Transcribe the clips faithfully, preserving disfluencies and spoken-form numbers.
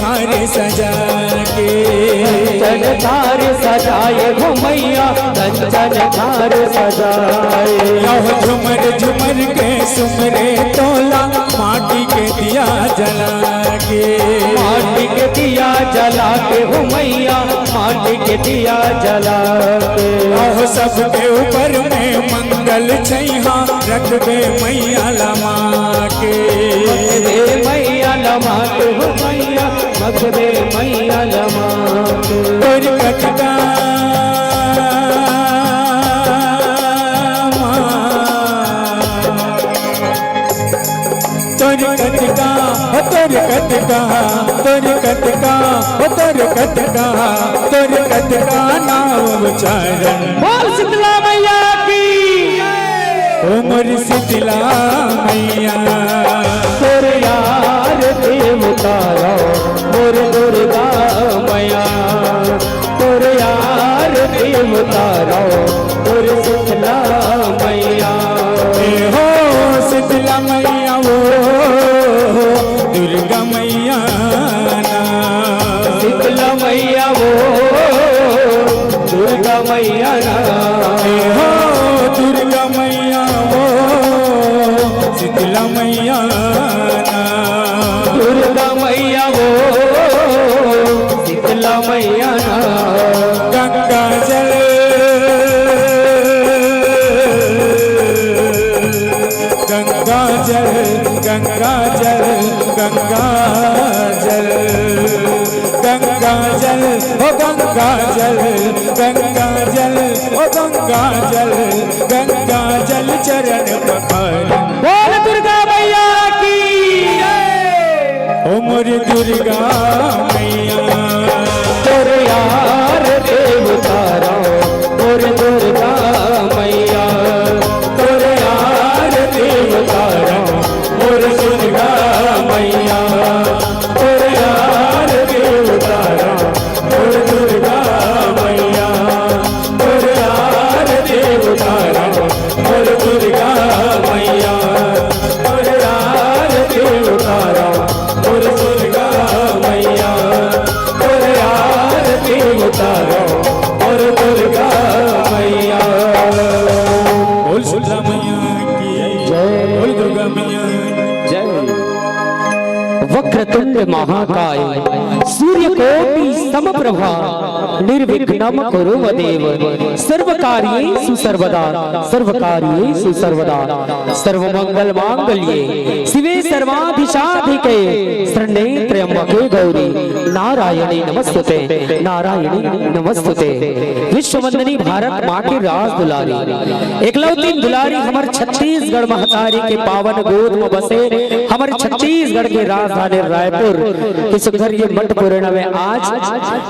थार सजा के। कंचन थार सजाए हो मैया, कंचन थार सजाए। यहो झुमर झुमर के सुमरे तोला, माटी के दिया जला के। माटी के दिया जला के हो मैया, माटी के दिया जला के। यहो सबके ऊपर में मंगल छैहा, रखबे मैया लमा के। रखबे मैया लमा के हो मैया, रखबे मैया लमा के। तोर कटका माँ, तोर कटका, ओ तोर कटका, तोर कटका, ओ तोर कटका, तोर कटका नाम उच्चारण। बोल शीतला मैया की। ओ मोर शीतला मैया। तोर आरती उतारो मोर दुर्गा मैया, तोर आरती उतारो मोर शीतला मैया। ए हो शीतला मैया, ओ दुर्गा मैया ना। शीतला मैया, ओ दुर्गा मैया ना। ए हो दुर्गा मैया, ओ शीतला मैया ना। दुर्गा मैया, ओ शीतला मैया ना। गंगा जल, गंगा जल, गंगा जल, गंगा जल, गंगा जल, ओ गंगा जल, गंगा जल, ओ गंगा जल, गंगा जल चरण पखार। बोल दुर्गा मैया की। ओ मोर दुर्गा मैया। तोर आरती उतारो मोर दुर्गा मैया, तोर आरती उतारो मोर दुर्गा मैया, तोर आरती उतारो मोर दुर्गा मैया, तोर आरती उतारो मोर दुर्गा मैया, तोर आरती उतारो मोर दुर्गा मैया, तोर आरती उतारो मोर दुर्गा मैया। बोल शीतला मैया की जय। बोल दुर्गा मैया की जय। वक्रतुंड महाकाय सूर्यकोटि समप्रभा निर्विघ्नं कुरु मे देव। सर्वकार्येषु सर्वदा, सर्वकार्येषु सर्वदा, सर्वमंगल मांगल्ये शिवे सर्वाधिसाधिके शरण्ये त्र्यंबके गौरी नारायणी नमस्तुते, नारायणी नमस्तुते। विश्ववंदनी भारत माँ के राज दुलारी, एकलौती दुलारी हमर छत्तीसगढ़ महतारी के पावन गोद म बसे हमर छत्तीसगढ़ के राजधानी रायपुर के सुंदर ये मंडपुरना में आज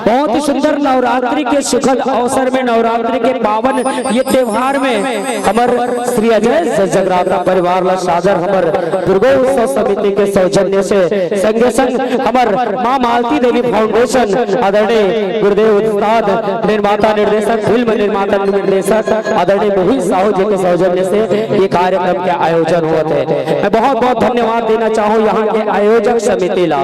बहुत ही सुंदर नवरात्रि के सुखद अवसर में नवरात्रि के पावन ये त्योहार में हमर श्री अजय ज-, जगराता परिवार ला सादर हमर दुर्गोत्सव समिति के सौजन्य से संगे संग हमर माँ मालती देवी फाउंडेशन आदरणीय गुरुदेव उस्ताद निर्माता निर्देशक, फिल्म निर्माता निर्देशक आदरणीय मोहित साहू जी के सौजन्य से ये कार्यक्रम के आयोजन होत हे। मैं बहुत बहुत धन्यवाद देना चाहूँ यहाँ के आयोजक समिति ला,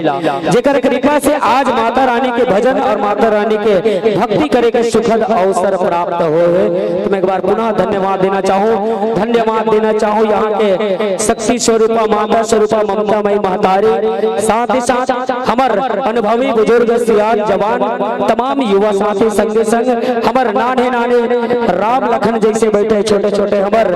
जेकर कृपा से आज माता रानी के भजन और माता रानी के भक्ति करे के सुखद अवसर प्राप्त होए हे। तो मैं एक बार पुनः धन्यवाद देना चाहूँ, धन्यवाद देना चाहूँ यहाँ के शक्ति स्वरूपा माता स्वरूपा ममता मई महतारी, साथ ही साथ हमर अनुभवी बुजुर्ग सियान जवान, तमाम युवा साथी, संगे संग हमर नान्हे नान्हे राम लखन जैसे बैठे छोटे छोटे हमर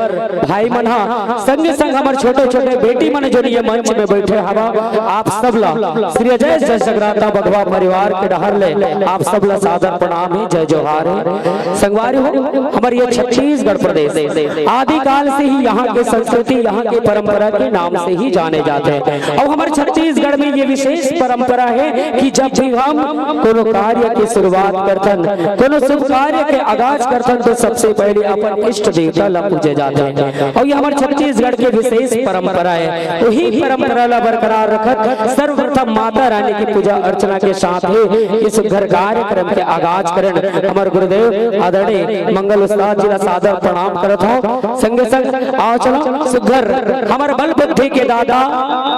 भाई मन हा, संगे संग हमर छोटे छोटे बेटी मन जो ये मंच में बैठे हवा, आप सब ला श्री अजय जय जगराता बघवा परिवार के डहर ले आप सब ला सादर प्रणाम हे, जय जोहार हे। संगवारी हो, हमर ये छत्तीसगढ़ प्रदेश आदिकाल से ही यहाँ के संस्कृति, यहाँ के परंपरा के नाम से ही जाने जाते हैं। अब हमर छत्तीसगढ़ में ये विशेष परंपरा है कि जब भी हम कोनो कार्य की शुरुआत करथन, कोनो शुभ कार्य के आगाज करथन, तो सबसे पहले अपन इष्ट देवता ला पूजे जाथे। और ये हमर छत्तीसगढ़ के विशेष परंपरा है। वही परंपरा ला बरकरार रखत सर्वप्रथम माता रानी की पूजा अर्चना के साथ ही ये सुंदर कार्यक्रम के आगाज करन हमर गुरुदेव आदरणीय मंगल उस्ताद जी ला सादर प्रणाम करत हौं। संगे संग आओ चलो सुघर हमर बल बुद्धि के दादा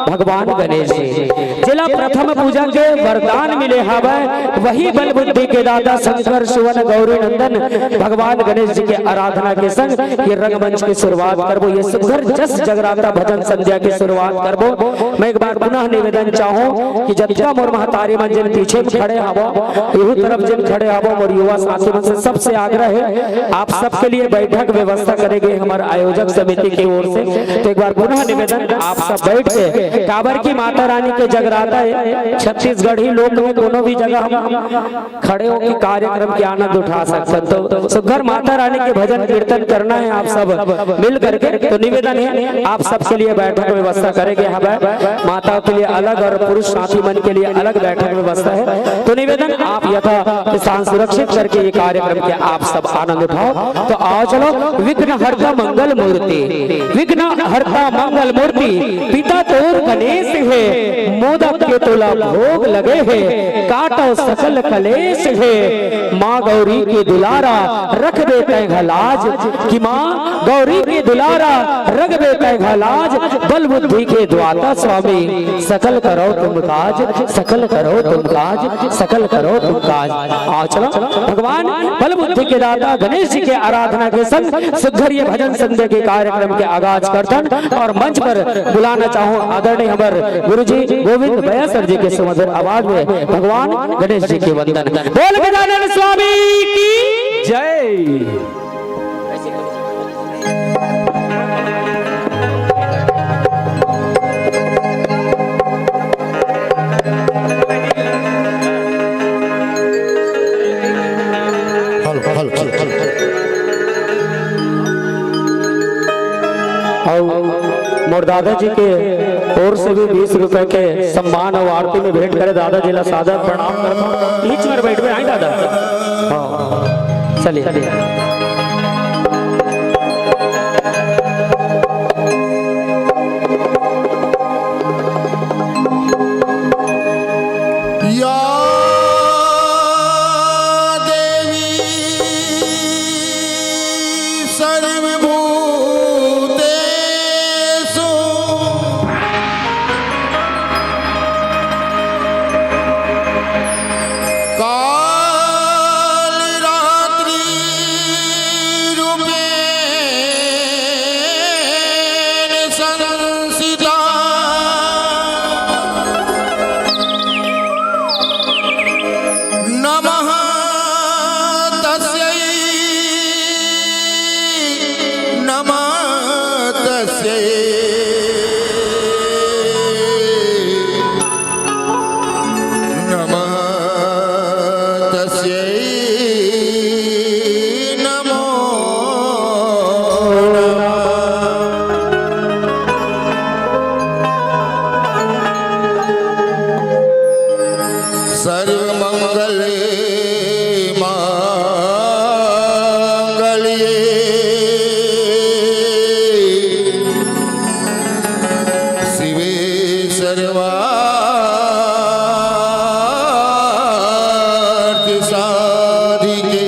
भगवान गणेश जी, जेला प्रथम पूजा के वरदान मिले हवय, वही बल बुद्धि के दाता शंकर सुवन गौरी नंदन भगवान गणेश जी के आराधना के संग ये रंगमंच के शुरुआत करबो। ये सुघर जस जगराता भजन संध्या के शुरुआत करबो। मैं एक बार पुनः निवेदन चाहूं कि जतका मोर महतारी मन जिन पीछे में खड़े हवो, यहू तरफ जिन खड़े हवो, मोर युवा साथी मन से सबसे आग्रह है, आप सबके लिए बैठक व्यवस्था करे गे हमर आयोजक समिति के ओर से। तो एक बार पुनः निवेदन, आप सब बैठ के, काबर की माता रानी के जगराता है, छत्तीसगढ़ी लोक में कोनो भी जगह हम खड़े होकर कार्यक्रम के आनंद उठा सकते हैं। तो सुघर माता रानी के भजन कीर्तन करना है आप सब मिल करके। तो निवेदन है आप सबके लिए बैठक व्यवस्था करे गे हवय, माता के लिए अलग और पुरुष साथी मन के लिए अलग बैठक व्यवस्था है। तो निवेदन, आप यथा स्थान सुरक्षित करके ये कार्यक्रम के आप सब आनंद उठाओ। तो आओ चलो, विघ्न हरता मंगल मूर्ति, विघ्न हरता मंगल मूर्ति, पिता तोर गणेश हे, मोदक के तोला भोग लगे हे, काटो सकल कलेश हे। माँ गौरी के दुलारा रख दे तैं घ लाज, कि माँ गौरी के दुलारा रख दे तैं घ लाज, बल बुद्धि के द्वाता स्वामी, सकल करो तुम काज, सकल करो तुम काज, सकल करो तुम काज। आओ चलो, भगवान बल बुद्धि के दाता गणेश जी के आराधना के संग सुघर ये भजन संध्या के कार्यक्रम के आगाज करथन और मंच पर बुलाना चाहूं आदरणीय हमर गुरुजी गोविंद बया सर जी के सुमधुर आवाज में भगवान गणेश जी के वंदन। बोल गजानन स्वामी की जय। Hello, hello, hello, hello. अउ मोर दादाजी के ओर से भी बीस रुपए के सम्मान अउ आरती में भेंट करे दादाजी ला सादर प्रणाम करता हूँ। बीच में बैठ में आए दादा। हाँ, चलिए। या देवी सर्वभूतेषु कालरात्रि रूपेण संस्थिता। नमः तस्यै, नमः तस्यै। नमः तस्यै नमो नमः। सर्वमंगले मांगल्ये शिवे सर्वार्थ साधिके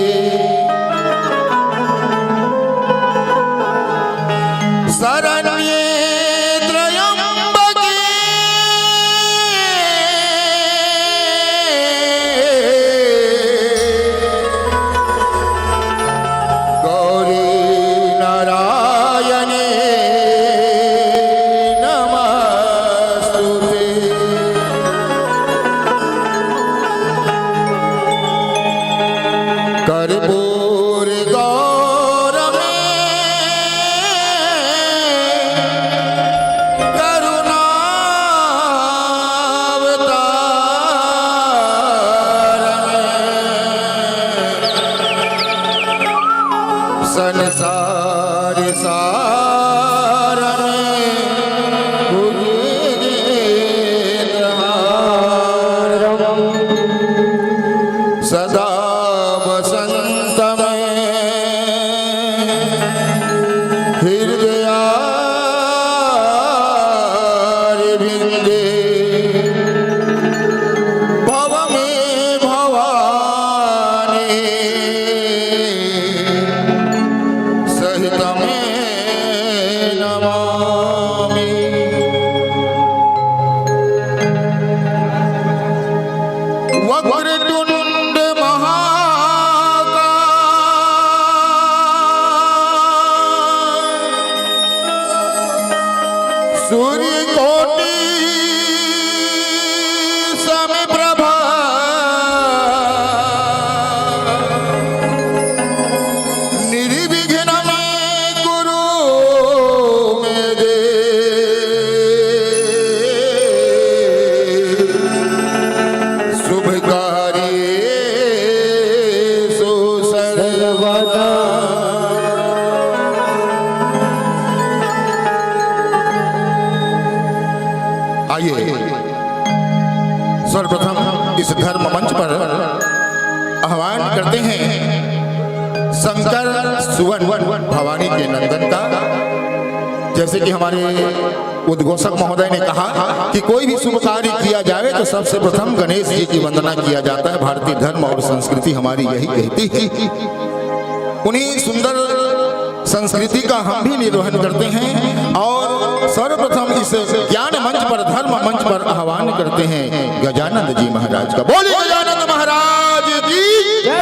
शरण्ये त्र्यंबके गौरी नारायणे नमस्तुते। कर्पूर गौरमे करुणावतारमे संसार सारमे भुजगेन्द्रहारम। सदा वसंत में हृदयारविंदे भव में भवानी सहित में नमामि। वक्रतुंड महाकाय सूर्यकोटि समप्रभा निर्विघ्नं कुरु मे देव शुभ कार्येषु सर्वदा। आइए, सर्वप्रथम इस धर्म मंच पर आह्वान करते हैं शंकर सुवन भवानी के नंदन का। जैसे कि हमारे उद्घोषक महोदय ने कहा कि कोई भी शुभ कार्य किया जाए तो सबसे प्रथम गणेश जी की वंदना किया जाता है। भारतीय धर्म और संस्कृति हमारी यही कहती है। उन्हीं सुंदर संस्कृति का हम भी निर्वहन करते हैं और सर्वप्रथम इस ज्ञान मंच पर, धर्म मंच पर आह्वान करते हैं गजानंद जी महाराज का। बोलिए गजानंद महाराज की जय।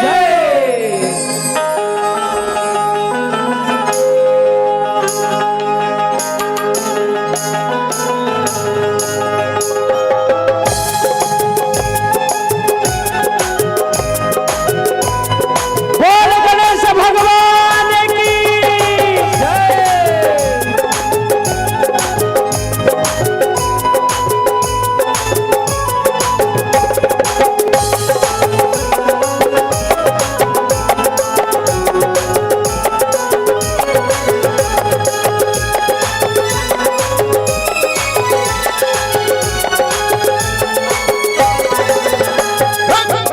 बोल गणेश भगवान की जय।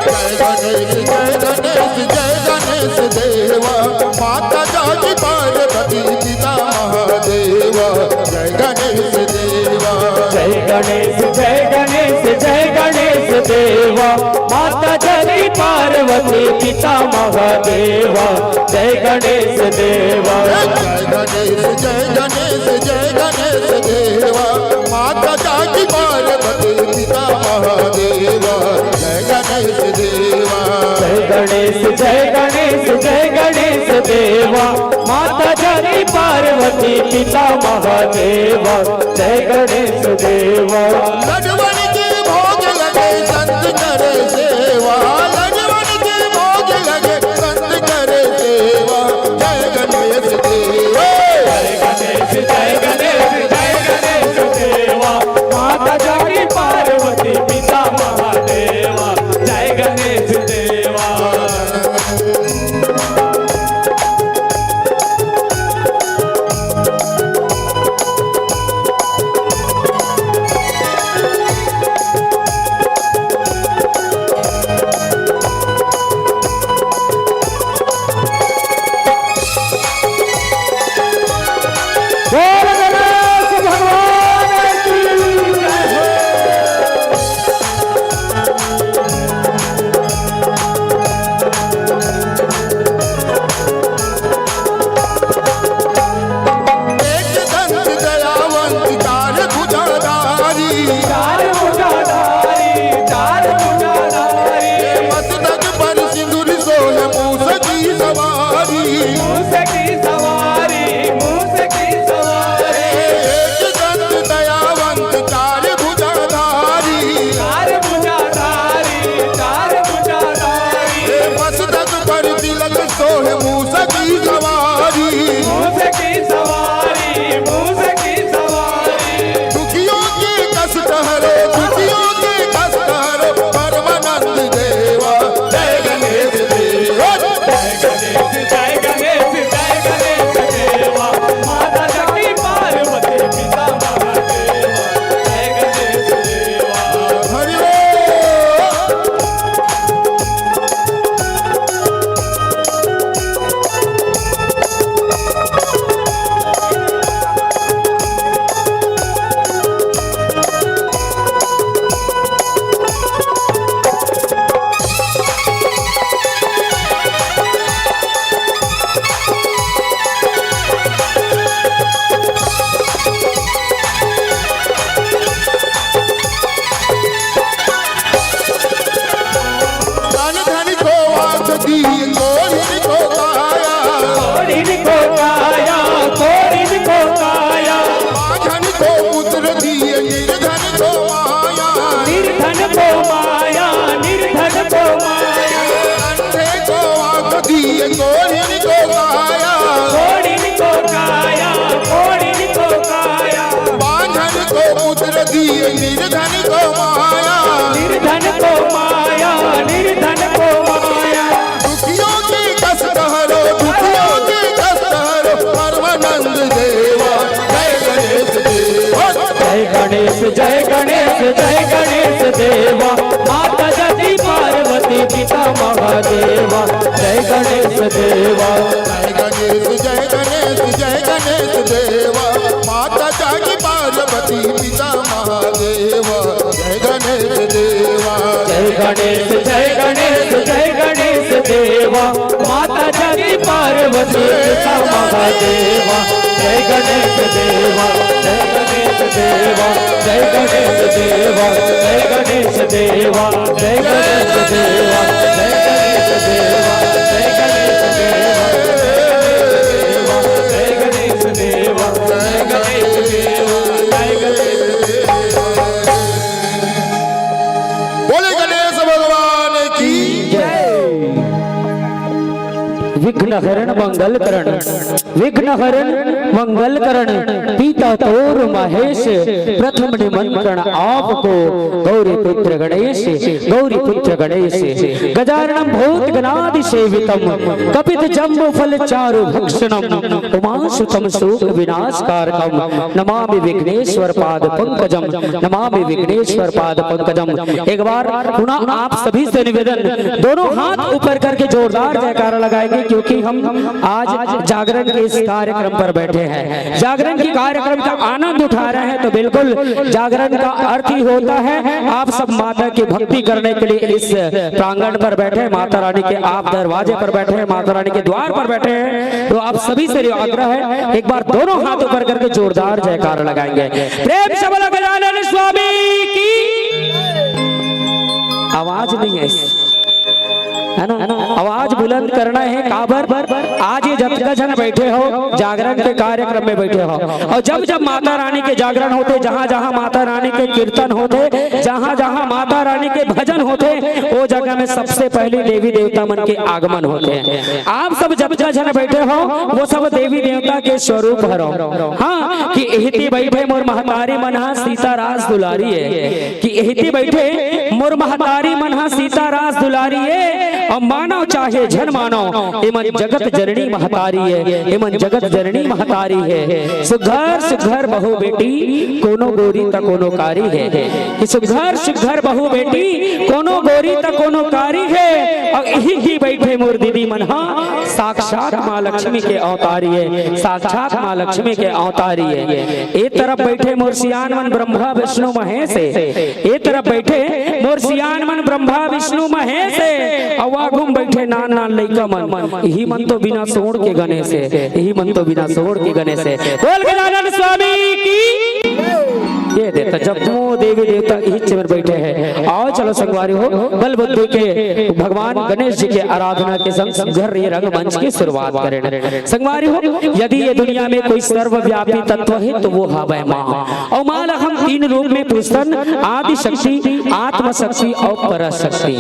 जय गणेश, जय गणेश, जय गणेश देवा, माता जागी पार्वती पिता महादेवा। जय गणेश देवा। जय गणेश, जय गणेश, जय गणेश देवा, माता जागी पार्वती पिता महादेवा। जय गणेश देवा। जय गणेश, जय गणेश, जय गणेश देवा, माता जागी पार्वती पिता महादेवा। जय गणेश देवा। जय गणेश, जय गणेश, जय गणेश देवा, माता जागी पार्वती पिता महादेवा। जय गणेश देवा। लडवन के भोग लगे संत करे सेवा, लडवन के भोग लगे संत करे सेवा। जय गणेश देवा। जय गणेश, जय गणेश, जय गणेश देवा, माता जागी पार्वती पिता महादेवा। जय गणेश देवा। देवा। जय गणेश, जय गणेश, जय गणेश देवा। माता जागी पार्वती पिता महादेवा। जय गणेश देवा। जय गणेश, जय गणेश, जय गणेश देवा। माता जागी पार्वती पिता महादेवा। जय गणेश देवा, जय गणेश देवा, जय गणेश देवा, जय गणेश देवा, जय गणेश देवा, जय गणेश देवा, जय गणेश देवा, जय गणेश देवा, जय गणेश देवा, जय गणेश देवा। बोले गणेश भगवान की जय। विघ्न हरण मंगल करण, विघ्न हरण मंगल करण, पिता तोर महेश, प्रथम निमंत्रण आपको, गौरी पुत्र गणेश, गौरी पुत्र गणेश। गजाननम भूत गणादि सेवितम, कपित जम्बो फल चारु भक्षणम, उमासुतम शोक विनाश कारकम, नमामि विघ्नेश्वर पाद पंकजम, नमामि विघ्नेश्वर पाद पंकजम। एक बार पुनः आप सभी से निवेदन, दोनों हाथ ऊपर करके जोरदार जयकारा लगाएंगे, क्योंकि हम आज जागरण के इस कार्यक्रम पर बैठे हैं। जागरण के कार्यक्रम का आनंद उठा रहे हैं, तो बिल्कुल जागरण का अर्थ ही होता है आप सब माता की भक्ति करने के लिए इस प्रांगण पर बैठे हैं, माता रानी के आप दरवाजे पर बैठे हैं, माता रानी के द्वार पर बैठे हैं। तो आप सभी से आग्रह है, एक बार दोनों हाथ ऊपर करके जोरदार जयकारा लगाएंगे। प्रेम से बोलो गजानन स्वामी की। आवाज नहीं है, है ना? आवाज बुलंद करना है। काबर? आज ये जतका झन बैठे हो, जागरण के कार्यक्रम में बैठे हो, और जब जब माता रानी के जागरण होथे, जहाँ जहाँ माता रानी के कीर्तन होथे, जहाँ जहाँ माता रानी के भजन होथे, वो जगह में सबसे पहले देवी देवता मन के आगमन होथे। आप सब जतका झन बैठे हो, वो सब देवी देवता के स्वरूप हरो। हाँ, कि इहती बैठे मोर महतारी मन हा सीता रास दुलारी है, कि इहती बैठे मोर महतारी मन हा सीता रास दुलारी है, और मानो चाहे झन मानो, एमन जगत जननी महतारी है, एमन जगत जननी महतारी है। सुघर सुघर बहू बेटी कोनो गोरी त कोनो कारी है, कि सुघर सुघर बहू बेटी कोनो गोरी त कोनो कारी है, और इही की बैठे मोर दीदी मन हा साक्षात माँ लक्ष्मी के अवतारी है, साक्षात माँ लक्ष्मी के अवतारी है। ए तरफ बैठे मोर सियान मन ब्रह्मा विष्णु महेश है, ए तरफ बैठे मोर सियान मन ब्रह्मा विष्णु महेश है, अउ आगू म बैठे नान नान लइका मन, इही मन तो बिना सोंड़ के गनेस हे, इही मन तो बिना सोंड़ के गनेस हे। बोल गजानन स्वामी की। ये देखा, जम्मो देवी देवता इही चेंबर बैठे हैं। आओ चलो संगवारी हो, बल बुद्धि के भगवान गणेश जी के आराधना के संग सुघर ये रंगमंच की शुरुआत करेन। संगवारी हो, यदि ये दुनिया में कोई सर्वव्यापी तत्व हे, तो वो हवय माँ। अउ माँ ला हम तीन रूप में पूजथन, आदि शक्ति, आत्म शक्ति अउ पराशक्ति।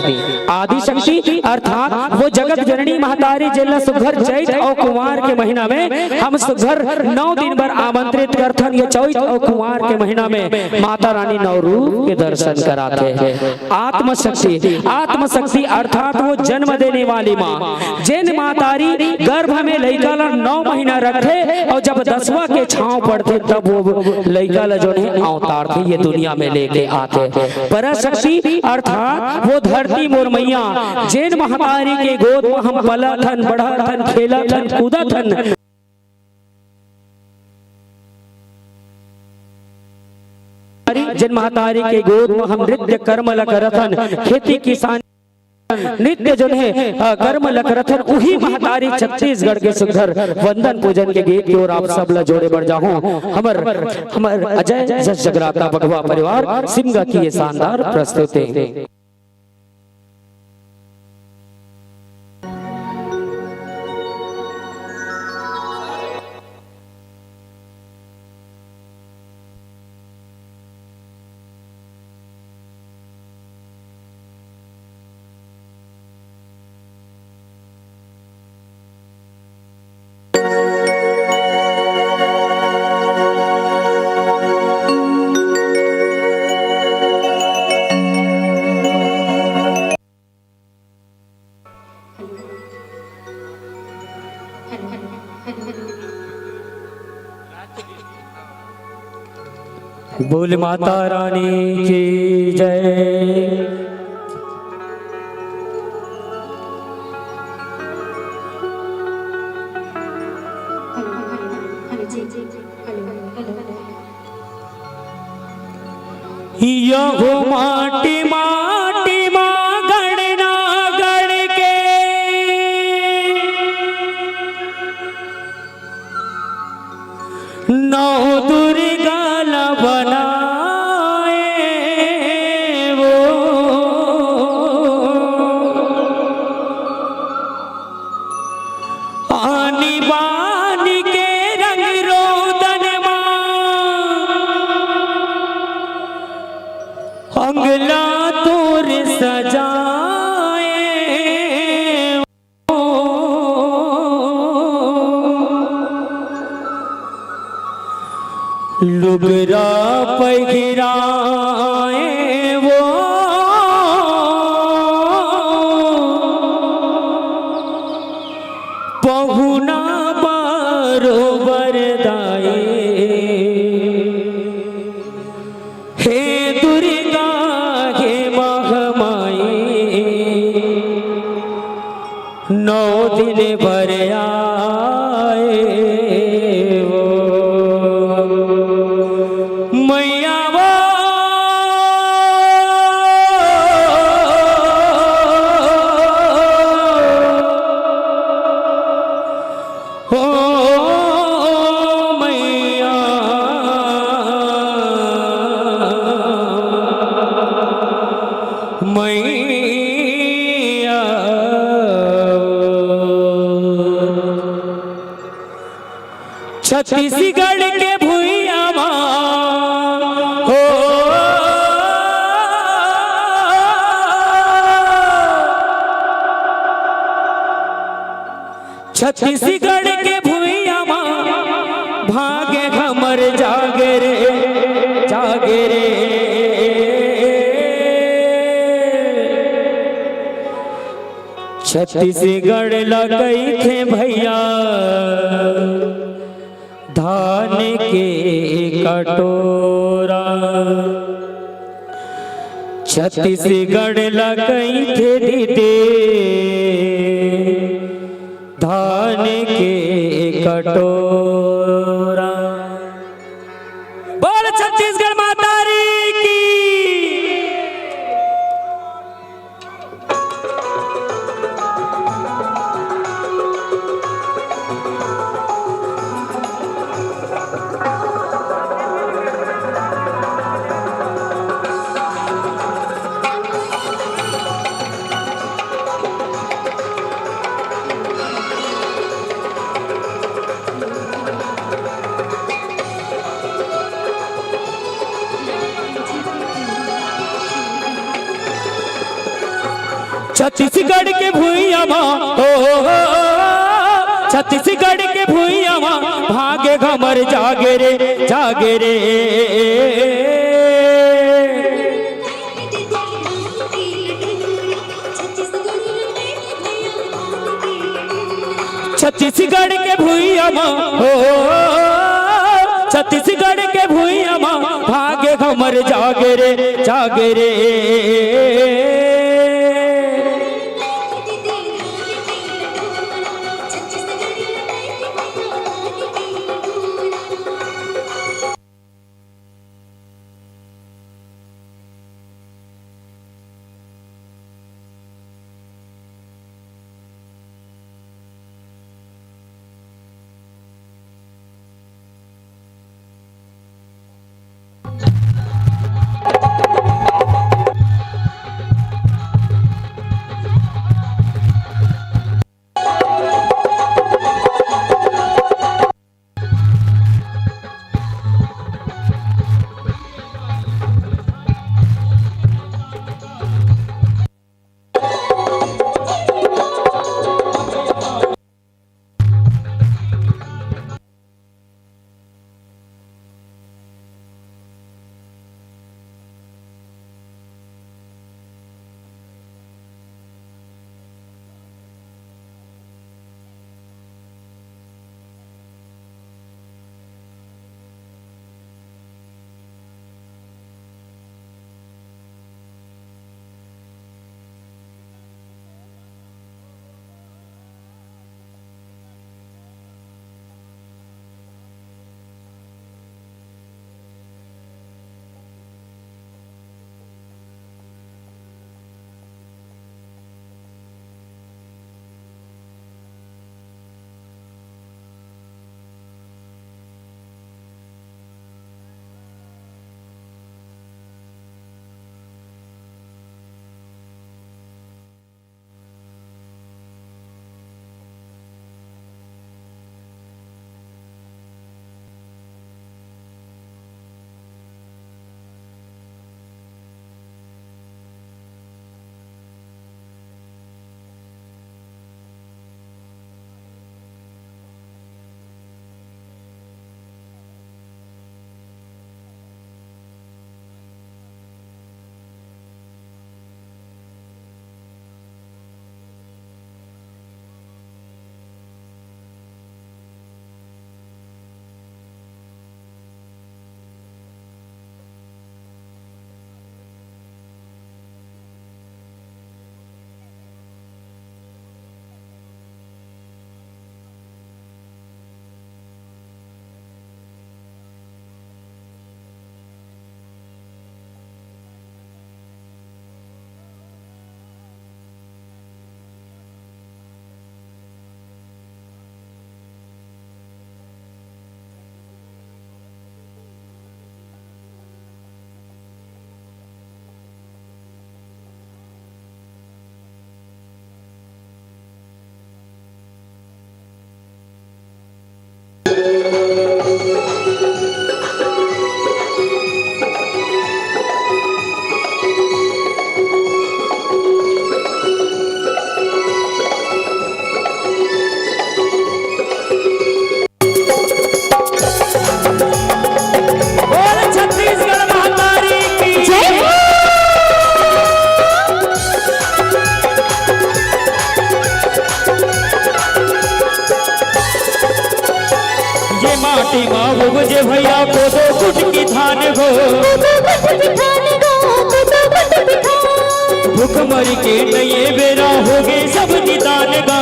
आदि शक्ति अर्थात वो जगत जननी महतारी, जेला सुघर चैत अउ कुंवार के महीना में हम सुघर नौ दिन बर आमंत्रित करथन। ये चैत अउ कुंवार के महीना में माता रानी नौ रूप के दर्शन कराथे। आत्म शक्ति, आत्म शक्ति अर्थात वो जन्म देने वाली माँ, जेन महतारी गर्भ में लइका ला नौ महीना रखथे अउ जब दसवां के छांव पड़थे, तब वो लइका ला जोन हे अवतारथे, ये दुनिया में लेके आथे। पराशक्ति अर्थात वो धरती मोर मैया, जेन महतारी के गोद में हम पलथन, बढ़थन, खेलथन, कूदथन, जेन महतारी के गोद में हम नित्य कर्म ल करथन, खेती किसानी नित्य जोन हे, अ, कर्म ल करथन, उही महतारी छत्तीसगढ़ के सुघर वंदन पूजन के गीत के ओर आप सब ल जोड़े बर जाहूं। हमर, हमर अजय जस जगराता बघवा परिवार सिमगा की ये शानदार प्रस्तुति। बोल माता रानी की जय। हो माटी माटी मा गणना गण के नौ दुर्गा ला बनाए वो। आनी बानी के रंग रोदन मा अंगला तोर सजाए। लुगरा पहिराए वो पहुना बरोबर दाई। हे दुर्गा हे महामाई, नौ दिन बर आए वो मैया वो। ओ मैया, मैया। छत्तीसगढ़ के भुइयां मा हो, छत्तीसगढ़ के भुइयां मा भागे हमर जागे रे, जागे रे। छत्तीसगढ़ ला कहिथे भैया धान के कटोरा, छत्तीसगढ़ ला कहिथे दीदी धान के कटोरा। बोल छत्तीसगढ़ महतारी की। छत्तीसगढ़ के भुइयां मा, ओ, छत्तीसगढ़ के भुइयां मा, भागे हमर जागे रे, जागे रे। छत्तीसगढ़ के भुइयां मा, ओ, छत्तीसगढ़ के भुइयां मा, भागे हमर जागे रे, जागे रे। माँ उपजे भैया कोदो कुटकी धान गो। भूख मर के नये बेरा होगे सब निदान गो।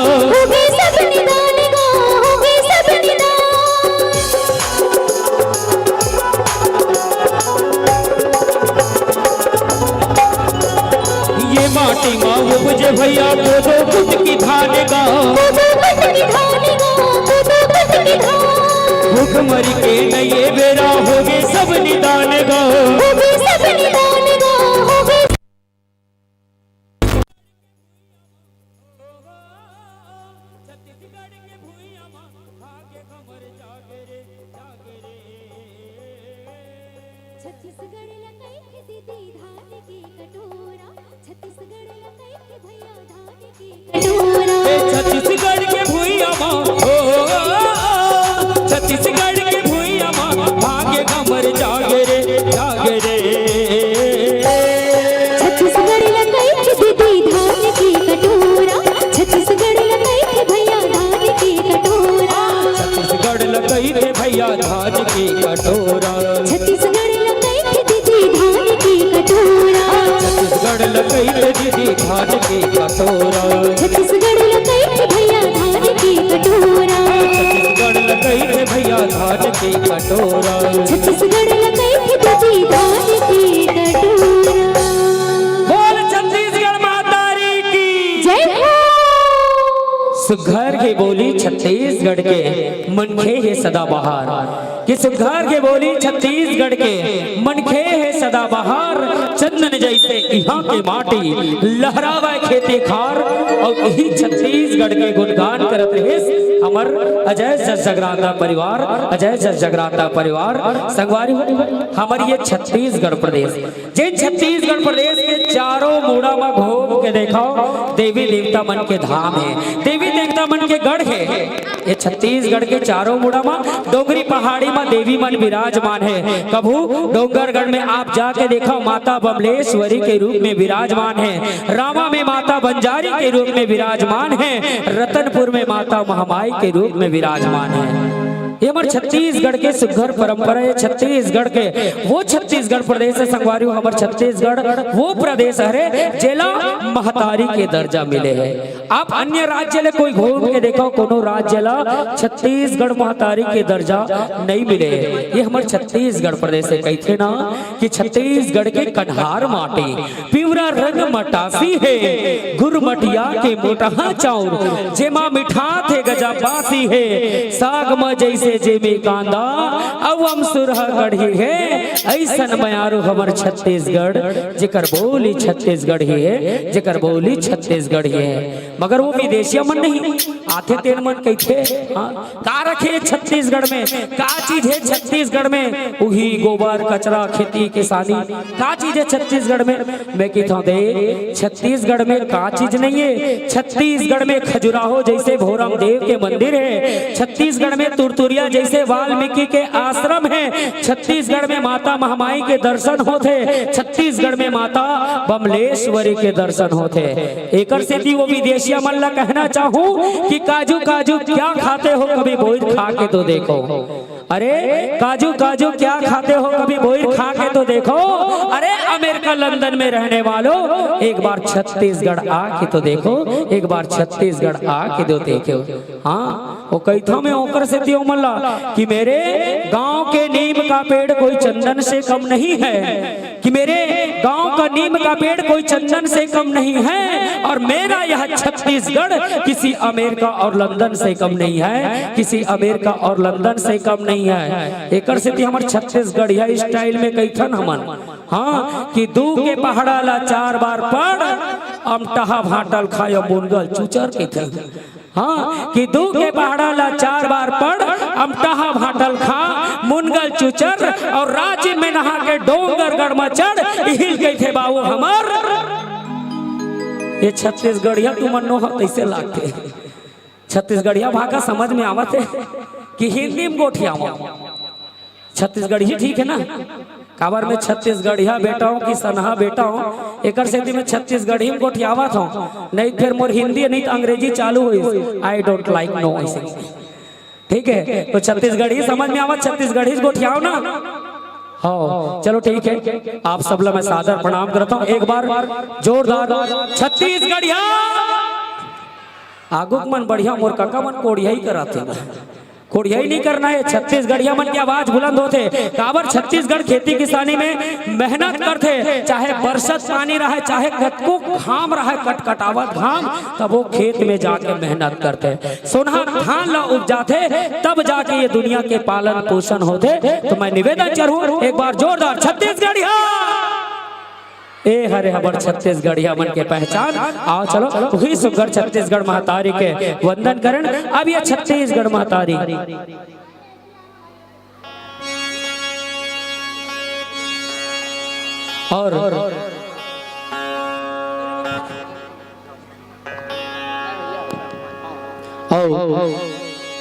ये माटी माँ उपजे भैया कोदो कुटकी धान गो। भूख मर के नये बेरा होगे सब निदान गो। छत्तीसगढ़ ल कहिथे दीदी धान के कटोरा, छत्तीसगढ़ ल कहिथे भैया धान के कटोरा। ए छत्तीसगढ़ के भुइया म, ओ, छत्तीसगढ़ के भुइया म, भाग्य हमर जागे रे, जागे रे। छत्तीसगढ़ ल कहिथे दीदी धान के कटोरा, छत्तीसगढ़ ल कहिथे भैया धान के कटोरा। छत्तीसगढ़ ल कहिथे भैया धान के कटोरा। छत्तीसगढ़ ल कहिथे दीदी धान के कटोरा। छत्तीसगढ़ ल कहिथे दीदी धान के कटोरा। छत्तीसगढ़ ल कहिथे भैया धान के कटोरा। छत्तीसगढ़ ल कहिथे भैया धान के कटोरा। छत्तीसगढ़ ल कहिथे दीदी धान के कटोरा। बोल छत्तीसगढ़ महतारी की। जय हो। सुघर के बोली छत्तीसगढ़ के, मनखे हे सदाबहार। कि सुघर के बोली छत्तीसगढ़ के, मनखे हे सदाबहार। चंदन जइसे इहाँ के माटी, लहरावय खेते खार। अउ इही छत्तीसगढ़ के गुणगान करत रहिस हमर अजय जस जगराता परिवार, अजय जस जगराता परिवार। संगवारी हो, हमर ये छत्तीसगढ़ प्रदेश, जे छत्तीसगढ़ प्रदेश के चारों मुड़ा म घूम के देखव, देवी देवता मन के धाम हे, देवी देवता मन के गढ़ हे। ये छत्तीसगढ़ के चारों मुड़ा म डोंगरी पहाड़ी म देवी मन विराजमान हे। कभू डोंगरगढ़ में आप जाके देखव, माता बमलेश्वरी के रूप में विराजमान हे, रामा में माता बंजारी के रूप में विराजमान हे, रतनपुर में माता महामाई के रूप में विराजमान हे। ये हमर छत्तीसगढ़ के सुघर परंपरा हे। छत्तीसगढ़ के वो छत्तीसगढ़ प्रदेश हे संगवारी हो, हमर छत्तीसगढ़ वो प्रदेश हरे जेला महतारी के दर्जा मिले हे। आप अन्य राज्य ले कोई घूम के देखव, कोनो राज्य ला छत्तीसगढ़ महतारी के दर्जा नइ मिले हे। ये हमर छत्तीसगढ़ प्रदेश हे। कहिथे ना कि छत्तीसगढ़ के कन्हार माटी पिवरा रंग मटासी हे, गुरमटिया के मोटहा चाउर, जेमा मिठाथे गजब बासी हे, साग म जइसे जेमे कांदा, अउ अमसुरहा कढ़ी हे, अइसन मयारू हमर छत्तीसगढ़, जेकर बोली छत्तीसगढ़ी हे, जेकर बोली छत्तीसगढ़ी हे। मगर वो विदेशिया मन नहीं आथे, तेन मन कहिथे, हाँ, का रखे छत्तीसगढ़ में, का चीज हे छत्तीसगढ़ में? उही गोबर, कचरा, खेती, किसानी, का चीज हे छत्तीसगढ़ में? मैं कहिथंव, देख, छत्तीसगढ़ में का चीज नहीं हे? छत्तीसगढ़ में खजुराहो जइसे भोरम देव के मंदिर हे, छत्तीसगढ़ में तुरतुरिया जइसे वाल्मीकि के आश्रम हे, छत्तीसगढ़ में माता महामाई के दर्शन होथे, छत्तीसगढ़ में माता बमलेश्वरी के दर्शन होथे। एकर सेती वो विदेशिया मन ला कहना चाहूं कि काजू काजू क्या खाते हो, कभी बोइर खा के तो देखो। अरे काजू काजू क्या खाते हो, कभी बोइर खा के तो देखो। अरे अमेरिका लंदन में रहने वालों, एक बार छत्तीसगढ़ आके तो देखो, एक बार छत्तीसगढ़ आके तो देखो। हाँ, वो कहिथंव मैं ओकर सेती ओमन ला कि मेरे गांव के नीम का पेड़ कोई चंदन से कम नहीं है, कि मेरे गांव का नीम का पेड़ कोई चंदन से कम नहीं है, और मेरा यह छत्तीसगढ़ किसी अमेरिका और लंदन से कम नहीं है, किसी अमेरिका और लंदन से कम नहीं है। एकर सेती हमर छत्तीसगढ़िया स्टाइल में कहिथन हमन, हाँ, कि दू के पहाड़ा ला चार बार पढ़, अमटहा भांटल खाय मुनगल चुचर कहिथन। हाँ, कि दू के पहाड़ा ला चार बार पढ़, अमटहा भांटल खा, मुनगल चुचर, अउ राजिम में नहा के डोंगरगढ़ म चढ़, इही ल कहिथे बाबू हमर। ये छत्तीसगढ़िया तुमन नो ह कइसे लागथे? छत्तीसगढ़िया भाखा समझ में आवत हे कि हिंदी म गोठियावंव? छत्तीसगढ़ी ठीक हे ना? काबर मैं छत्तीसगढ़िया बेटा हंव कि सनहा बेटा हंव, एकर सेती मैं छत्तीसगढ़ी म गोठियावत हंव, नहीं फेर मोर हिंदी नहीं त अंग्रेजी चालू होइस, I don't like no, अइसे। ठीक है, तो छत्तीसगढ़ी समझ में आवत, छत्तीसगढ़ी गोठियाव ना। हाँ, चलो ठीक है, आप सब ला मैं सादर प्रणाम करता हूँ। एक बार जोरदार छत्तीसगढ़िया। आगू के मन बढ़िया, मोर काका मन कोड़िया ही कराथे। कोड़िया ही नहीं करना है, छत्तीसगढ़िया मन के आवाज बुलंद होथे। काबर छत्तीसगढ़ खेती किसानी में मेहनत करथे, चाहे बरसत पानी रहे, चाहे कतको घाम रहे, कटकटावत घाम, तब वो खेत में जाके मेहनत करथे। सोनहा धान ला उपजाथे, तब जाके ये दुनिया के पालन पोषण होथे। तो मैं निवेदन चढ़ू, एक बार जोरदार छत्तीसगढ़िया। ए हरे हमर छत्तीसगढ़िया मन के पहचान। आओ चलो, वही सुघर छत्तीसगढ़ महतारी के वंदन करन। अब ये छत्तीसगढ़ महतारी और, और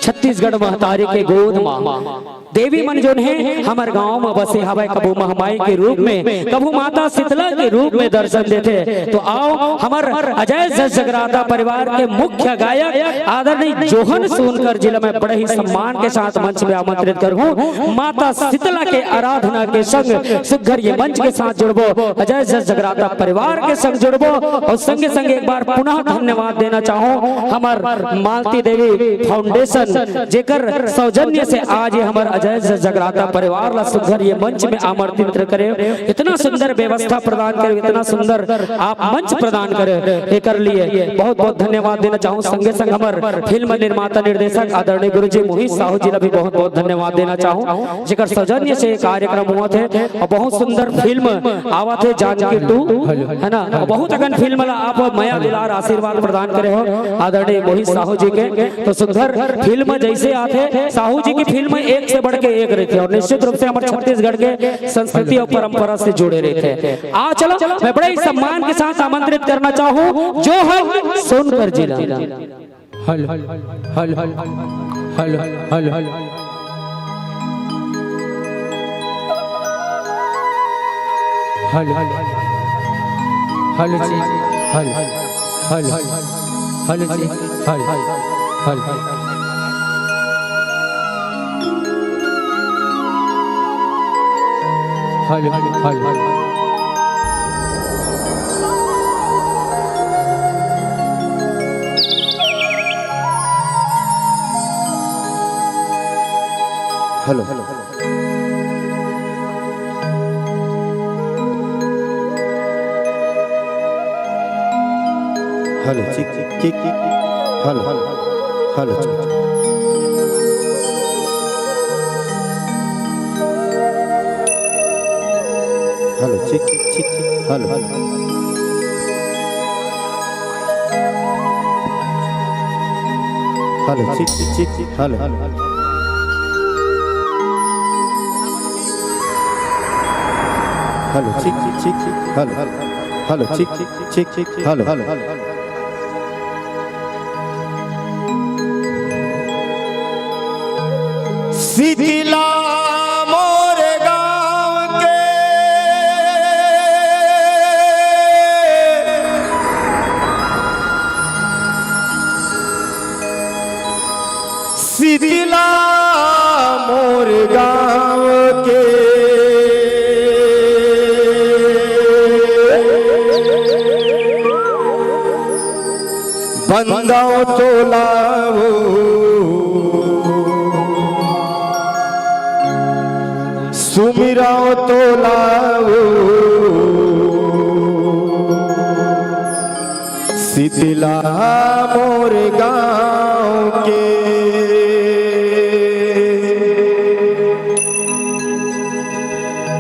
छत्तीसगढ़ महतारी के गोद मा देवी मन जोन हे, हमर गांव म बसे हवय, कभू महामाई के रूप में, कभू माता शीतला के रूप में दर्शन देथे। तो आओ, हमर अजय जस जगराता परिवार के मुख्य गायक आदरणीय जोहन सोनकर जी ला मैं बड़े ही सम्मान के साथ मंच में आमंत्रित करहूं। माता शीतला के आराधना के संग सुघर ये मंच के साथ जुड़बो, अजय जस जगराता परिवार के संग जुड़बो और संगे संग एक बार पुनः धन्यवाद देना चाहूं हमर मालती देवी फाउंडेशन, जेकर सौजन्य से आज ये हमर अजय जगराता परिवार ला सुघर ये मंच में आमंत्रित करे, इतना सुंदर व्यवस्था प्रदान करे, इतना सुंदर आप मंच प्रदान करे, एकर लिए बहुत बहुत धन्यवाद देना चाहूँ। संगे संग हमर फिल्म निर्माता निर्देशक आदरणीय गुरुजी मोहित साहू जी ला भी बहुत बहुत धन्यवाद देना चाहूँ, जेकर सौजन्य से ये कार्यक्रम हुआ थे और बहुत सुंदर फिल्म आवा थे जानकी टू, है ना? बहुत अकन फिल्म ला आप मया दुलार आशीर्वाद प्रदान करे हो आदरणीय मोहित साहू जी के। तो सुंदर फिल्म जैसे आथे, साहू जी की फिल्म एक से बढ़ के एक रहिथे और निश्चित रूप से हमर छत्तीसगढ़ के संस्कृति और परंपरा से जुड़े रहिथे। आ चलो, मैं बड़े ही सम्मान के साथ आमंत्रित करना चाहूँ जोहन सोनकर जी ला। Hello, hello, hello, hello, hello, hello, hello. Hello, hello, hello जी, हेलो, हेलो, हेलो जी, hello, hello. Hello, hello, hello. Hello. Hello, check, check, check. Hello, hello, check. Hello, check, check, check, check. Hello, hello. Hello, check, check, check, check. Hello. Hello, check, check, check, check. Hello, hello. Hello, check, check, check, check. Hello, hello. Sheetla मोर गांव के शीतला मोर गांव के बंदव तोला वो सुमिरव तोला वो शीतला मोर गांव के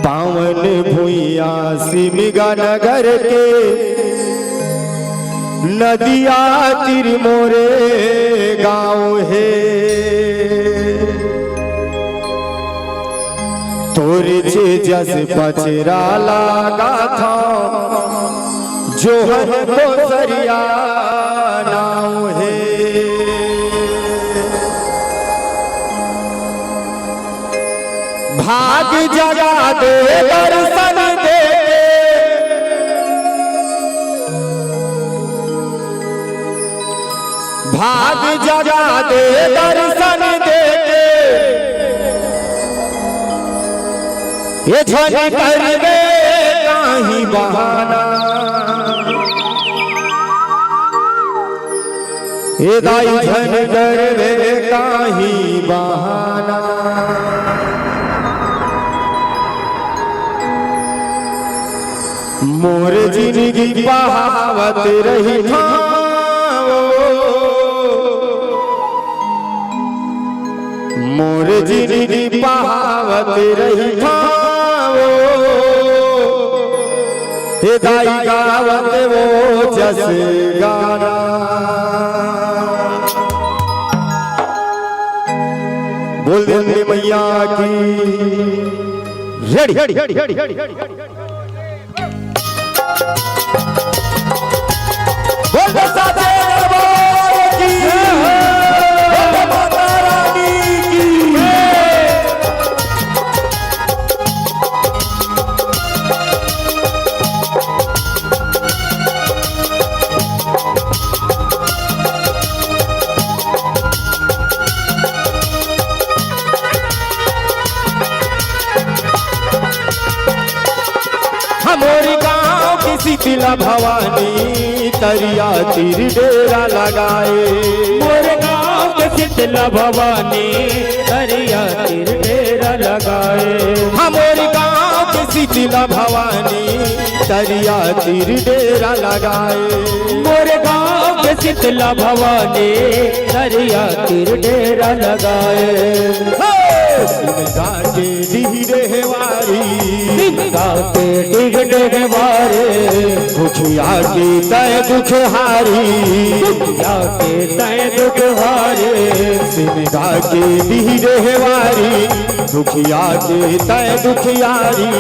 पावन भुइया सिमगा नगर के नदिया तीर मोरे गांव हे। तोर जे जस पचरा लागा था जोहन को सरिया नाव हे। भाग जगा दे दर्शन दे भाग जगा दे दर्शन दे ये झन करबे काहीं बहाना, ये दाई झन करबे काहीं बहाना। मोर जिनगी पहावत रहिथंव, मोर जिनगी पहावत रहिथंव, हे दाई गावत वो जस गाना। बोल दे अम्बे मैया की। रेडी। बोल दे साचे दरबार की। बोल दे माता रानी की। हमर गांव के शीतला भवानी तरिया तीर डेरा लगाए। मोर गांव के शीतला भवानी तरिया तीर डेरा लगाए। हमर गांव के शीतला भवानी तरिया तीर डेरा लगाए। मोर गांव के शीतला भवानी तरिया तीर डेरा लगाए। हे! सिमगा के डीह डेहवारी। सिमगा के डीह डेहवारी। दुखिया के तैं दुखहारी। दुखिया के तैं दुखहारी। सिमगा के डीह डेहवारी। दुखिया के तैं दुखियारी।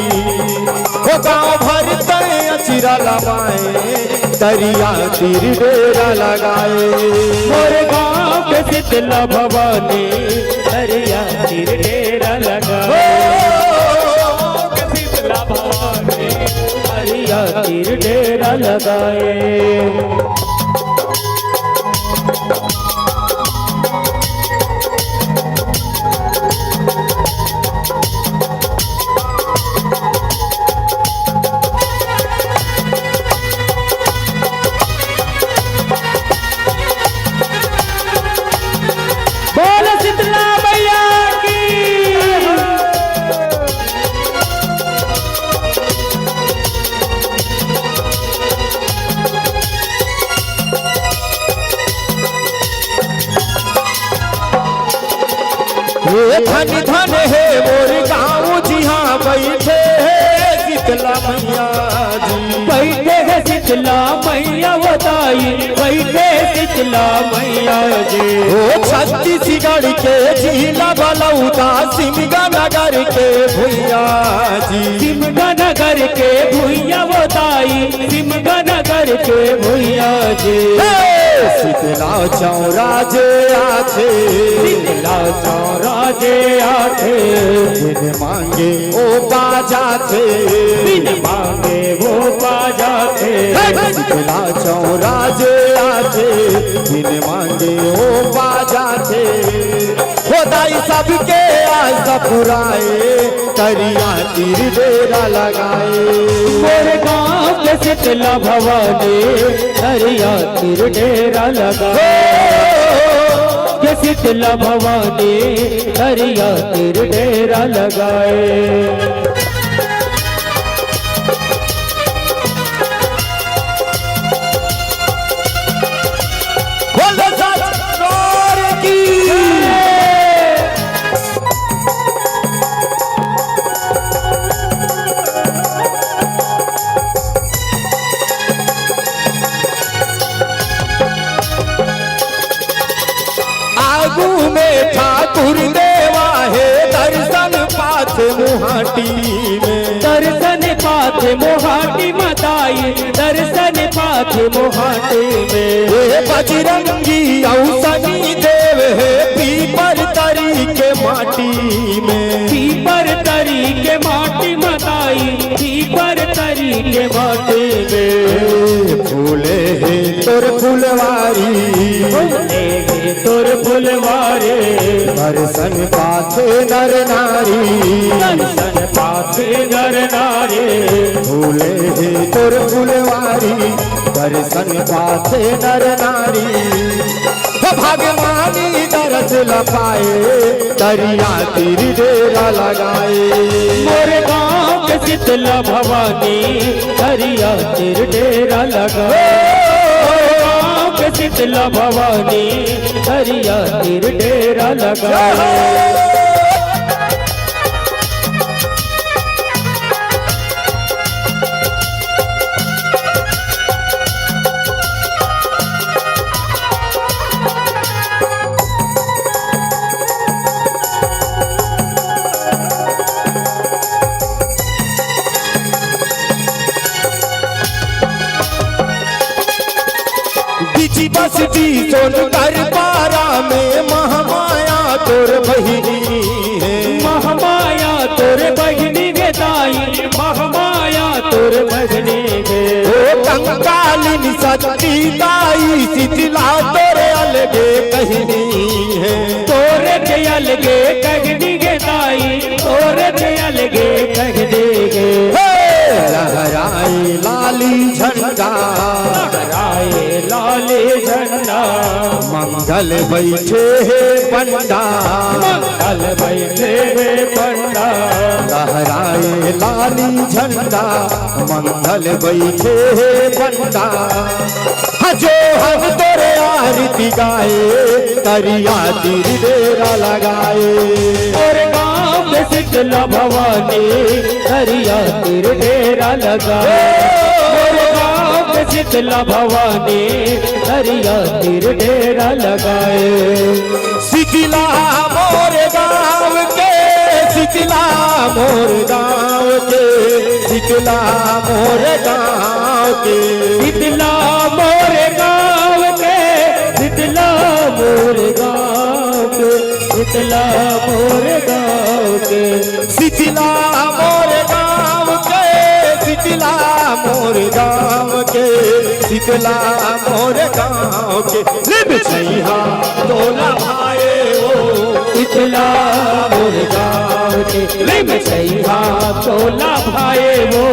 हो गांव भर तैं अचिरा लमाए। तरिया तीर डेरा लगाए। मोर गांव के शीतला भवानी तरिया तीर डेरा लगाए। ओ, गांव के शीतला भवानी तरिया तीर डेरा लगाए। बोल शीतला मैया की। हे धन धन हे मोर गांव जिहां बइठे हे शीतला मैया जी। बइठे हे शीतला मैया वो दाई, बइठे शीतला मैया जी। ओ छत्तीसगढ़ के जिला बलौदा सिमगा नगर के भुइयां जी। सिमगा नगर के भुइयां वो दाई, सिमगा नगर के भुइयां जी। हे! शीतला चौरा जे आथे। शीतला चौरा जे आथे। बिन मांगे ओ पा जाथे। बिन मांगे वो पा जाथे। हे! शीतला चौरा जे आथे। बिन मांगे ओ पा जाथे। हो दाई सबके आस पुराए। तरिया तीर डेरा लगाए। मोर गांव के शीतला भवानी तरिया तीर डेरा लगाए। के शीतला भवानी तरिया तीर डेरा लगाए। बोल दे साच दरबार की। आगू में ठाकुर देवा हे, दर्शन पाथे मुहाटी में। दर्शन पाथे मुहाटी म दाई, दर्शन पाथे मुहाटी में। हे बजरंगी अउ शनि देव हे, पीपर तरी के माटी में। पीपर तरी के माटी म दाई, पीपर तरी के माटी में। फूले हे तोर फुलवारी, फूले हे तोर फुलवारी, दर्शन पाथे नर नारी। दर्शन पाथे नर नारी। फूले हे तोर फुलवारी, दर्शन पाथे नर नारी। हे भागमानी दरस ल पाए, तरिया तीर डेरा लगाए। मोर गाँव के शीतला भवानी, तरिया तीर डेरा लगाए। मोर गाँव के शीतला भवानी, तरिया तीर डेरा लगाए। बिच बस्ती सोनकर पारा में महमाया तोर बहिनी हे। महमाया तोर बहिनी गे दाई, महमाया तोर बहिनी गे। ओ कंकालिन शक्ति दाई शीतला तोर अलगे कहनी हे। तोर के अलगे कहनी गे दाई, तोर के अलगे कहनी गे। हे लहराए लाली झंडा, लहराए लाली झंडा। मंगल बैठे हे पंडा, मंगल बैठे हे पंडा। लहराए लाली झंडा, मंगल बैठे हे पंडा। हाँ, जो हम तोरे आरती गाए, तरिया तीर डेरा लगाए। मोर गाँव के शीतला भवानी, तरिया तीर डेरा लगाए। मोर गाँव के शीतला भवानी, तरिया तीर डेरा लगाए। शीतला मोर गाँव के, शीतला मोर गाँव के, शीतला मोर गाँव के। शीतला मोर गाँव के, शीतला मोर गाँव के, शीतला मोर गाँव के। शीतला मोर गाँव के, शीतला मोर गाँव के, शीतला मोर गाँव के। लिम सैहा तोला भाए हो। शीतला मोर गाँव के, लिम सैहा तोला भाए हो।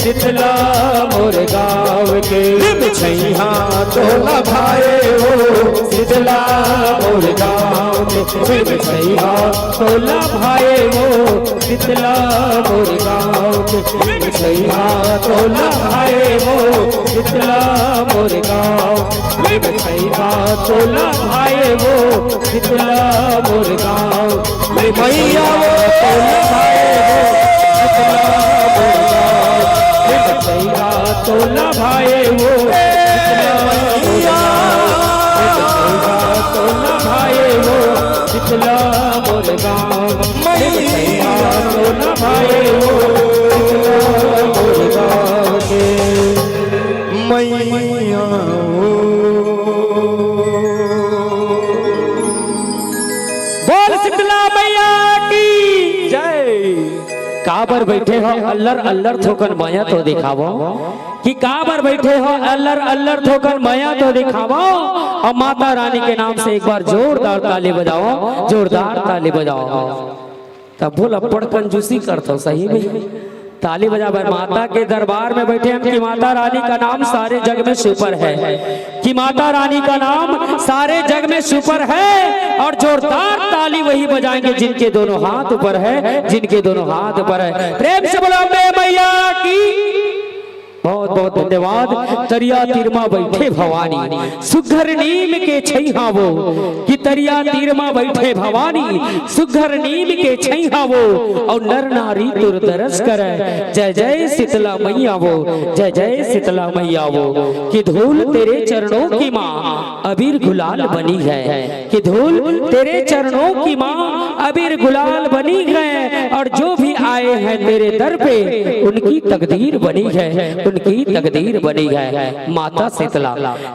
शीतला मोर गाँव के, लिम सैहा तोला भाए हो। शीतला मोर गाँव के, लिम सैहा तोला भाए हो। शीतला मोर गाँव के, लिम सैहा तोला भाए हो। शीतला मोर गाँव, लिम सैहा तोला भाए हो। शीतला मोर गाँव, लिम सैहा तोला भाए हो। शीतला मोर गाँव, लिम सैहा तोला भाए हो। शीतला मोर गाँव, लिम सैहा तोला भाए हो। शीतला मोर गाँव, मैया। मैया। बोल शीतला मैया की जय। काबर बैठे हो अल्लर अल्लर थोकन मया तो दिखावो, कि काबर बैठे हो अल्लर अल्लर थोकन मया तो दिखावो। और माता रानी के नाम से एक बार जोरदार ताली बजाओ, जोरदार ताली बजाओ। तब बोल, अब्बड़ कंजूसी करथो सही में। ताली बजा भाई, माता के दरबार में बैठे हम कि माता रानी का नाम सारे जग में सुपर है, कि माता रानी का नाम सारे जग में सुपर है। और जोरदार ताली वही बजाएंगे जिनके दोनों हाथ ऊपर है, जिनके दोनों हाथ ऊपर है। प्रेम से बोलो अम्बे मैया की। बहुत बहुत धन्यवाद। तरिया तीर मा बैठे भवानी, सुघर नीम के छैहा वो, कि तरिया तीर मा बैठे भवानी, सुघर नीम के छैहा वो, और नर नारी तुर दरस करे। जय जय शीतला मैया वो, जय जय शीतला मैया वो, कि धूल तेरे चरणों की माँ अबीर गुलाल बनी है, कि धूल तेरे चरणों की माँ अबीर गुलाल बनी है, और जो भी आए आए हैं तेरे दर पे, उनकी तकदीर बनी है, उनकी तकदीर बनी है। माता शीतला,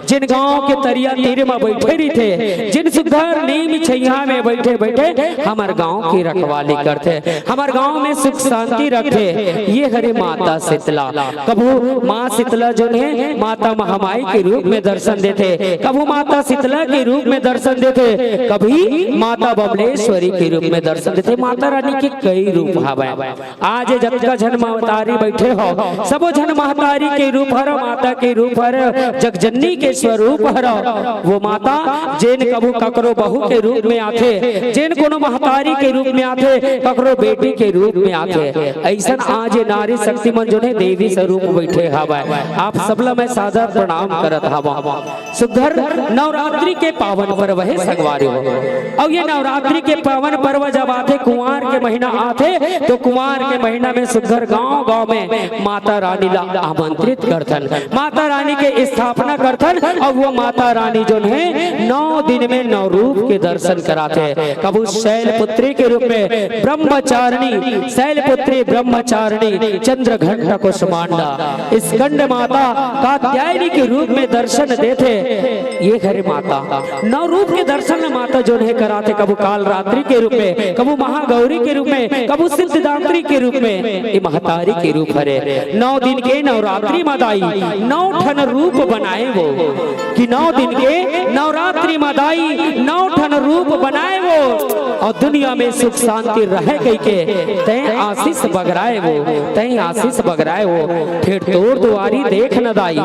जिन गांव के तरिया तीर म बइठे रहिथे, जिन सुग्घर नीम छइहां में बइठे बइठे हमर गांव के रखवाली करथे, हमर गांव में सुख शांति रखथे, ये हरे माता शीतला। कभू माँ शीतला जोन हे, माता महामाई के रूप में दर्शन देथे, कभू माता शीतला के रूप में दर्शन देथे, कभी माता बमलेश्वरी के रूप में दर्शन देथे। माता रानी के कई रूप हवय। आज जतका झन महतारी बइठे हो, सबो झन महतारी के रूप हरो, माता के रूप हरो, जगजननी के स्वरूप हरो। वो माता जेन कभू ककरो बहू के रूप में आथे, जेन कोनो महतारी के रूप में आथे, ककरो बेटी के रूप में आथे। अइसन आज ये नारी शक्ति मन जोन हे देवी स्वरूप बइठे हवय। आप सबला मैं सादर प्रणाम करत हवं। सुग्घर नवरात्रि के पावन पर्व हे संगवारी हो। अउ ये नवरात्रि के पावन पर्व जब आथे, कुंवार के महीना आथे, तो कुंवार के महीना में सुग्घर गांव-गांव में माता रानी ला आमंत्रित करथन, माता रानी के स्थापना करथन, अउ वो माता रानी जोन हे नौ दिन में नौ रूप के दर्शन कराथे। कभू शैलपुत्री के रूप में ब्रह्मचारिणी, शैलपुत्री ब्रह्मचारिणी, चंद्रघंटा कुष्मांडा, स्कंद माता, कात्यायनी के रूप में दर्शन देथे। ये हरे माता, नौ रूप के दर्शन माता जोन हे कराथे, कभू कालरात्रि के रूप में, कभू महागौरी के रूप में, कभू सिद्धिदात्री के रूप में, ये महतारी के रूप हरे। नौ दिन के नवरात्रि म दाई नौ ठन रूप बनाए वो, कि नौ दिन के नवरात्रि म दाई नौ ठन रूप बनाए वो, अउ दुनिया में सुख शांति रहे कहिके तैं आशीष बगराए वो, तैं आशीष बगराए वो। फेर तोर दुवारी देख न दाई,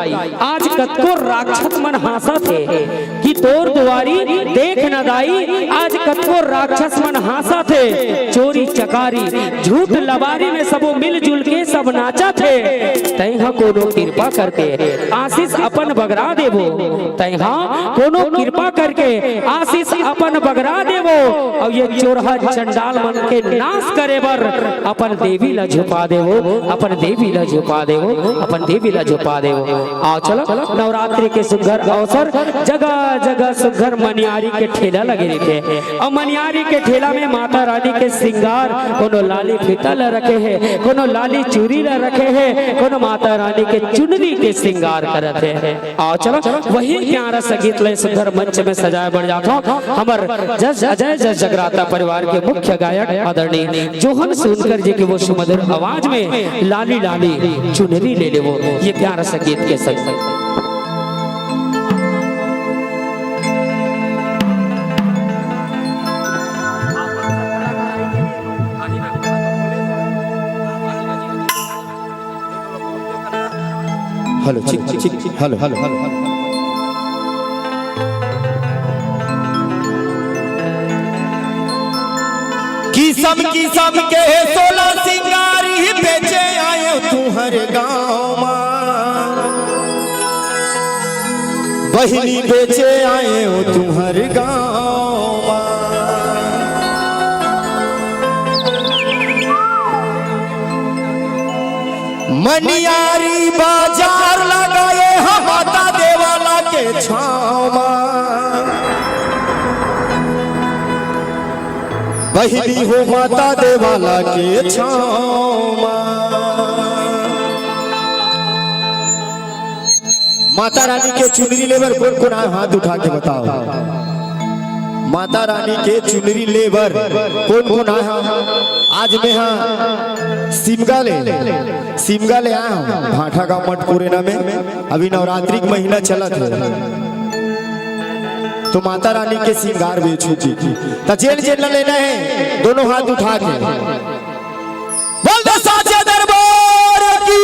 आज कतको राक्षस मन हाँसत हे, कि तोर दुवारी देख न दाई, आज कतको राक्षस मन हाँसत हे, चोरी चकारी झूठ लबारी में सबो मिलजुल के सब नाचत हे। तैं ह कोनो किरपा करके आशीष अपन बगरा देबो, तैं ह कोनो किरपा करके आशीष अपन बगरा देबो, अउ ये चोरहा चंडाल मन के नाश करे बर अपन देवी ला झुपा देबो, अपन देवी ला झुपा देबो, अपन देवी ला झुपा देबो। आओ चलो, नवरात्रि के सुग्घर अवसर, जगह जगह सुग्घर मनियारी के ठेला लगे रहिथे, अउ मनियारी के ठेला में माता रानी के श्रृंगार, कोनो लाली फीता ला रखे हे, कोनो लाली चूरी ला रखे हे, कोनो माता रानी के चुनरी के श्रृंगार करत हे। आओ चलो, वही प्यारा सा गीत ले सुग्घर मंच में सजाए बर जात हों हमर जस अजय जस जगराता परिवार के मुख्य गायक आदरणीय जोहन सोनकर जी के वो सुमधुर आवाज में लाली लाली चुनरी ले लेवो, ये प्यारा सा गीत के संग। Hello, check, check, check, hello, hello, hello, hello. किसम किसम के सोला सिंगारी बेचे आयो तुंहर गाँव मा, बहिनी बेचे आयो तुंहर गाँव मा। मनियारी बाजार लगाए ह माता देवाला के छाँव मा। बहिनी हो माता देवाला के छाँव मा। माता रानी के चुनरी लेबर कोन कोन आए, हाथ उठा के बताओ। माता रानी के चुनरी लेबर कोन कोन आए हा? आज मैं हा सिमगा ले, सिमगा ले आए हूँ भाठा गाँव मठ पुरेना में। अभी नवरात्रि के महीना चलत हे, तो माता रानी के श्रृंगार बेचहूँ जी। त जेन जेन ला लेना हे, दोनों हाथ उठा के। बोल दो साचे दरबार की।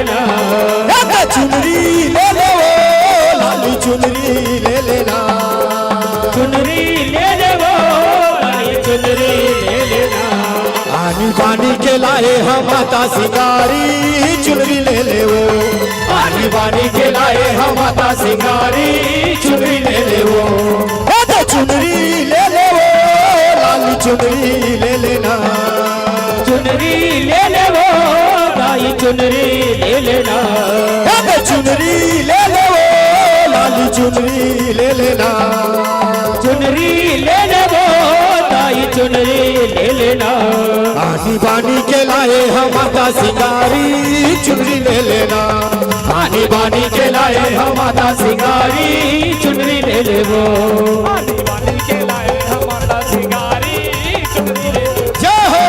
ए त चुनरी ले ले वो, लाली चुनरी ले लेना। चुनरी ले ले वो, लाली चुनरी ले लेना। आनी बानी के लाए हम माता सिंगारी, चुनरी ले ले वो। आनी बानी के लाए हम माता सिंगारी, चुनरी ले ले वो। ए त चुनरी ले ले वो, लाली चुनरी ले लेना। चुनरी ले ले वो, दाई चुनरी ले लेना। ए त चुनरी ले ले वो, लाली चुनरी ले लेना। चुनरी ले ले वो, दाई चुनरी ले लेना। आनी बानी के लाए हम माता सिंगारी, चुनरी ले लेना। आनी बानी के लाए हम माता सिंगारी, चुनरी ले ले वो। आनी बानी के लाए हम माता सिंगारी, चुनरी ले ले वो। जय हो।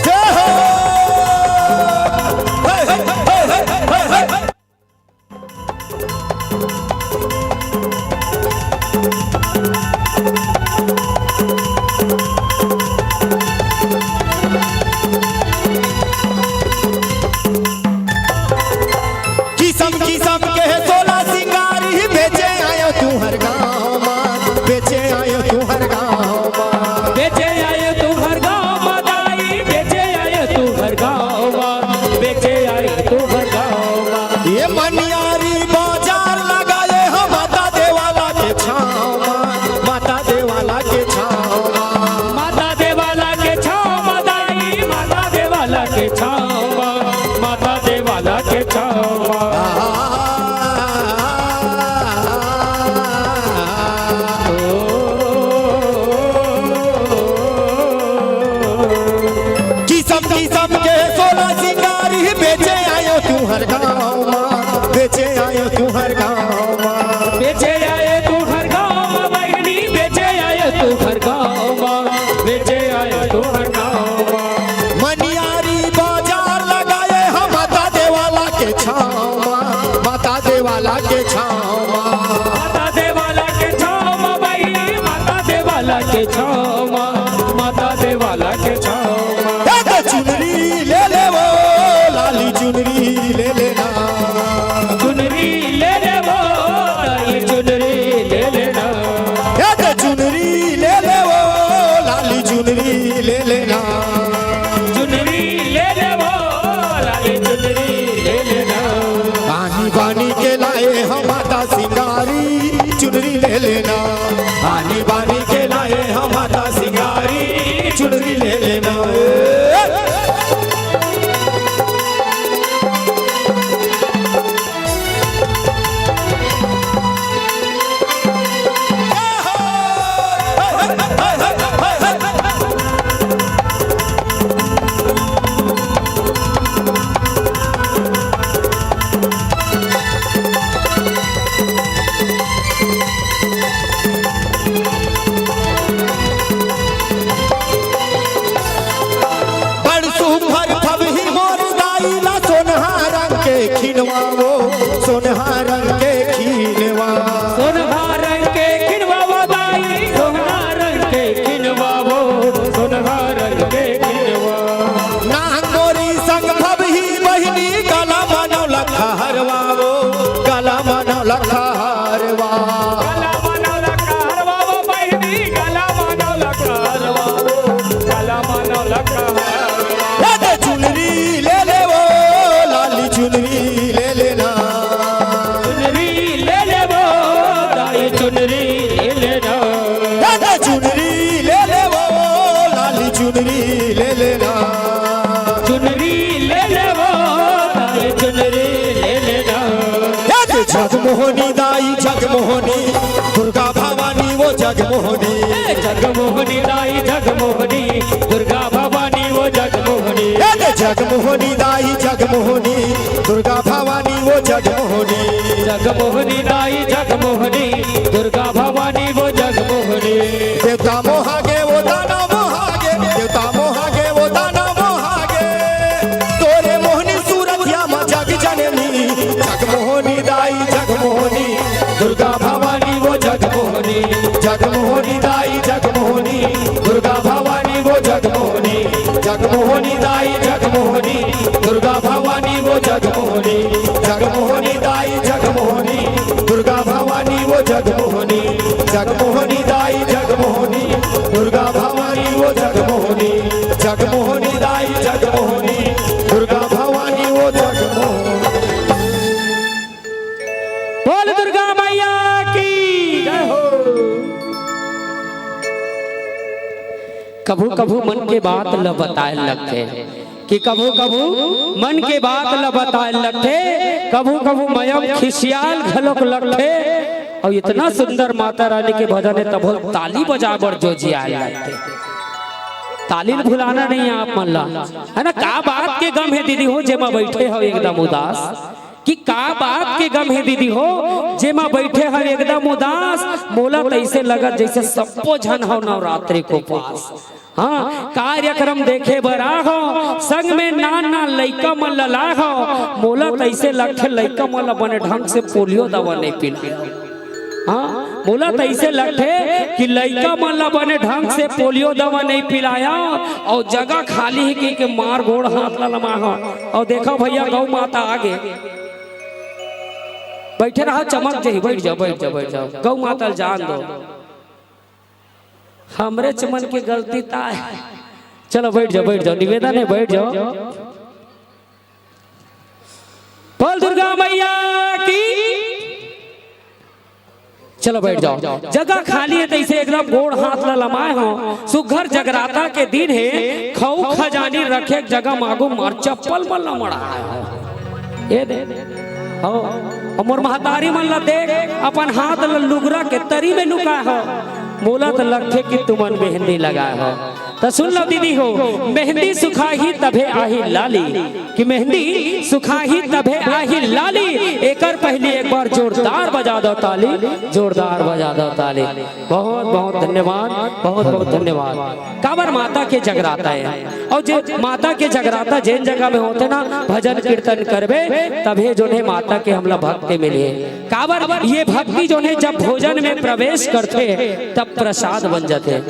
जय हो। हे, हे, हे, हे, हे, हे। किसम किसम के सोला सिंगारी बेचे आयो तुंहर गाँव मा, बेचे आयो तुंहर गाँव मा। बेचे आयो तुंहर गाँव मा दाई, बेचे आयो तुंहर गाँव मा, बेचे आयो तुंहर गाँव मा। ये मनियारी बाजार लगाए हम माता देवाला के छाँव मा, माता देवाला के छाँव मा। माता देवाला के छाँव मा दाई, माता देवाला के छाँव मा, माता देवाला के छाँव मा। किसम किसम के सोला सिंगारी बेचे आयो तुंहर गाँव मा, बेचे आयो तुंहर गाँव मा। बेचे आयो तुंहर गाँव मा बहिनी, बेचे आयो तुंहर गाँव मा, बेचे आयो तुंहर गाँव मा। मनियारी बाजार लगाए हम माता देवाला के छाँव मा, माता देवाला के छाँव मा। माता देवाला के छाँव मा बहिनी, माता देवाला के छाँव मा, माता देवाला के छाँव मा। ए त चुनरी ले ले वो, लाली चुनरी ले लेना। चुनरी ले ले वो, लाली चुनरी ले लेना। ए त चुनरी ले ले वो, लाली चुनरी ले लेना। चुनरी ले ले वो, लाली चुनरी ले लेना। आनी बानी के लाए हम माता सिंगारी, चुनरी ले लेना। आनी बानी के लाए हम माता सिंगारी, चुनरी ले लेना। बड़ सुंदर फबही मोर दाई ला सोनहा रंग के खिनवा वो, सोनहा रंग के खिनवा। सोनहा रंग के खिनवा वो दाई, सोनहा रंग के खिनवा वो, सोनहा रंग के खिनवा। नांगोरी संग फबही बहिनी गला मा नौ लखा हरवा वो, गला मा नौ लखा हरवा। गला मा नौ लखा हरवा वो बहिनी, गला मा नौ लखा हरवा वो, गला मा नौ लखा हरवा। ए त चुनरी ले ले वो, लाली चुनरी ले लेना। चुनरी ले ले वो, दाई चुनरी ले लेना। ए त चुनरी ले ले वो, लाली चुनरी ले लेना। चुनरी ले ले वो, दाई चुनरी ले लेना। ए त जगमोहनी दाई जगमोहनी, दुर्गा भवानी वो जगमोहनी। ए जगमोहनी दाई जगमोहनी, दुर्गा भवानी वो जगमोहनी। ए त जगमोहनी दाई जगमोहनी, दुर्गा भवानी वो जगमोहनी। जगमोहनी दाई जगमोहनी, दुर्गा भवानी वो जगमोहनी। देवता मोहागे वो दानव मोहागे, देवता मोहागे वो दानव मोहागे। तोरे मोहनी सूरतिया मा जग जननी, जगमोहनी दाई जगमोहनी, दुर्गा भवानी वो जग जगमोहनी दाई जगमोहनी, दुर्गा भवानी वो जगमोहनी। जगमोहनी दाई जगमोहनी, दुर्गा भवानी वो जगमोहनी। जगमोहनी दाई जगमोहनी, दुर्गा भवानी वो जगमोहनी। जगमोहनी दाई जगमोहनी, दुर्गा भवानी वो जगमोहनी। जगमोहनी दाई जगमोहनी, दुर्गा भवानी वो जगमोहनी। बोल दुर्गा मैया की जय हो। कभू कभू मन के बात ल बताए लगथे कि कभू कभू मन के बात ल बताए लगथे, कभू कभू मयम खिसियाल घलोक लगथे। अउ इतना सुंदर माता रानी के भजन हे, तभो ताली बजाए बर जो जियाए लगथे। ताली ल भुलाना नहीं हे आप मन ला, है ना? का बात के गम हे दीदी हो, जेमा बैठे हो एकदम उदास? कि का बात के गम हे दीदी हो, जेमा बैठे हव एकदम उदास? मोला तइसे लगत जइसे सब्बो झन हव नवरात्रि के उपास। हाँ, कार्यक्रम देखे बर आहो, संग में नान नान लइका मन ल लाहो। मोला तइसे लगथे लइका मन ल बने ढंग से पोलियो दवा नहीं पिलाया। हाँ, मोला तइसे लगथे कि लइका मन ल बने ढंग से पोलियो दवा नहीं पिलाया, अउ जगह खाली हे कि के मार गोड़ हाथ ल लमाहो। अउ देखो भैया, गौ माता आगे। बैठे रहो, चमक जाही। बैठ जाओ, बैठ जाओ, बैठ जाओ। गौ माता ल जान दो। हमरे चमन के गलती ताय। चलो बैठ जाओ, बैठ जाओ, निवेदन हे, बैठ जाओ। बोल दुर्गा मैया की। चलो बैठ जाओ, जगह खाली हे, तइसे एकदम गोड़ हाथ ला लमाए हो। सुघर जगराता के दिन हे, खऊ खजानी रखे के जगह मागू मार चप्पल मन ला मड़ाए हो। ए दे, हो, अउ मोर महतारी मन ला देख, अपन हाथ ला लुगरा के तरी में लुकाए हो। मोला त लगथे कि तुमन मेहंदी लगाए हो। त सुन लो दीदी हो, मेहंदी सुखाही तभे आही लाली, कि मेहंदी सुखाही तभे आही लाली। एकर पहली एक बार जोरदार बजा दो ताली, जोरदार बजा दो ताली। बहुत बहुत धन्यवाद, बहुत बहुत धन्यवाद। काबर माता के जगराता हे, अउ जे माता के जगराता जेन जगह में होथे ना, भजन कीर्तन करबे, तभे जोन हे माता के हमला भक्ति मिलही। काबर ये भक्ति जोन हे जब भोजन में प्रवेश करथे, तब प्रसाद बन जाथे।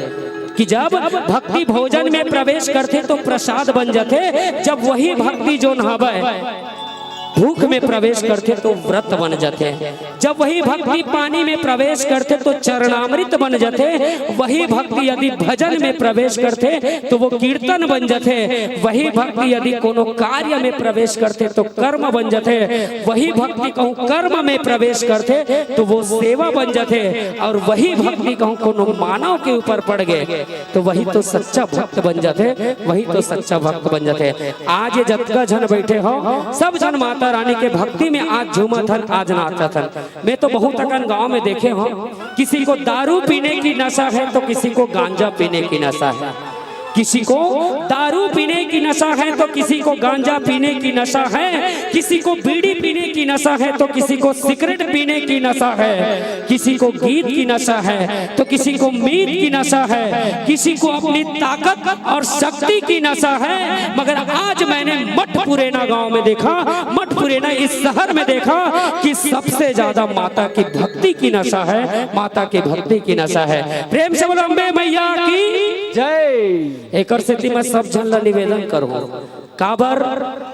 कि जब भक्ति भोजन में प्रवेश करथे तो प्रसाद बन जाथे। जब वही भक्ति जोन हवय भूख में प्रवेश करथे तो व्रत बन जाथे। जब वही भक्ति पानी में प्रवेश करथे तो चरणामृत बन जाथे। वही भक्ति यदि भजन में प्रवेश करथे तो वो कीर्तन बन जाथे। वही भक्ति यदि कोनो कार्य में प्रवेश करथे तो कर्म बन जाथे। वही भक्ति कहूँ कर्म में प्रवेश करथे तो वो सेवा बन जाथे। अउ वही भक्ति कहूँ कोनो मानव के ऊपर पड़ गे तो वही तो सच्चा भक्त बन जाथे, वही तो सच्चा भक्त बन जाथे। आज ये जतका झन बैठे हो, सब झन माता रानी के भक्ति में आज झूमत हन, आज नाचत हन। मैं तो बहुत अकन गांव में देखे हो, किसी को दारू पीने की नशा है तो किसी को गांजा पीने की नशा है, किसी को दारू पीने की नशा है तो किसी को गांजा पीने की नशा है, किसी को बीड़ी पीने की नशा है तो किसी को सिगरेट पीने की नशा है, किसी को गीत की नशा है तो किसी को मीत की नशा है, किसी को अपनी ताकत और शक्ति की नशा है। मगर आज मैंने मठ पुरेना गांव में देखा, मठ पुरेना इस शहर में देखा कि सबसे ज्यादा माता की भक्ति की नशा है, माता की भक्ति की नशा है। प्रेम से बोलो अम्बे मैया की जय। एकर सेती मैं सब झन ला निवेदन करूँ, काबर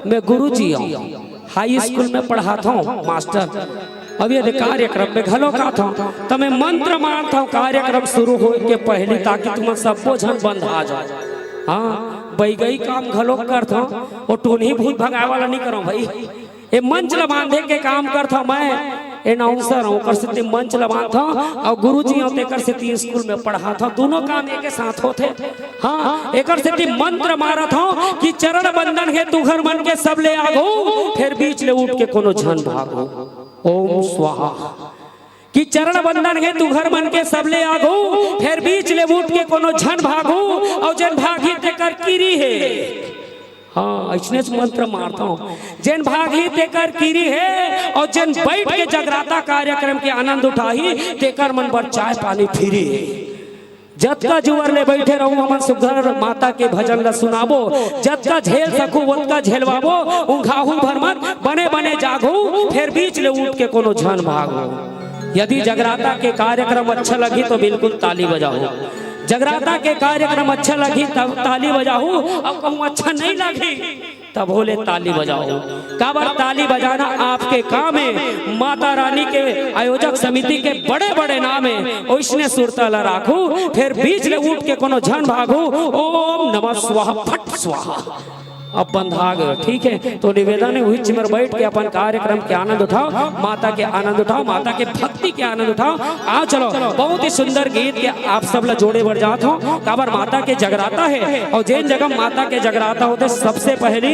मैं गुरुजी हूँ, हाई स्कूल में पढ़ात हूँ मास्टर। अब ये कार्यक्रम में घलो आत हूँ, त मैं मंत्र मारत हूँ कार्यक्रम शुरू होए के पहली, ताकि तुमन सब्बो झन बंधा जाओ। हाँ, बैगई काम घलो करत हूँ, वो टोनही भूत भगाए वाला नहीं करो भाई। ये मंच ला बांधे के काम करत हूँ मैं, अनाउंसर हूँ, ओकर सेती मंच ला बांधत हूँ, अउ गुरुजी हूँ, तेकर सेती स्कूल में पढ़ात हूँ, दोनों काम एके साथ होथे। हाँ, एकर सेती मंत्र मारत हूँ कि चरण बंदन हे तुंहर मन के सबले आगू, फेर बीच ले उठ के कोनो झन भागो। ओम स्वाहा। कि चरण बंदन हे तुंहर मन के सबले आगू, फेर बीच ले उठ के कोनो झन भागू, अउ जेन भागही तेकर किरी हे। हाँ, अइसने से मंत्र मारत हूँ। जेन भागही तेकर किरी हे, अउ जेन बैठ के जगराता कार्यक्रम के आनंद उठाही, तेकर मन बर चाय पानी फ्री हे। जतका जुवर ले बैठे रहू, हमन सुघर माता के भजन ला सुनाबो, जतका झेल सकू, ओतका झेलवाबो, ऊंघाहू भर मत, बने बने जागहू, फेर बीच ले उठ के कोनो झन भागो। यदि जगराता के कार्यक्रम अच्छा लगही तो बिल्कुल ताली बजाहू। जगराता के कार्यक्रम अच्छा लगही तब ताली बजाहू, अउ कहूँ अच्छा नहीं लगही तभो ले ताली बजाहू। काबर ताली बजाना आपके काम हे। माता रानी के आयोजक समिति के बड़े-बड़े नाम हे, ओइसने सुरता ला राखू। फेर बीच ले उठ के कोनो झन भागू, ओम नमः स्वाहा, फट स्वाहा। अब बंधा गयो, ठीक हे। तो निवेदन हे, उहिच मेर बैठ के अपन कार्यक्रम के आनंद उठाओ, माता के आनंद उठाओ, माता के भक्ति के आनंद उठाओ। आओ चलो, बहुत ही सुंदर गीत के आप सब ला जोड़े बर जात हौं। काबर माता के जगराता हे, अउ जेन जगह माता के जगराता होथे, सबसे पहली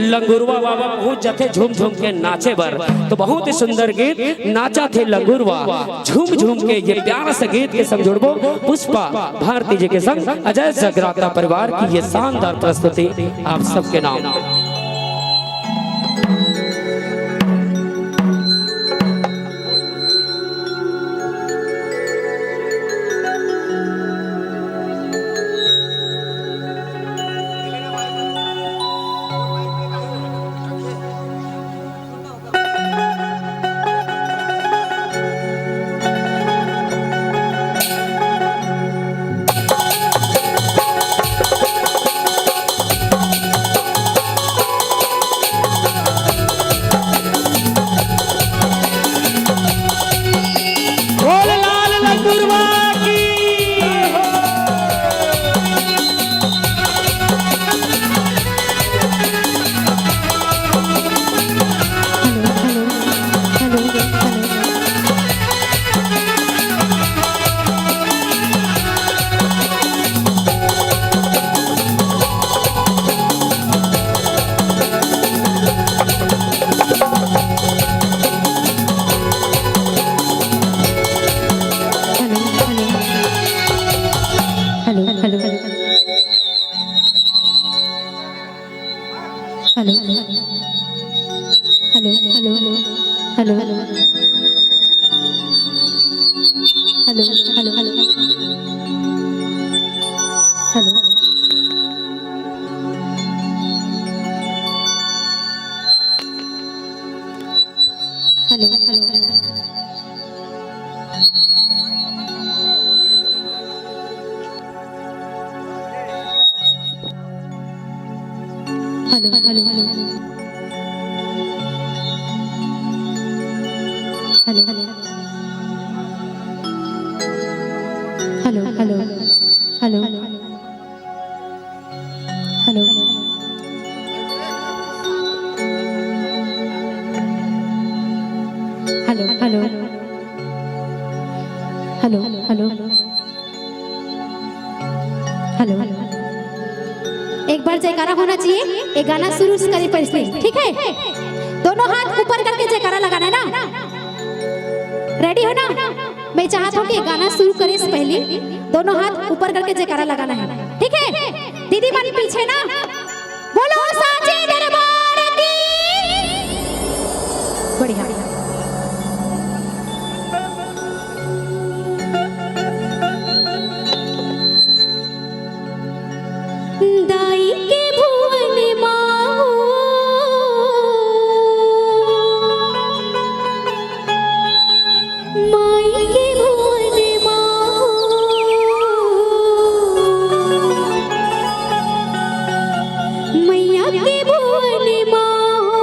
लंगुरवा बाबा पहुंच जाथे झूम झूम के नाचे बर। तो बहुत ही सुंदर गीत, नाचा थे लंगुरवा, झूम झूम के ये प्यारा सा गीत के संग जुड़बो पुष्पा भारती जी के संग। अजय जगराता परिवार की ये शानदार प्रस्तुति आप सबके नाम। भोलेलाल लंगुरवा की। Hello, hello. Hello, hello. Hello, hello. Hello, hello. Hello, hello. Hello, hello, hello. Hello. Hello, hello, hello. Hello, hello, hello. Hello, hello. Hello, hello. Hello. Hello. Hello, hello. Hello, hello. Hello. एक बार जयकारा होना चाहिए। ये गाना शुरू से करीब पहले, ठीक है? दोनों हाथ ऊपर करके जयकारा लगाना है ना? रेडी हो ना? मैं चाहत हौं कि गाना शुरू करे से पहले दोनों हाथ ऊपर करके जयकारा लगाना है, ठीक है? दीदी मन पीछे ना, बोलो साचे दरबार की। बढ़िया। दाई के भुवन मा हो, माई के भुवन मा हो, मैया के भुवन मा हो।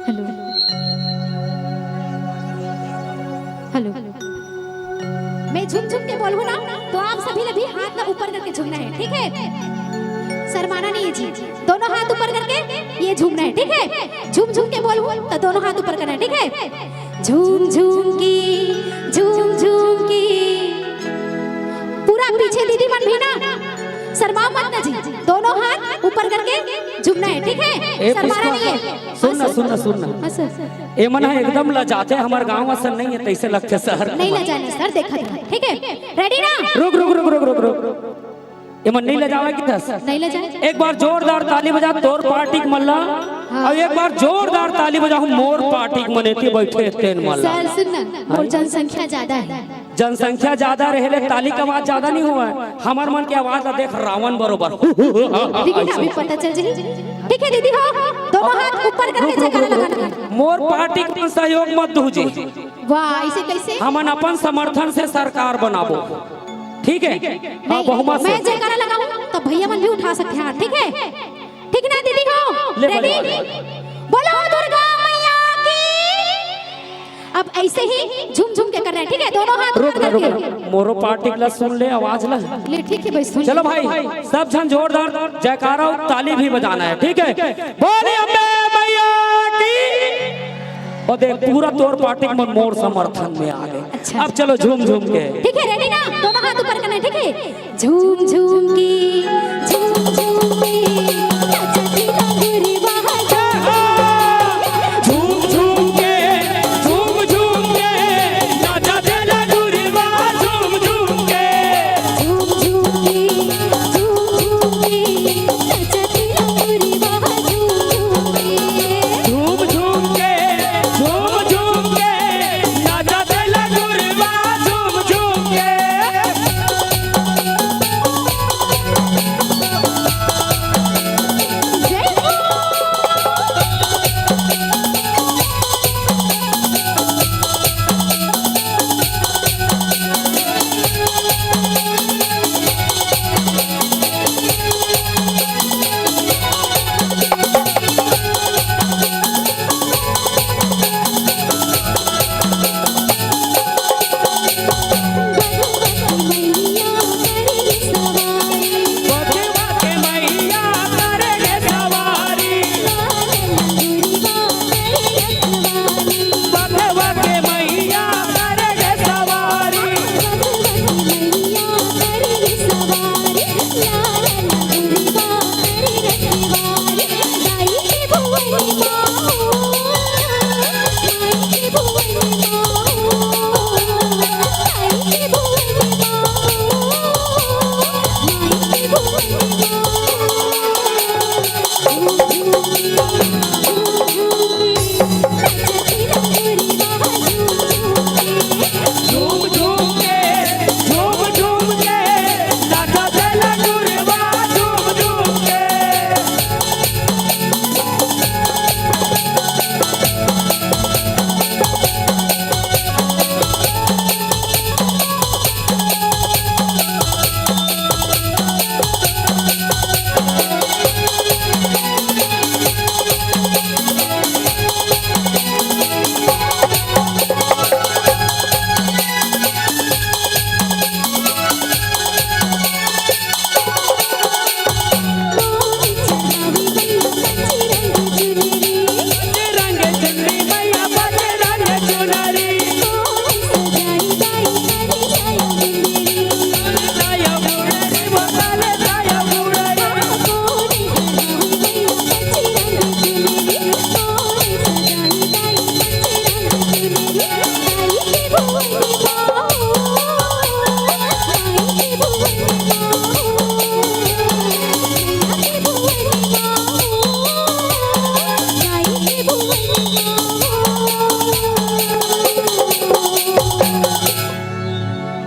Hello, hello. मैं झूम झूम के बोलूँ ना, तो आप सभी ने भी हाथ ला ऊपर करके झूमना है, ठीक है? शर्माना नहीं है जी, दोनों हाथ ऊपर करके ये झूमना है, ठीक है? झूम झूम के बोलूँ तो दोनों हाथ ऊपर करना है, ठीक है? झूम झूम के, झूम झूम के। पूरा पीछे दीदी मन भी ना, शर्माओ मत ना जी, दोनों हाथ ऊपर करके झूमना है, ठीक है? ए शर्माना पुष्पा, नहीं है। सुन ना, सुन ना, सुन ना। हाँ सर। ए मन ह एकदम लजाथे, हमर गांव असन नहीं है, तैसे लगथे शहर। नहीं लजाना सर, देखा था, ठीक है? रेडी ना? रुक, रुक, रुक, रुक, रुक, रुक। ए मन नहीं लजावे की थस। नहीं लजाए। एक बार जोरदार ताली बजा तोर पार्टी के मन ला, हाँ। और एक बार जोरदार ताली बजा हम मोर पार्टी के मन एती बैठे तेन मन ला। सर सुन ना, मोर जनसंख्या ज्यादा है। जनसंख्या ज्यादा रहे ले ताली के आवाज ज्यादा नहीं हुआ है। हमर मन के आवाज ला देख रावण बरोबर। दीदी ना अभी पता चल जाही। ठीक है दीदी हो, दोनों हाथ ऊपर करके रुक, रुक, जयकारा रुक, रुक, लगाना। रुक। मोर पार्टी के सहयोग मत दू जी। वाह, ऐसे कैसे? हमन अपन समर्थन से सरकार बनाबो, ठीक है? हाँ, नहीं, बहुमत से। मैं जयकारा लगाऊं तो भैया मन भी उठा सकते हैं हाथ, ठीक है? ठीक ना दीदी हो? ले, रेडी? बोलो, बोलो। बोलो दुर्गा मैया की। अब ऐसे ही झूम झूम के करना है, ठीक है? दोनों हाथ रुक, ऊपर रुक, करके। रुक। मोरो पार्टी ला सुन ले, आवाज ला। ले, ठीक है भाई, सुन। चलो भाई, सब झन जोरदार जयकारा और ताली भी बजाना है, ठीक है? बोले अम्बे मैया की। और देख, पूरा तोर पार्टी मन मोर समर्थन में आ गए। अच्छा। अब चलो झूम झूम के। ठीक है, रेडी ना? दोनों हाथ ऊपर करना है, ठीक है? झूम झूम के, झूम झूम के, नाचा तेरा गुरुवा। झूम झूम के, झूम झूम के, नाचा तेरा गुरुवा। झूम झूम के, झूम झूम के, झूम झूम के, नाचा तेरा गुरुवा। झूम झूम के, झूम झूम के, झूम झूम के, नाचा तेरा गुरुवा। झूम झूम के।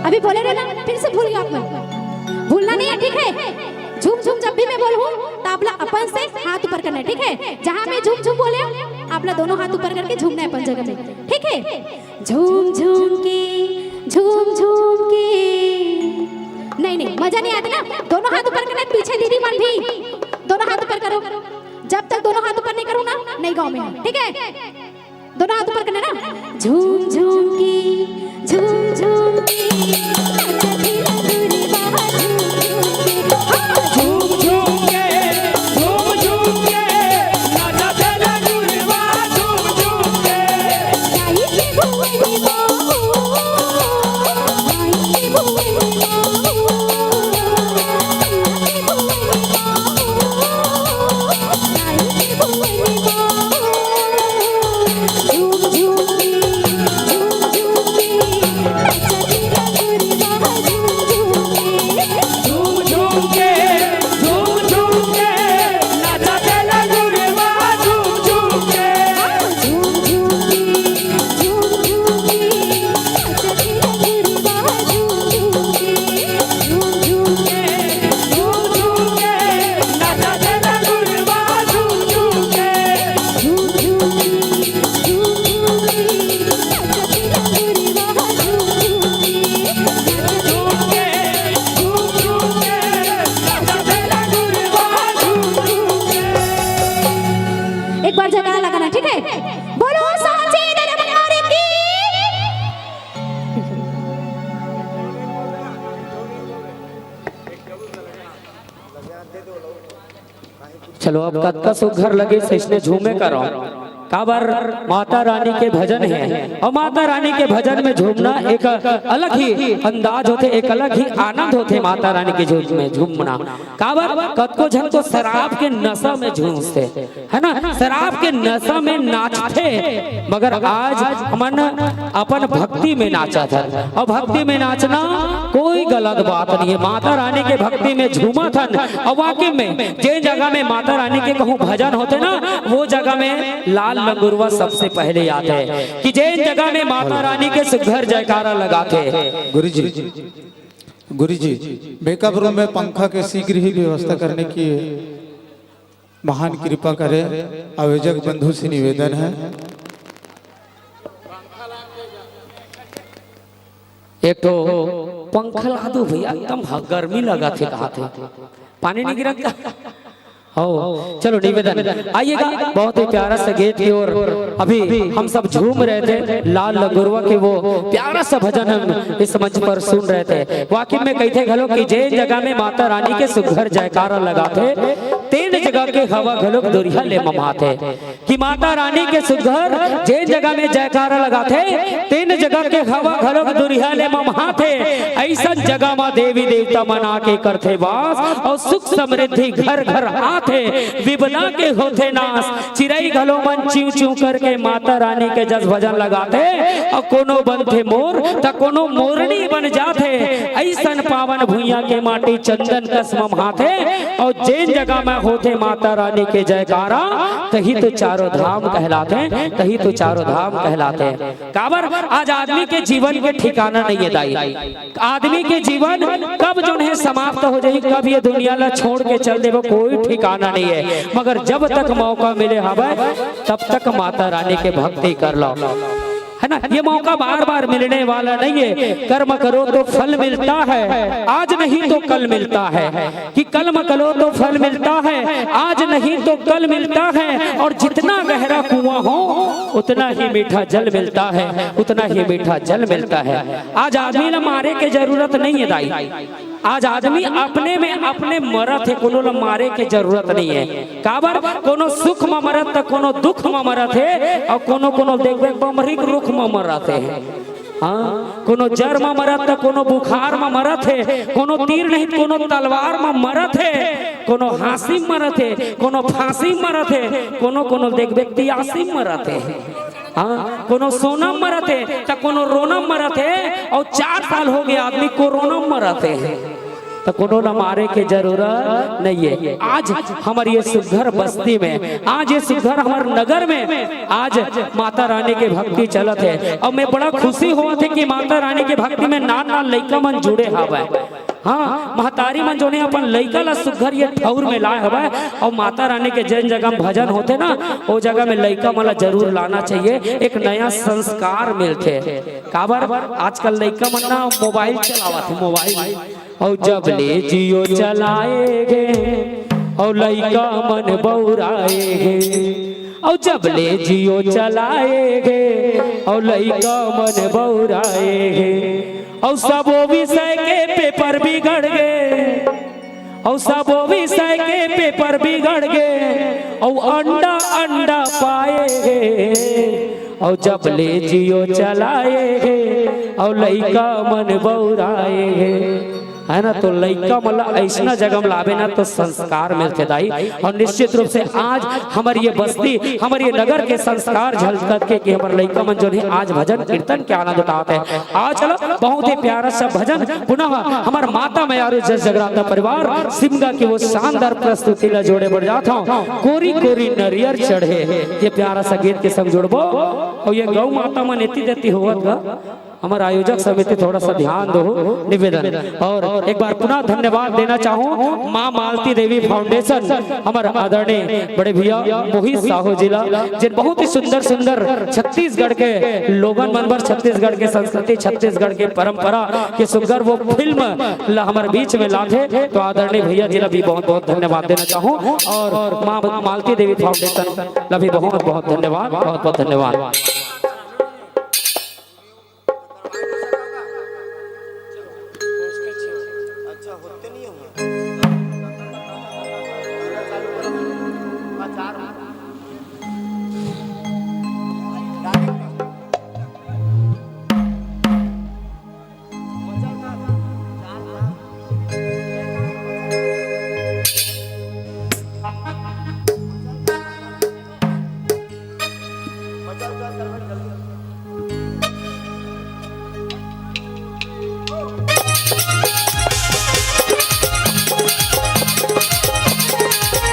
अभी बोले रहे ना, फिर से भूल गया आप मन। भूलना नहीं है, ठीक है? झूम झूम जब भी मैं बोलूँ, तो आप ला अपन से हाथ ऊपर करना है, ठीक है? जहाँ मैं झूम झूम बोले, आप ला दोनों हाथ ऊपर करके झूमना है अपन जगह में, ठीक है? झूम झूम के, झूम झूम के। नहीं, नहीं, मजा नहीं आता ना। दोनों हाथ ऊपर करना है, पीछे दीदी मन भी दोनों हाथ ऊपर करो। जब तक दोनों हाथ ऊपर नहीं करूँ ना, नहीं गाँव में, ठीक है? दोनों हाथ ऊपर करना ना। झूम झूम के, झूम झूम के, नाचा तेरा गुरुवा, झूम झूम के। हाँ, झूम झूम के, झूम झूम के, नाचा तेरा गुरुवा, झूम झूम के। गाई के भुवनी बाबू, गाई के भुवनी बाबू। एक बार जयकारा लगाना, ठीक है? बोलो साचे दरबार की। चलो, अब कतका सुघर लगे, सइसने झूमे करो। काबर माता रानी के भजन हे, अउ माता रानी के भजन में झूमना एक अलग ही अंदाज होथे, एक अलग ही आनंद होथे माता रानी के झूम में झूमना। काबर कतको झन तो शराब के नशा में झूमथे, है ना, शराब के नशा में नाचथे, मगर आज हमन अपन भक्ति में नाचत हन। अउ भक्ति में नाचना कोई गलत बात नहीं है। माता रानी के भक्ति में झूमत हन। अउ वाकई में जेन जगह में माता रानी के कहूँ भजन होथे ना, वो जगह में लाल लंगुरवा सबसे पहले आथे। कि जेन जगह में माता रानी के सुघर जयकारा लगाथे। गुरुजी, गुरुजी, मेकअप रूम में पंखा के शीघ्र ही व्यवस्था करने की महान कृपा करे। आयोजक बंधु से निवेदन है। एक ठो पंखा ला दो भैया, एकदम ह-, गर्मी लगत हे, कहा थे पानी नहीं गिरत का? हो, चलो निवेदन, आइएगा। बहुत ही प्यारा सा गीत की ओर अभी हम सब झूम रहे थे, लाल लंगुरवा के वो प्यारा सा भजन हम इस मंच पर सुन रहे थे। वाकई में कहिथे घलो कि जेन जगह में माता रानी के सुघर जयकारा लगाथे, तेन जगह के हवा घलोक दुरिहा ले ममाथे। कि माता रानी के सुघर जेन जगह में जयकारा लगाथे, तेन जगह के हवा घलोक दुरिहा ले ममाथे। अइसन जगह म देवी देवता मन आके करथे वास, अउ सुख समृद्धि घर घर आथे। विपदा के होथे नाश, चिरई घलो मन चिंव चिंव करके माता रानी के जस भजन लगाथे। अउ कोनो बनथे मोर, त कोनो मोरनी बन जाथे। अइसन पावन भुइयां के माटी चंदन कस ममाथे। अउ जेन जगह म होथे माता रानी के जयकारा, तही तो चारों धाम कहलाथे, तही तो चारों धाम कहलाथे। काबर आज आदमी के जीवन के ठिकाना नहीं है दाई। आदमी के जीवन कब जोन है समाप्त हो जाही, कब ये दुनिया ला छोड़ के चल देबो, कोई ठिकाना नहीं है। मगर जब तक मौका मिले हवय, तब तक माता रानी के भक्ति कर लो, है ना? ये मौका बार बार मिलने वाला नहीं है। कर्म करो तो फल मिलता है, आज नहीं तो कल मिलता है। कि कर्म करो तो फल मिलता है, आज नहीं तो कल मिलता है। और जितना गहरा कुआं हो, उतना ही मीठा जल मिलता है, उतना ही मीठा जल मिलता है। आज आदमी ला मारे के जरूरत नहीं है दाई। आज आदमी अपने में अपने मरत हे, कोनो ला मारे के जरूरत नहीं है। काबर कोनो सुख म मरत त कोनो दुख म मरत हे, अउ कोनो कोनो देखबे बमरी के रुख म मरत हे। हाँ, कोनो जर म मरत त कोनो बुखार म मरत हे, कोनो तीर नहीं त कोनो तलवार म मरत हे, कोनो हाँसी म मरत हे, कोनो फांसी म मरत हे, कोनो कोनो देखबे तियासी म मरत हे। हाँ, कोनो सोना म मरत हे, त कोनो रोना म मरत हे, अउ चार साल हो गए आदमी कोरोना म मरत हे, त कोनो ला मारे के जरूरत नहीं है। आज हमर ये सुघर बस्ती में, आज ये सुघर हमर नगर में, आज माता रानी के भक्ति चलत हे। अउ मैं बड़ा खुशी होवत हे कि माता रानी के भक्ति में नान नान लइका मन जुड़े हवय। हाँ, महतारी मन जोने अपन लइका ला सुघर ये ठौर में लाए हवय, अउ माता रानी के जेन जगह में भजन होथे ना, ओ जगह में लइका मन ला जरूर लाना चाहिए। एक नया संस्कार मिलथे। काबर आजकल लइका मन ना मोबाइल चलावत हे, मोबाइल। अउ जब ले जियो चलाए गे, अउ लइका मन बउराए हे, अउ जब ले जियो चलाए हे, अउ लइका मन बउराए हे, अउ सबो विषय के पेपर बिगड़ गे, अउ सबो विषय के पेपर बिगड़ गे, अउ अंडा अंडा पाए हे, अउ जब ले जियो चलाए हे, अउ लइका मन बउराए हे। है ना, तो लइका मन ला अइसना जगह में लाबे ना, तो संस्कार मिलथे दाई। अउ निश्चित रूप से आज हमर ये बस्ती, हमर ये नगर के संस्कार झलकत हे कि हमर लइका मन जो हे आज भजन कीर्तन के आनंद उठात हे। आज चलो, बहुत ही प्यारा सा भजन पुनः हमर माता मयारू जस जगराता परिवार सिमगा के वो शानदार प्रस्तुति ला जोड़े बर जात हौं। कोरी कोरी नरियर चढ़े, ये प्यारा सा गीत के संग जुड़बो। अउ ये गौ माता मन एती देती होवत गा, हमर आयोजक समिति थोड़ा सा ध्यान दो, निवेदन। अउ एक बार पुनः धन्यवाद देना चाहूँ माँ मालती देवी फाउंडेशन, हमर आदरणीय बड़े भैया मोहित साहू जी ला, जिन बहुत ही सुंदर सुंदर छत्तीसगढ़ के लोगन मन बर, छत्तीसगढ़ के संस्कृति, छत्तीसगढ़ के परंपरा के सुंदर वो फिल्म ला हमर बीच में लाथे। तो आदरणीय भैया जी ला भी बहुत बहुत धन्यवाद देना चाहूँ अउ माँ मालती देवी फाउंडेशन ला भी बहुत बहुत धन्यवाद, बहुत बहुत धन्यवाद।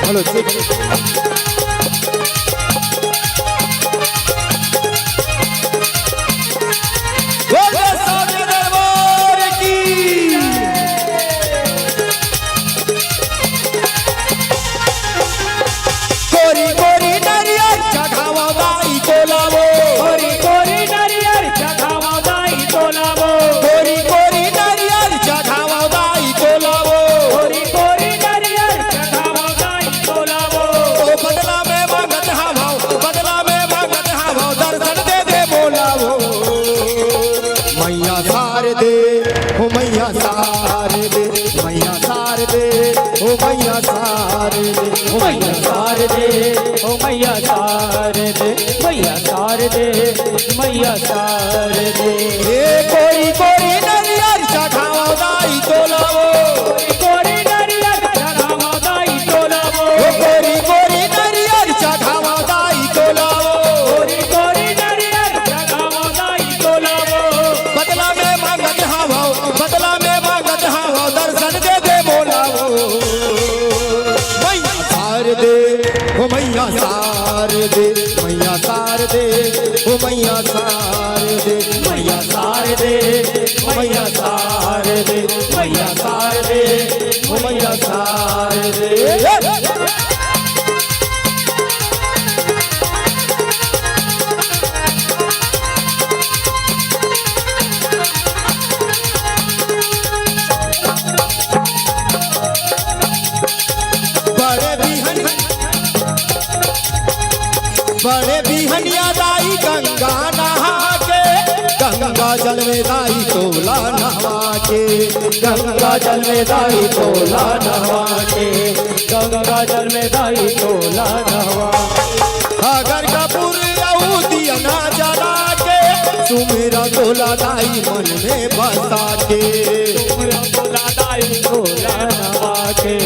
Hello, check. बोल दे सामने दरबार की। कोरी कोरी नरियर चढ़ावा दाई तोला वो। कोरी कोरी नरियर चढ़ावा दाई तोला वो। कोरी कोरी नरियर चढ़ावा दाई तोला वो। कोरी कोरी नरियर चढ़ावा दाई तोला वो। ओ बदला में मांगत हवं, बदला में मांगत हवं, दर्शन दे दे मोला वो। मैया शारदे, ओ मैया शारदे, मैया शारदे, ओ मैया शारदे, ओ मैया शारदे, ओ मैया शारदे, मैया शारदे, मैया शारदे। ए कोरी कोरी नरियर चढ़ावा दाई तोला वो। कोरी नरियर चढ़ावा दाई तोला वो। ओ कोरी कोरी नरियर चढ़ावा दाई तोला वो। कोरी कोरी नरियर चढ़ावा दाई तोला वो। बदला में मांगत हवं, बदला में मांगत हवं, दर्शन दे दे मोला वो। मैया शारदे, ओ मैया शारदे, मैया शारदे, ओ मैया शारदे, मैया शारदे, मैया शारदे, मैया शारदे, ओ मैया शारदे। बड़े बिहन, बड़े बिहनिया दाई गंगा नहा के, गंगा जल में दाई तोला नहा के, गंगा जल में दाई तोला नहा के, गंगा जल में दाई तोला नहा। अगर कपूर अउ दिया ना जला के, सुमिरा तोला दाई मन में बसा के। सुमिरा तोला दाई तोला नवा के,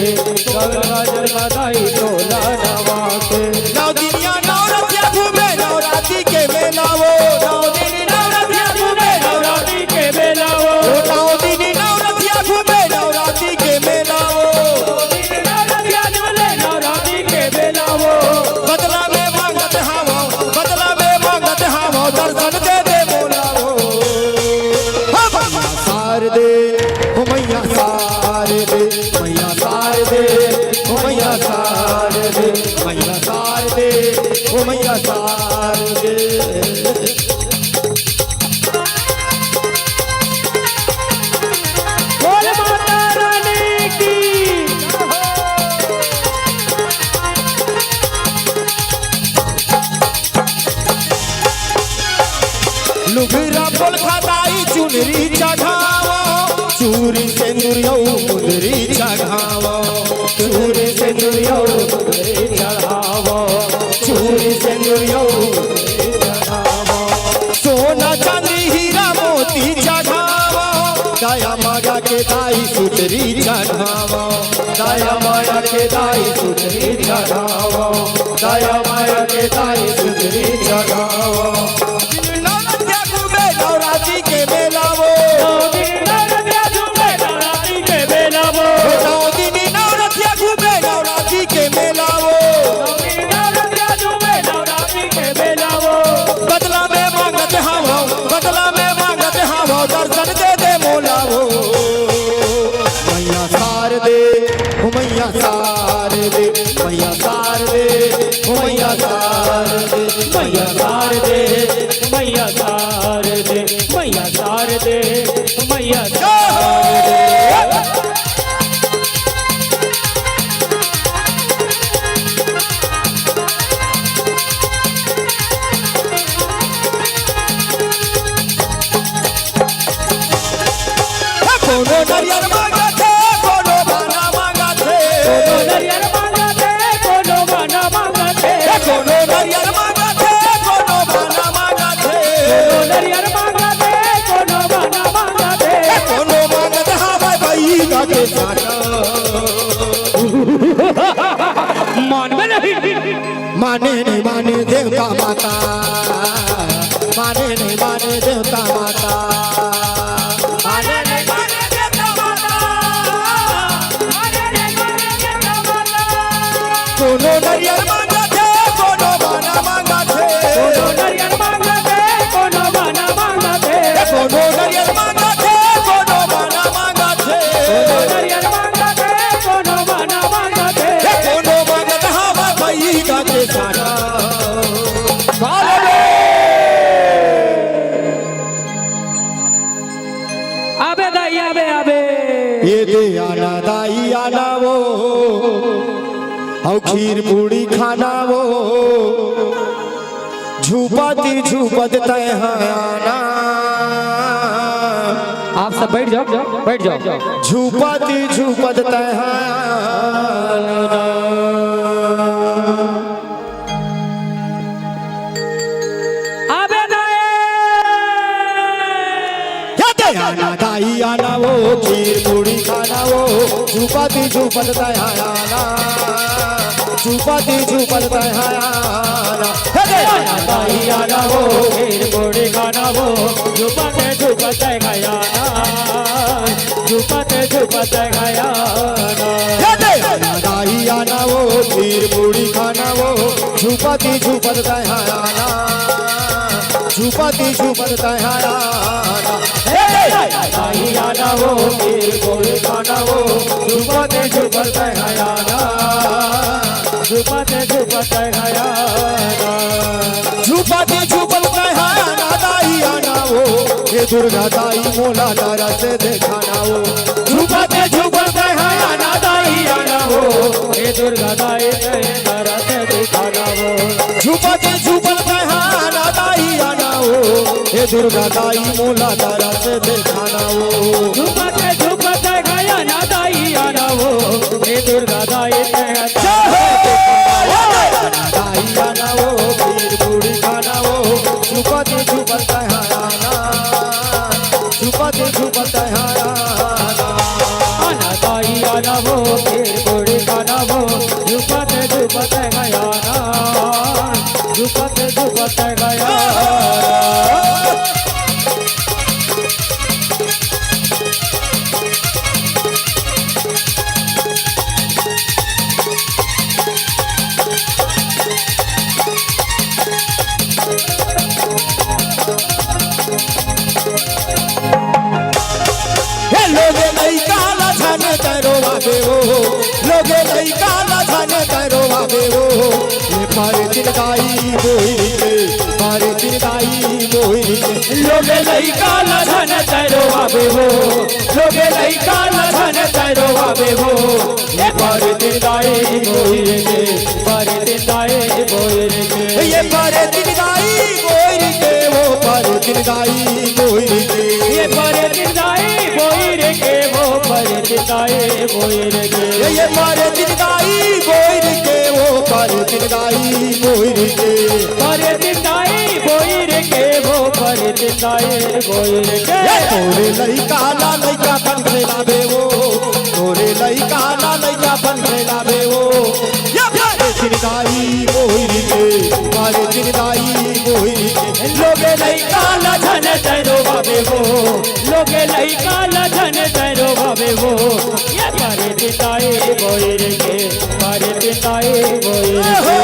गंगा जल में दाई तोला नवा के। नौ दिनिया नौ रतिया घूमे नवरात्रि के मेला वो। नौ दिन नौ रतिया घूमे नवरात्रि के मेला वो। नौ दिन नौ रतिया घूमे नवरात्रि के मेला वो। नौ दिन नौ रतिया झूले नवरात्रि के मेला वो। बदला में मांगत हवं, बदला में मांगत हवं, दर्शन दे दे मोला वो। हाँ, मैया शारदे, ओ मैया शारदे, मैया शारदे, ओ मैया शारदे, मैया शारदे, ओ मैया शारदे। बोल माता रानी की। लुगरा पोलखा दाई चुनरी चढ़ावव, चूरी सेंदुर अउ मुंदरी चढ़ावव, चूरी सेंदुर अउ मुंदरी चढ़ावव, चूरी सेंदुर अउ मुंदरी चढ़ावव। सोना चांदी हीरा मोती चढ़ावव, दया माया के दाई सुतरी चढ़ावव, दया माया के दाई सुतरी चढ़ावव, दया माया के दाई सुतरी चढ़ावव। दिन नवरतिया घूमे नवरात्रि के मेला वो। नौ दिन नवरतिया घूमे नवरात्रि के मेला वो। नौ दिन नवरतिया घूमे नवरात्रि के मेला वो। नौ दिन नवरतिया घूमे नवरात्रि के मेला वो। बदला में मांगत हावव, बदला में मांगत हावव, दर्शन दे दे मोला वो। मैया शारदे, ओ मैया शारदे, मैया शारदे, ओ मैया शारदे, मैया शारदे, मैया शारदे, मैया शारदे, मैया शारदे। हे कोनो नरियर मांगत हे, कोनो बाना मांगत हे। कोनो नरियर मांगत हे, कोनो बाना मांगत हे। हे कोनो नरियर मांगत हे, कोनो बाना मांगत हे। कोनो नरियर मांगत हे, कोनो बाना मांगत हे। हे कोनो मांगत हावय बइगा के साटा। मानबे नहीं। माने नहीं माने देवता माता, माने नहीं माने देवता माता, माने नहीं माने देवता माता, माने नहीं माने देवता माता। कोनो नरियर मांगत हे, कोनो बाना मांगत हे। कोनो नरियर मांगत हे, कोनो बाना मांगत हे। हे कोनो नरियर मांगत हे, कोनो बाना मांगत हे। कोनो नरियर मांगत हे, कोनो बाना मांगत हे। हे कोनो मांगत हावय बइगा के साटा। आबे दाई, आबे, आबे। ये दे आना दाई आना वो, अउ खीर पूड़ी खाना वो, झूपत झूपत तैं हा आना। आप सब बैठ जाओ, बैठ जाओ। झूपत झूपत तैं हा आना। आबे दाई। या दे आना दाई आना वो, खीर पूड़ी खाना वो, झूपत झूपत तैं हा आना, झूपत झूपत तैं हा आना। हे दे आना दाई आना वो, खीर पूड़ी खाना वो, झूपत झूपत तैं हा आना, झूपत झूपत तैं हा आना। हे दे आना दाई आना वो, खीर पूड़ी खाना वो, झूपत झूपत तैं हा आना, झूपत झूपत तैं हा आना। हे दे आना दाई आना वो, खीर पूड़ी खाना वो, झूपत झूपत तैं हा आना, झूपत झूपत तैं हा आना। झूपत झूपत तैं हा आना दाई आना वो, हे दुर्गा दाई मोला दरस देखाना वो। झूपत झूपत तैं हा आना दाई आना वो, हे दुर्गा दाई तैं दरस देखाना वो। झूपत झूपत तैं हा आना दाई आना वो, हे दुर्गा दाई मोला दरस देखाना वो। झूपत झूपत तैं हा आना दाई आना वो, हे दुर्गा दाई तैं जय हो। दाई आना वो, खीर पूड़ी खाना वो, झूपत झूपत तैं हा आना, झूपत झूपत तैं हा आना। आना दाई आना वो, खीर पूड़ी खाना वो, झूपत झूपत तैं हा आना, झूपत झूपत तैं हा आना। हे लोगे लइका ला झन तैं रोवाबे वो, लोगे लइका ला झन तैं रोवाबे वो। ये परतिन दाई मोहिनी के, परतिन दाई मोहिनी के। लोगे लइका ला झन तैं रोवाबे वो, लोगे लइका ला झन तैं रोवाबे वो। ये परतिन दाई मोहिनी के, परतिन दाई मोहिनी के। ये परतिन दाई मोहिनी के, वो परतिन दाई बोहिर के। ये पर दिन दाई बोहिर के, वो पर दिन दाई बोहिर के। ये, ये पर दिन दाई बोहिर के, वो पर दिन दाई बोहिर के। पर दिन दाई बोहिर के, वो पर दिन दाई बोहिर के। ये तोरे लइका ला लइका बन खेलाबे वो, तोरे लइका ला लइका बन खेलाबे वो। ये मारे दिन दाई बोहिर के, मारे दिन दाई बोहिर के। लोगे लइका ला झन तैरो बाबे वो, लोगे लइका ला झन तैरो बाबे वो। ये मारे दिन दाई बोहिर के, मारे दिन दाई बोहिर के।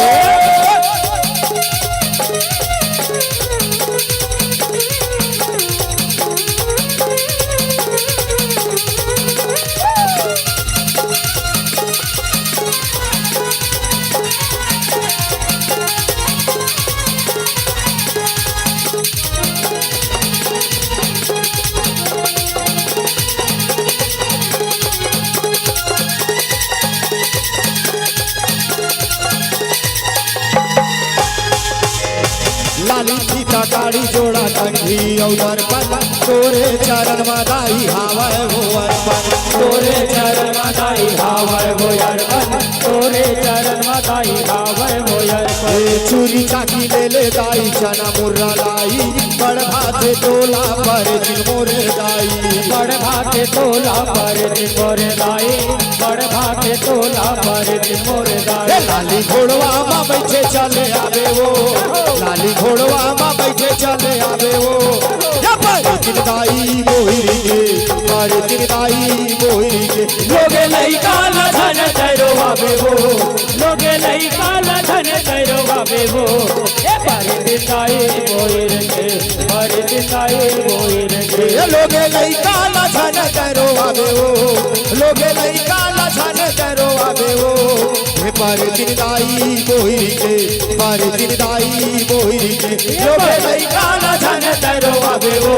लाली फीता काड़ी जोड़ा कंघी अउ दर्पण, तोरे चरण म दाई हावय वो अर्पण। तोरे चरण म दाई हावय वो अर्पण, तोरे चरण म दाई हावय वो अर्पण। ए चूरी चाकी ले ले दाई, चना मुर्रा लाई, बड़ भाते तोला पर दिन मोरे दाई। बड़ भाते तोला पर दिन मोरे दाई, बड़ भाते तोला पर दिन मोरे दाई। ए लाली घोड़वा म बइठे चले आबे वो, लाली घोड़वा म बइठे चले आबे वो। या पर दिन दाई बोहिर के, पर दिन दाई बोहिर के। लोगे लइका ला झन तैरो आबे वो, लोगे लइका ला झन तैरो आबे वो। ए पर दिन दाई बोहिर के, पर दिन दाई बोहिर के। ए लोगे लइका ला झन तैरो आबे वो, लोगे लइका ला झन तैरो आबे वो। हे पर दिन दाई बोहिर के, पर दिन दाई बोहिर के। लोगे लइका ला झन तैरो आबे वो,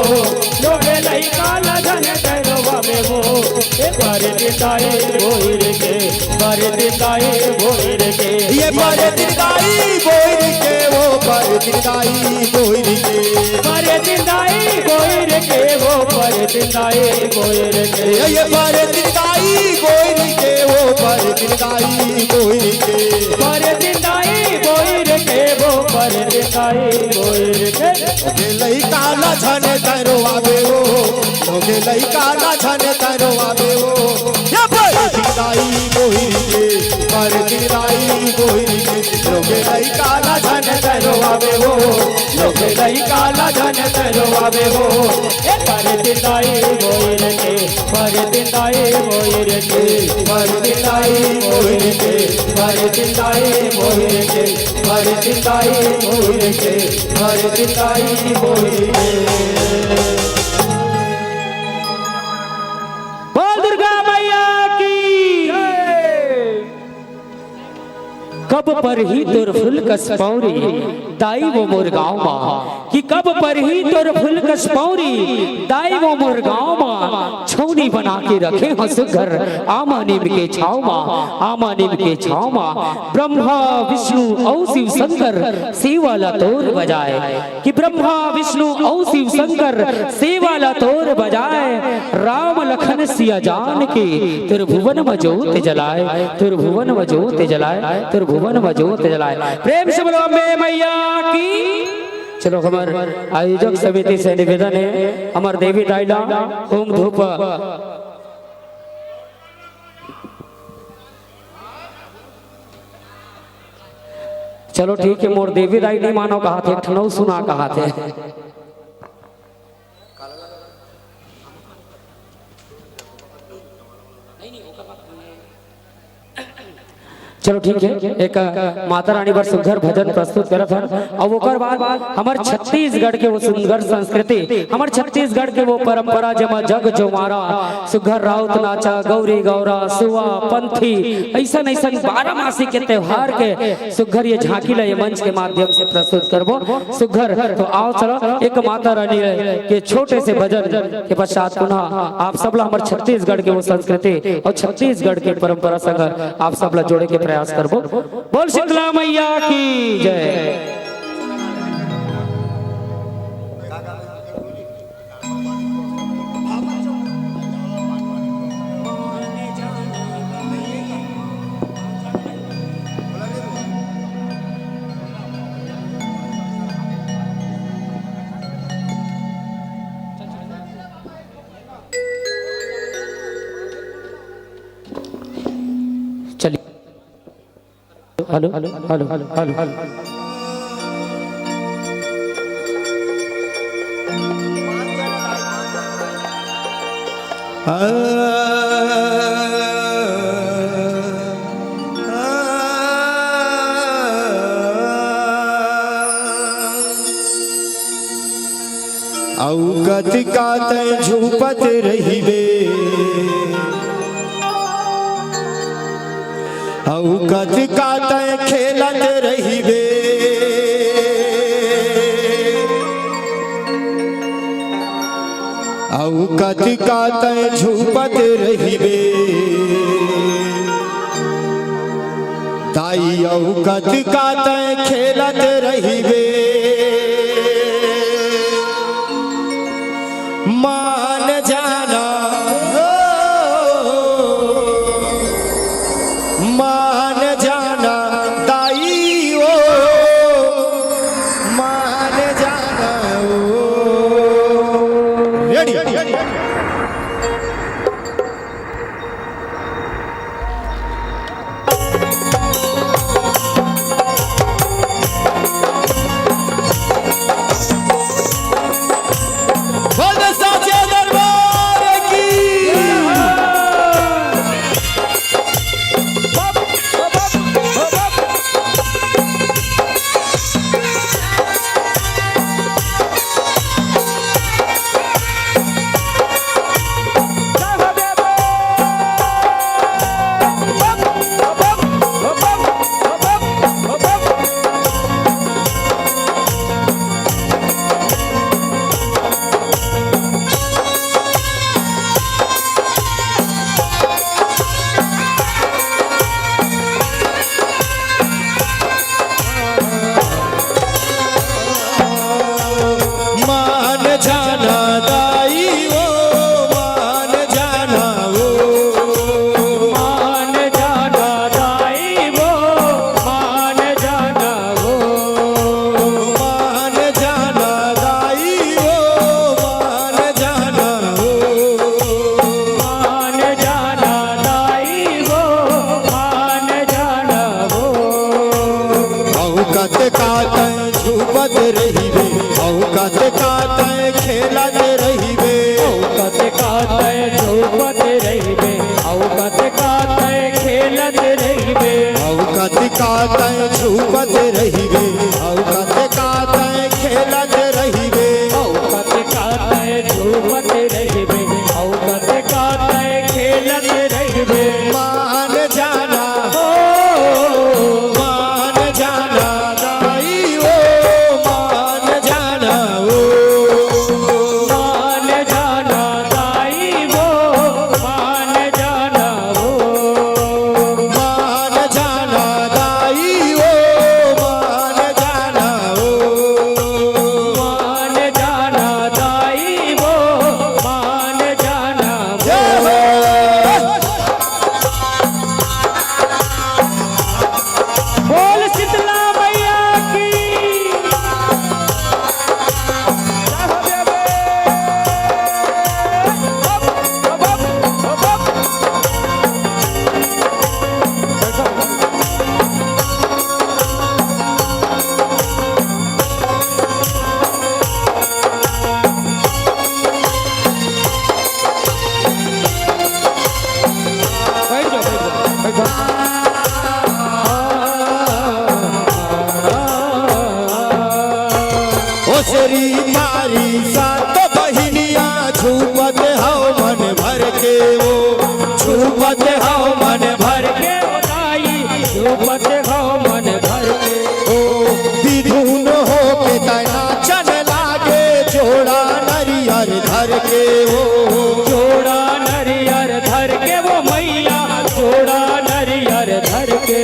लोगे लइका ला झन तैरो आबे वो। हे पर दिन दाई बोहिर के, पर दिन दाई बोहिर के। ये पर दिन दाई बोहिर के, वो पर दिन दाई बोहिर के। पर दिन दाई बोहिर के, वो पर दिन दाई बोहिर के। ये, ये पर दिन दाई बोहिर के, वो पर दिन दाई बोहिर के। पर दिन दाई बोहिर के, वो पर दिन दाई बोहिर के। लोगे लइका ला झन तैरो आबे वो, लोगे लइका ला झन तैरो आबे वो। या पर दिन दाई बोहिर के, पर दिन दाई बोहिर के। लोगे लइका ला झन तैरो आबे वो, लोगे लइका ला झन तैरो आबे वो। ए पर दिन दाई बोहिर के, पर दिन दाई बोहिर के, पर दिन दाई बोहिर के, पर दिन दाई बोहिर के, पर दिन दाई बोहिर के, पर दिन दाई बोहिर के। बोल दुर्गा मैया की। कब परही तोर फूल कस पौरी, दाई वो मोर गाँव मा। कि कब परही तोर फूल कस पौरी, दाई वो मोर गाँव मा। छौनी बना के रखे हँव सुघर, आमा नीम के छाँव मा, आमा नीम के छाँव मा। ब्रह्मा विष्णु अउ शिव शंकर, सेवा ला तोर बजाए। कि ब्रह्मा विष्णु अउ शिव शंकर, सेवा ला तोर बजाए। राम लखन सिया जान के, तोर भुवन म जोत जलाए, तोर भुवन म जोत जलाए, तोर भुवन म जोत जलाए। प्रेम से बोलो अम्बे मैया की। चलो, हमर आयोजक समिति से निवेदन हे, हमर देवी दाई ला होम धूप। चलो ठीक हे, मोर देवी दाई नइ मानो कहाथे, एक ठन अउ सुना कहाथे। चलो ठीक हे, एक माता रानी बर सुघर भजन प्रस्तुत करत हन, अउ ओकर बाद हमर छत्तीसगढ़ के वो सुघर संस्कृति, हमर छत्तीसगढ़ के वो परंपरा, जेमा जग जोमारा, सुघर राउत नाचा, गौरी गौरा, सुआ, पंथी, अइसन अइसन बारह मासी के त्योहार के सुघर ये झांकी ला ये मंच के माध्यम से प्रस्तुत करबो। सुघर तो आओ चलो, एक माता रानी के छोटे से भजन के पश्चात पुनः आप सबला हमर छत्तीसगढ़ के वो संस्कृति अउ छत्तीसगढ़ के परंपरा संग आप सबला जोड़े के प्रयास करबो। बोल शीतला मैया की जय। Hello, hello, hello, hello. अउ कतका तैं झूपत रहिबे, अउ कतका तैं खेलत रहिबे, अउ कतका तैं झूपत रहिबे। दाई अउ कतका तैं खेलत रहिबे। मान जाना, ओ, मान जाना दाई ओ, मान जाना ओ। रेडी। बोल दे साचे दरबार की। मान जाना दाई ओ, मान जाना ओ। मान जाना दाई ओ, मान जाना ओ। मान जाना दाई ओ, मान जाना ओ। मान जाना दाई ओ, मान जाना ओ। अउ कतका तैं झूपत रहिबे, अउ कतका तैं खेलत रहिबे। अउ कतका तैं झूपत रहिबे, अउ कतका तैं खेलत रहिबे। अउ कतका तैं झूपत रहिबे, अउ कतका तैं खेलत रहिबे। अउ कतका तैं झूपत रहिबे, अउ कतका तैं खेलत रहिबे। मान जाना ओ, मान जाना दाई ओ, मान जाना ओ। मान जाना दाई ओ, मान जाना ओ। मान जाना दाई ओ, मान जाना ओ। मान जाना दाई ओ, मान जाना ओ। जय हो। बोल शीतला मैया की। बैठ जाओ, बैठ जाओ, बैठ जाओ। ओ श्री मारी सात बहिनिया झूपत हव मन भर के ओ, झूपत हव मन भर के ओ दाई, झूपत हव मन भर के ओ। बिधुन होके तैं नाचन लागे, जोड़ा नरियर धर के ओ। जोड़ा नरियर धर के ओ मैया, जोड़ा नरियर धर के।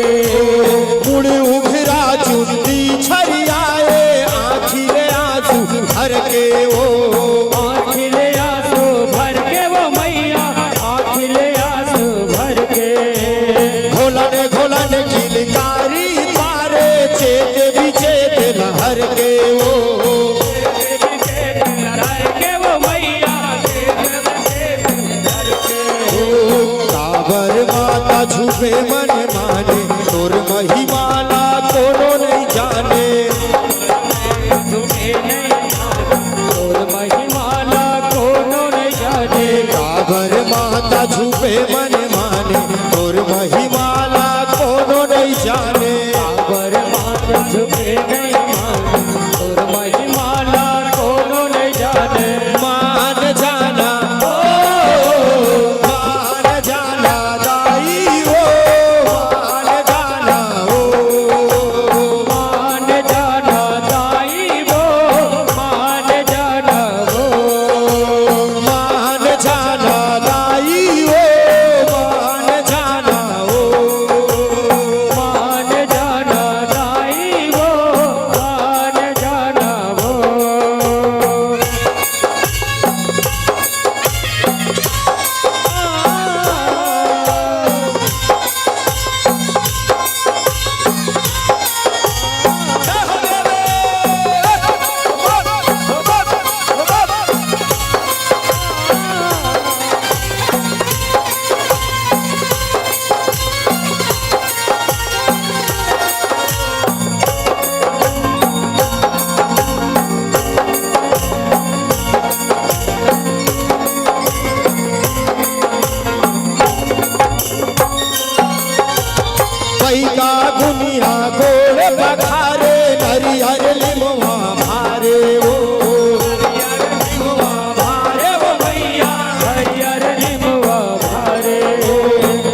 मुड़ उघरा चुंदी छरियाए, आँखी ले आँसू भर के ओ। आँखी ले आँसू भर के ओ मैया, आँखी ले आँसू भर के। घोलन घोलन किलकारी पारे, चेत बिचेत लहर के ओ। लहर के ओ मैया, ओ काबर माता झूमे मन माने, तोर महिमा बर माता झूपे मन माने, तोर महिमा ला कोनो नइ जाने। बर माता झूपे मन माने, तोर महिमा ला कोनो नइ जाने। मान जाना, ओ, मान जाना दाई ओ, मान जाना ओ, मान जाना दाई ओ, मान जाना ओ, मान जाना दाई ओ, मान जाना ओ, मान जाना दाई ओ, मान जाना ओ। पैका गुनिया गोड़ पखारे, नरियर लिमवा भारे ओ। नरियर लिमवा भारे ओ भैया, नरियर लिमवा भारे ओ।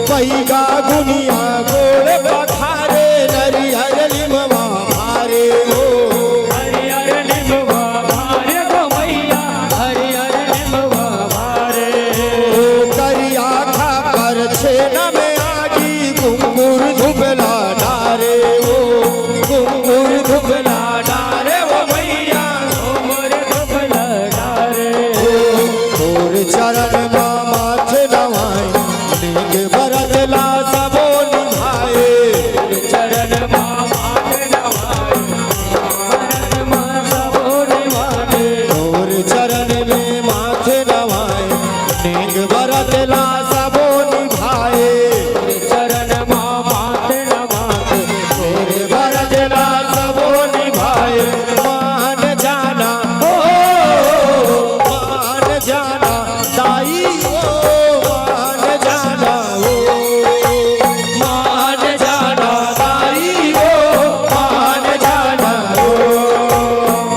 पैका गुनिया गोड़ पखारे, नरियर लिमवा भारे ओ। हरियर लिमवा भारे गो मैया, हरियर लिमवा भारे। ओ करिया खाकर छेना में आगी, कुंगुर धुबला डारे ओ, कुंगुर धुबला डारे ओ मैया, कुंगुर धुबला डारे। ओ तोर चरण मा माथ नवाए, नेग बरत ला सबो निभाए। चरण मा माथ नवाए, चरण मा सबो निभाए। तोर चरण में माथ नवाए, नेग बरत ला सबो निभाए। चरण मा माथ नवाए, तोर बरत ला सबो निभाए। मान जाना ओ, मान जाना दाई ओ, मान जाना ओ, मान जाना दाई ओ, मान जाना ओ,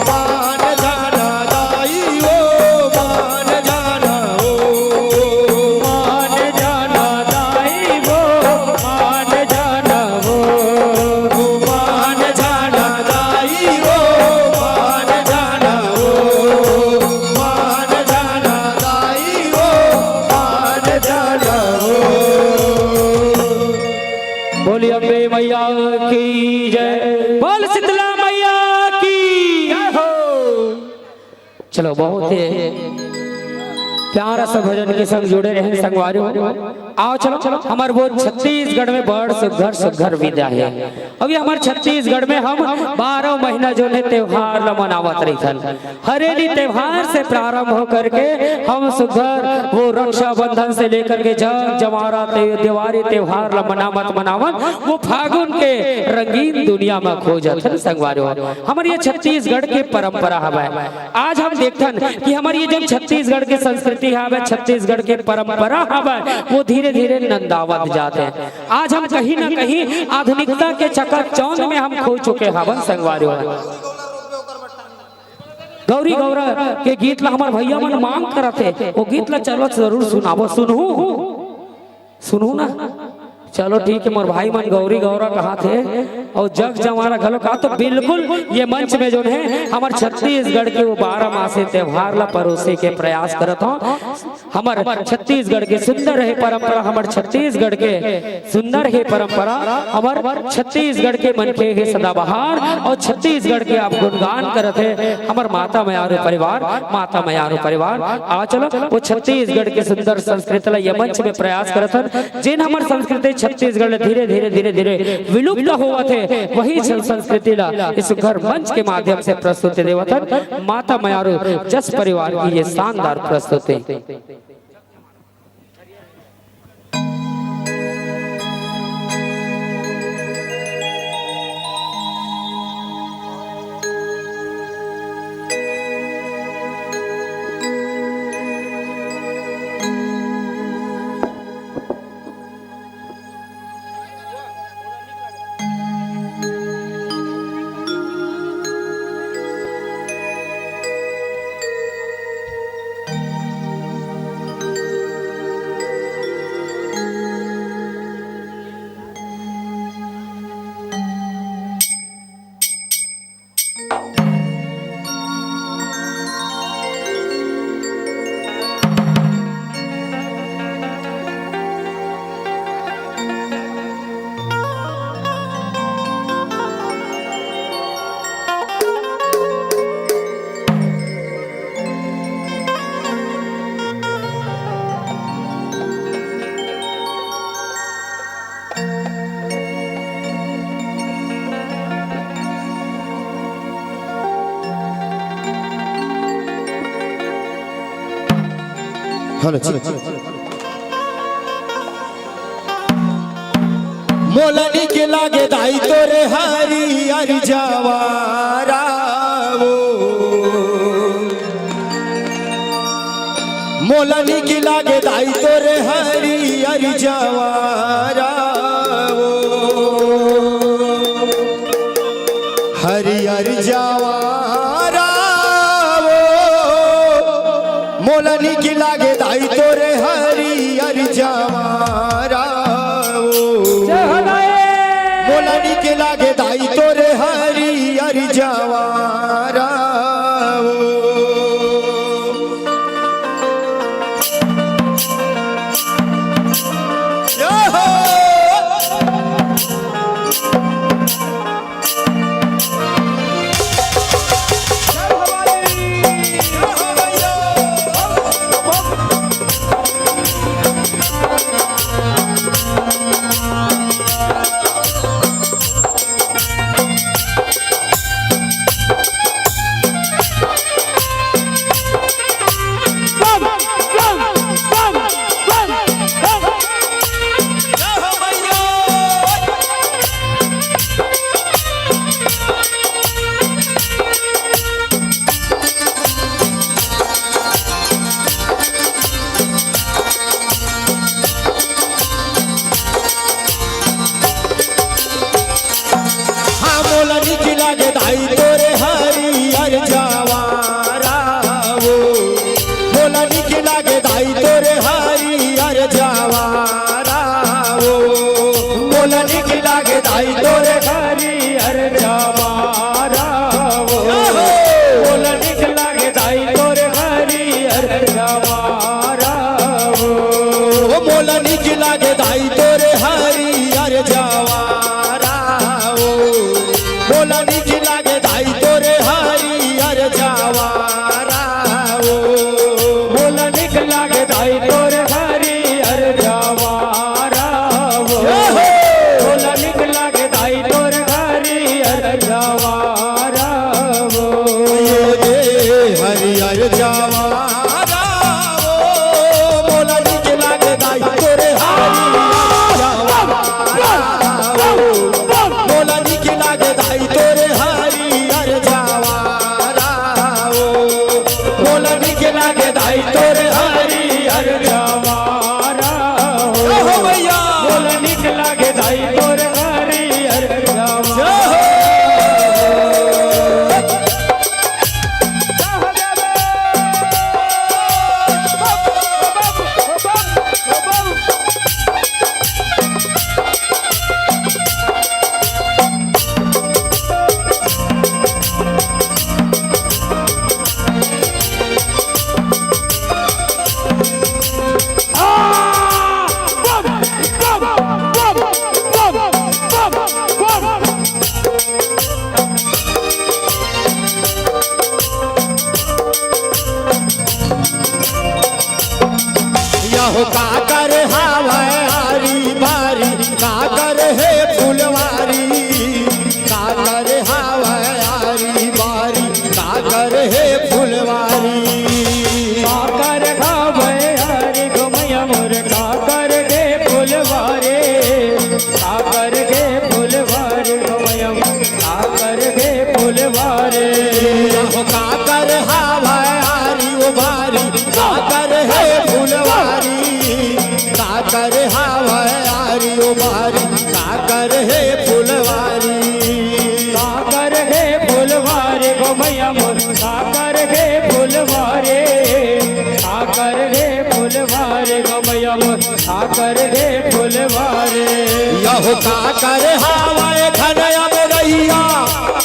मान जाना दाई ओ, मान जाना ओ, मान जाना दाई ओ, मान जाना ओ, मान जाना दाई ओ, मान जाना ओ, मान जाना दाई ओ, मान जाना ओ। बोलिए अम्बे मैया की जय, बोल शीतला मैया की जय हो। चलो, बहुत ही प्यारा सा भजन के संग जुड़े रहे संगवारी हो। आओ चलो, हमर वो छत्तीसगढ़ में बड़ सुघर सुघर विधा हे। अभी हमर छत्तीसगढ़ में हम बारह महीना जो है त्योहार ला मनावत रहिथन। हरेली त्योहार से प्रारंभ होकर के हम सुघर वो रक्षाबंधन से लेकर के जग जमारा ते-, देवारी त्योहार ला मनावत मनावत वो फागुन के रंगीन दुनिया में खो जाथन संगवारी हो। हमर ये छत्तीसगढ़ के परंपरा हवय। आज हम देखथन कि हमर ये जो छत्तीसगढ़ के संस्कृति हवय, छत्तीसगढ़ के परंपरा हवय, वो धीरे-धीरे नंदावत जात हे। आज हम कहीं ना कहीं आधुनिकता के चकाचौंध में हम खो चुके हवन संगवारी हो। गौरी गौरा के गीत ला हमर भैया मन मांग करत हे, वो गीत ला चलो जरूर सुनाबो, सुनहू। सुनहू ना। चलो ठीक है, मोर भाई मन गौरी गौरा कहाथे अउ जग जमारा घलो कहा, तो बिल्कुल ये मंच में जो है हमर छत्तीसगढ़ के वो बारह मासी त्योहार ला परोसे के प्रयास करत हों। हमर छत्तीसगढ़ के सुंदर हे परंपरा, हमर छत्तीसगढ़ के सुंदर हे परंपरा, हमर छत्तीसगढ़ के मनखे हे सदाबहार अउ छत्तीसगढ़ के आप गुणगान करत हे हमर माता मयारू परिवार, माता मयारू परिवार। आ चलो वो छत्तीसगढ़ के सुंदर संस्कृति ला ये मंच में प्रयास करत हन, जेन हमर संस्कृति छत्तीसगढ़ ले धीरे धीरे धीरे धीरे विलुप्त होवत हे, वही छल संस्कृति ला इस घर मंच के माध्यम से प्रस्तुति देवत हन। माता मयारू जस परिवार की ये शानदार प्रस्तुति। हेलो जी। मोला निक लागे दाई तोरे हरियर जवारा वो। मोला निक लागे दाई तोरे हरियर जवारा वो। हरियर जवारा वो। मोला निक लागे दाई तोरे हरियर जवारा वो। जय हो दाई। मोला निक लागे दाई तोरे हरियर जवारा वो। जय हो। हाँ, मोला निक लागे दाई तोरे हरियर जवारा वो। मोला निक लागे दाई तोरे हरियर जवारा वो। मोला निक लागे दाई तोरे हरियर जवारा वो। मोला निक लागे दाई तोरे हरियर जवारा वो। ओ मोला निक लागे दाई तोरे हरियर जवारा वो। मोला निक लागे दाई तोरे हरियर जवारा वो। मोला निक लागे दाई तोरे हरियर जवारा वो। जय हो। मोला निक लागे दाई तोरे हरियर जवारा वो। ये हरियर जवारा वो। मोला निक लागे दाई तोरे हरियर जवारा वो। मोला निक लागे दाई तोरे हरियर जवारा वो। मोला निक लागे दाई तोरे हरियर जवारा वो। जय हो भैया। मोला निक लागे दाई तोरे हरियर जवारा। जय हो। यहो काकर हावय आरी बारी, काकर हे फुलवारी, काकर हावय आरी बारी, काकर हे फुलवारी। काकर हावय आरी गो मैया मोर, काकर हे फुलवारी, काकर हे फुलवारी गो मैया मोर, काकर हे फुलवारी। यहो काकर हावय आरी ओ बारी, काकर हे फुलवारी, काकर हावय आरी ओ बारी, काकर हे फुलवारी। काकर हे फुलवारी गो मैया मोर, काकर हे फुलवारी, काकर हे फुलवारी गो मैया मोर, काकर हे फुलवारी। यहो काकर हावय घनया में गैया,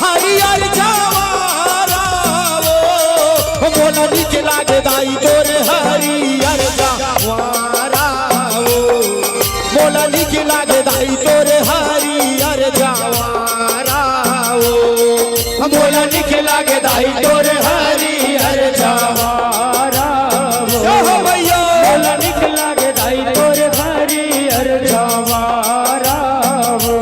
हरियर जवारा वो। मोला निक लागे दाई तोरे हरियर जवारा वो। मोला निक लागे दाई तोरे हरियर जवारा वो। मोला निक लागे दाई तोरे हरियर जवारा वो। जय हो भैया। मोला निक लागे दाई तोरे हरियर जवारा वो।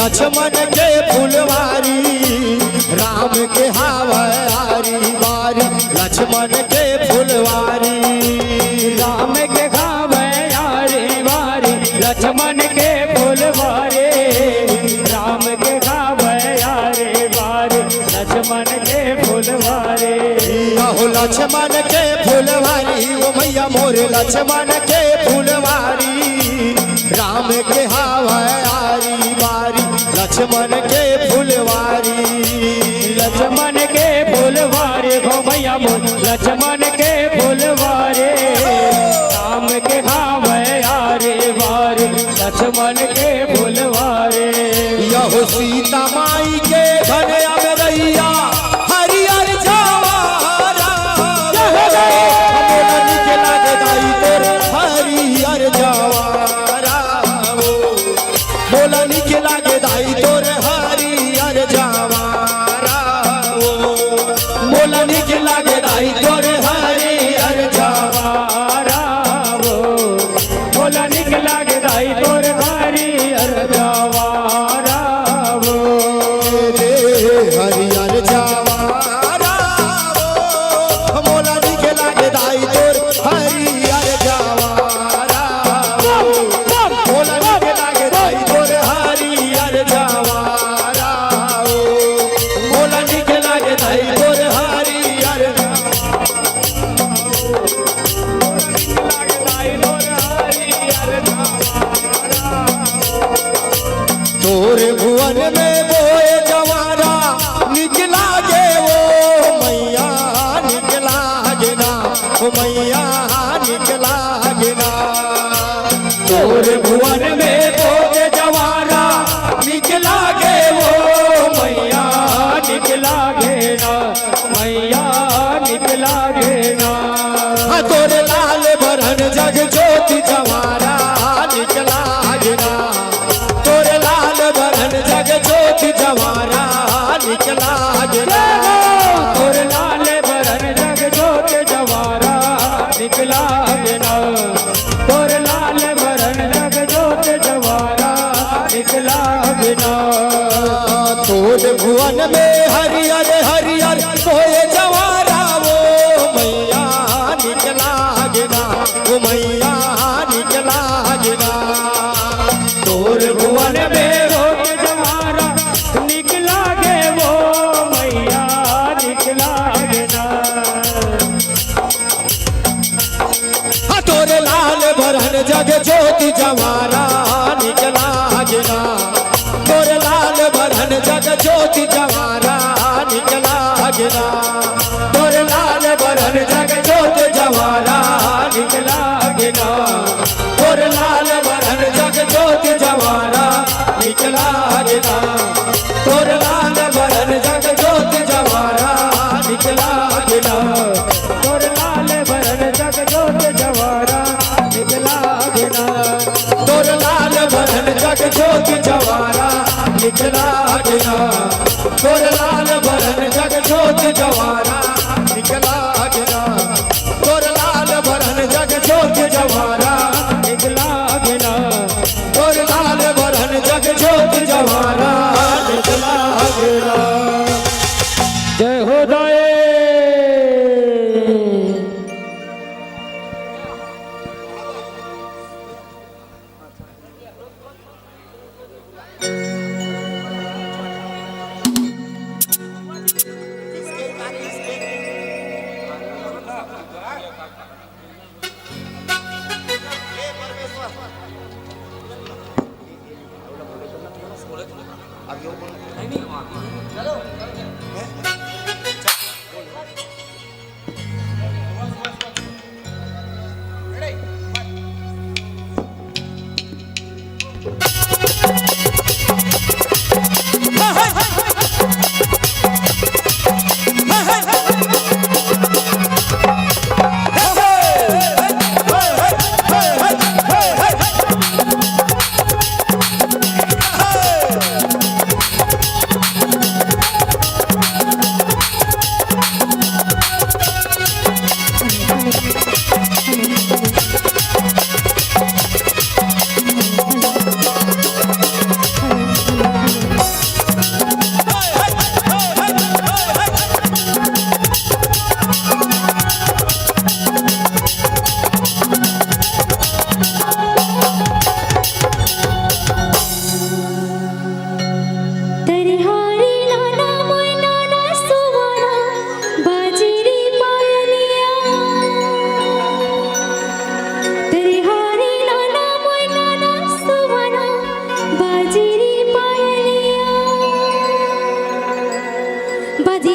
लक्ष्मण के फुलवारी, राम के हावय आरी बारी, लक्ष्मण के फुलवारी। राम के हावय आरी बारी, लक्ष्मण के फुलवारी। राम के हावय आरी बारी, लक्ष्मण के फुलवारी। अहो लक्ष्मण के फुलवारी, ओ मैया मोर लक्ष्मण के फुलवारी। राम के हावय आरी बारी, लक्ष्मण के फुलवारी। लक्ष्मण के फुलवारी, हो मैया मोर लक्ष्मण के फुलवारी। राम के हावय आरी बारी, लक्ष्मण के फुलवारी। यहो सीता माई के घन अमरैया, हरियर जवारा। जय हो रे। मोला निक लागे दाई तोर हरियर जवारा। मोला निक लागे दाई तोर हरियर जवारा। मोला निक लागे दाई तोर हरियर जवारा। मोला निक लागे दाई तोर हरियर जवारा। रे हरियर जवारा। मोला निक लागे दाई तोर हरियर जवारा। मोला निक लागे दाई तोर हरियर जवारा। मोला निक लागे दाई तोर हरियर तोर भुवन में बोए जवारा निक लागे ओ मैया, निक लागे ना ओ मैया, निक लागे ना। तोर भुवन में बोए जवारा निक लागे ओ मैया, निक लागे ना। मैया निक लागे ना। हाँ, तोर लाल बरन जग जोत जवारा निक लागे ना। तोर लाल बरन जग जोत जवारा निक लागे ना। तोर लाल बरन जग जोत जवारा निक लागे ना। तोर लाल बरन जग जोत जवारा निक लागे ना। तोर भुवन में हरियर हरियर बोए जवारा ओ मैया निक लागे ना। ओ मैया निक लागे ना। तोर भुवन में बोए जवारा निक लागे ओ मैया निक लागे ना। हाँ, तोर लाल बरन जग जोत जवारा निक लागे ना। तोर लाल बरन जग जोत जवारा निक लागे ना। तोर लाल बरन जग जोत जवारा निक लागे ना। तोर लाल बरन जग जोत जवारा निक लागे ना। तोर लाल बरन जग जोत जवारा निक लागे ना। तोर लाल बरन जग जोत जवारा निक लागे ना। तोर लाल बरन जग जोत जवारा निक लागे ना। तोर लाल बरन जग जोत जवारा निक लागे ना। तोर लाल बरन जग जोत जवारा निक लागे ना। तोर लाल बरन जग जोत जवारा निक लागे ना। जय हो दाई।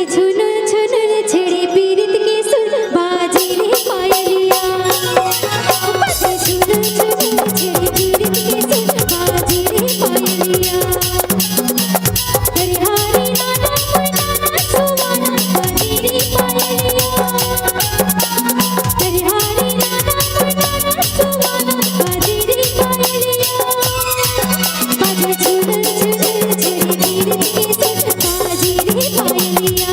झुनुर झुनुर छेड़े पीरित के सुर बाजे रे पायलिया। बाजे झुनुर झुनुर छेड़े पीरित के सुर बाजे रे पायलिया। हरे हरे नाना नाना सुवाना बाजे रे पायलिया। हरे हरे नाना नाना सुवाना बाजे रे पायलिया। बाजे झुनुर झुनुर छेड़े पीरित के सुर बाजे रे पायलिया।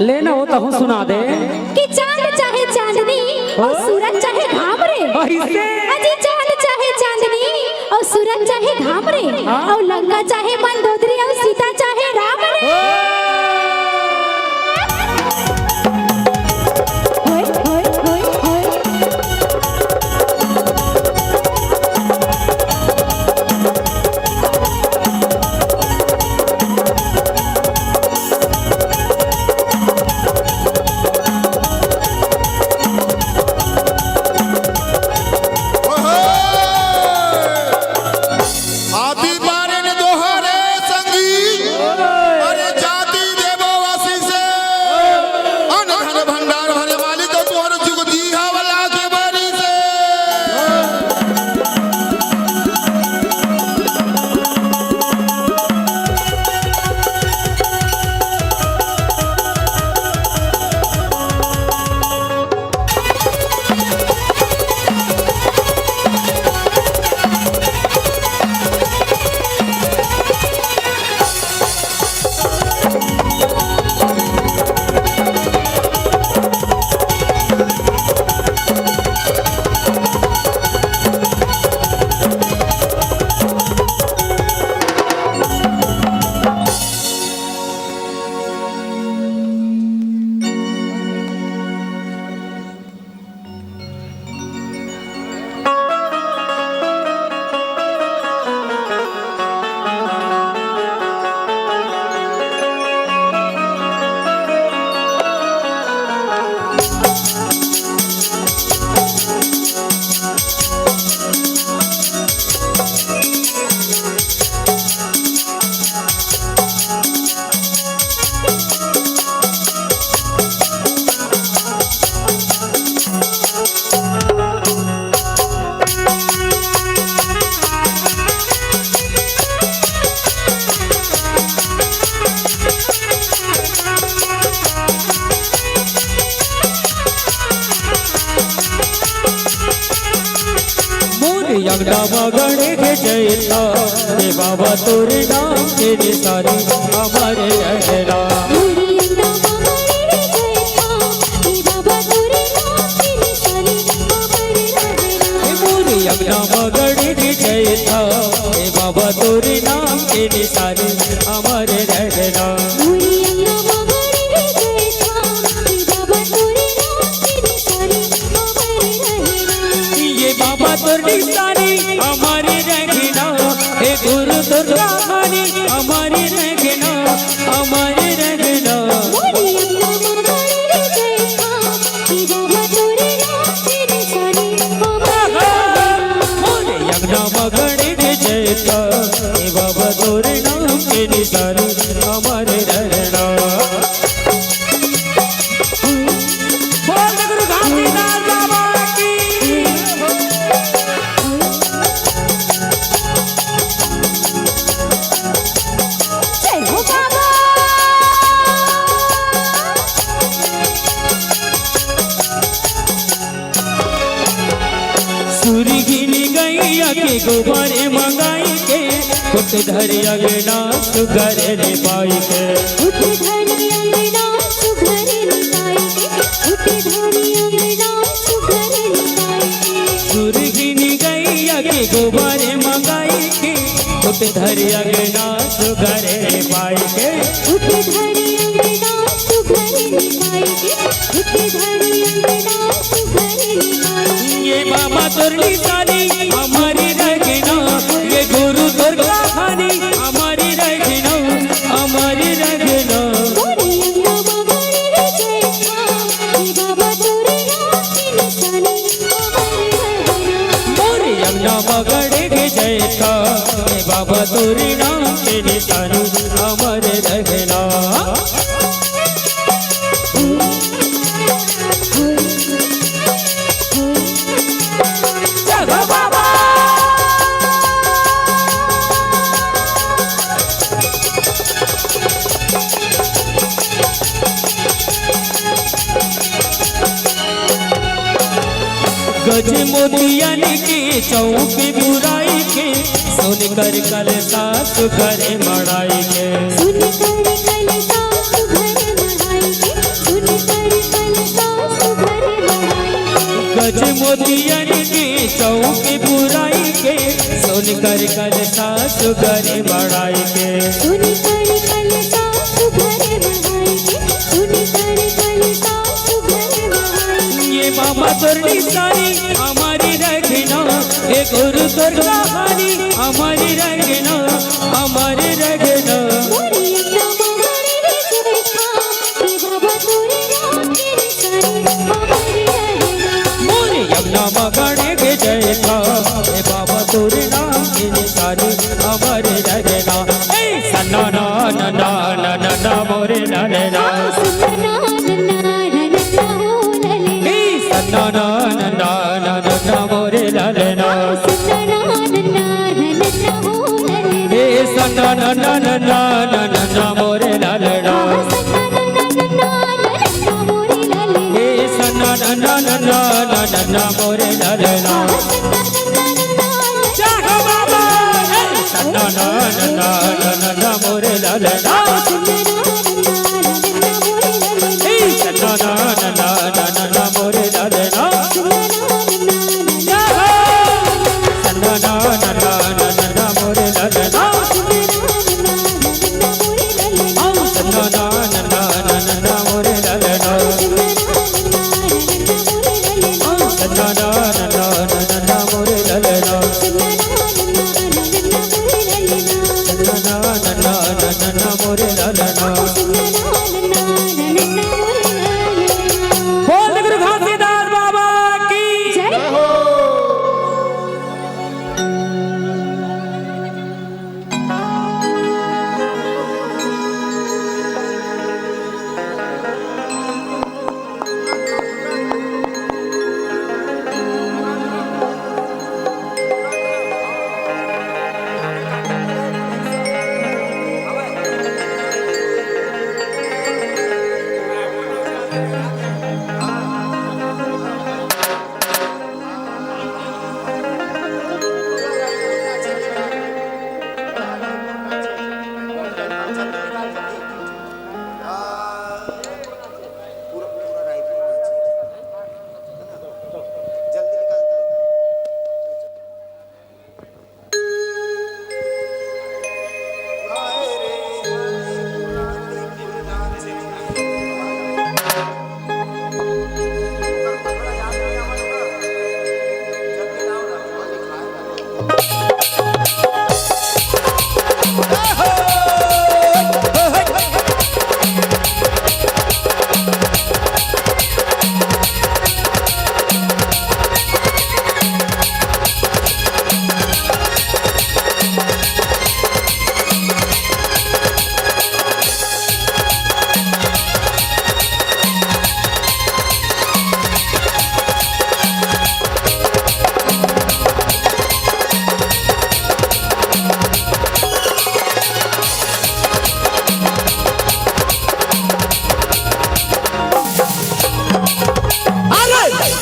ले ना, वो तहूँ सुना दे। कि चांद चाहे चांदनी अउ सूरज चाहे घाम रे। अइसे? अजी, चांद चाहे चांदनी अउ सूरज चाहे घाम रे। हाँ। अउ लंका चाहे मंदोदरी अउ सीता चाहे राम रे। ओ! होय, होय, होय, होय। ओहो! आपी पारे ने दोहरे संगी। अरे जाति देवो आशीष। अन्न धन भंडार भरे मालिक तोहर जुग जीहा वाला के बारी से। मोर अंगना म गड़े के चैता, हे बाबा तोरे नाम के निशानी अमर रहना। मोर अंगना म गड़े के चैता, हे बाबा तोरे नाम के निशानी अमर रहना। हे मोर अंगना म गड़े के चैता, हे बाबा तोरे नाम के निशानी अमर रहना। मोर अंगना म गड़े के चैता, हे बाबा तोरे नाम के निशानी ये बाबा तोर निशानी अमर रहना, हे गुरु तोर कहानी अमर रहना, अमर रहना। मोर अंगना म गड़े के चैता, हे बाबा तोर नाम के निशानी अमर रहना। बोल दे गुरु घासीदास बाबा की। जय हो बाबा। सुरगिन गैया के गोबर मंगाई के, खुट धरी अंगना सुघर ले पाई के। खुट धरी अंगना सुघर ले पाई के, खुट धरी अंगना सुघर ले पाई के। सुरगिन गैया के गोबर मंगाई के, खुट धरी अंगना सुघर ले पाई के। खुट धरी अंगना सुघर ले पाई के, खुट धरी अंगना ये बाबा तोर निशानी अमर रहना, ये गुरु तोर कहानी अमर रहना, अमर रहना। मोर अंगना म गड़े के चैता, हे बाबा तोर नाम के निशानी अमर रहना। गज मोतियन के चौक पुराई के, सोन कर कलसा सुघर मढ़ाई के। सोन कर कलसा सुघर मढ़ाई के, मोतियन के चौक पुराई के, सोन कर कलसा सुघर बढ़ाई के। सोन कर कलसा सुघर बढ़ाई के, सोन कर कलसा सुघर बढ़ाई के। ये बाबा तोर निशानी हमारी रखना, ए गुरु तोर कहानी हमारी रखना, हमारी रखना। मोरे एकदम हमारे रे जेठा, ए बाबा तोरे नाम के निशानी हमारी रखना। मोरे यमुना मगन के जेठा, ए बाबा तोरे नाम के निशानी हमारे रखना। ए सन्ना ना ना ना ना ना ना मोरे लाले ना। सन्ना ना ना ना ना ना ना मोरे लाले ना। ए सन्ना ना ना ना ना ना ना मोरे लाले ना। सन्ना ना ना ना ना ना ना मोरे लाले ना। ए सन्ना ना ना ना ना ना ना ना मोरे लाले ना। सन्ना ना ना ना ना ना ना ना मोरे लाले ना। ए सन्ना ना ना ना ना ना ना ना मोरे लाले ना। सन्ना ना ना ना ना ना ना। जा हो बाबा। ए सन्ना ना ना ना ना ना ना मोरे लाले ना। बोल गुरु घासीदास बाबा की जय।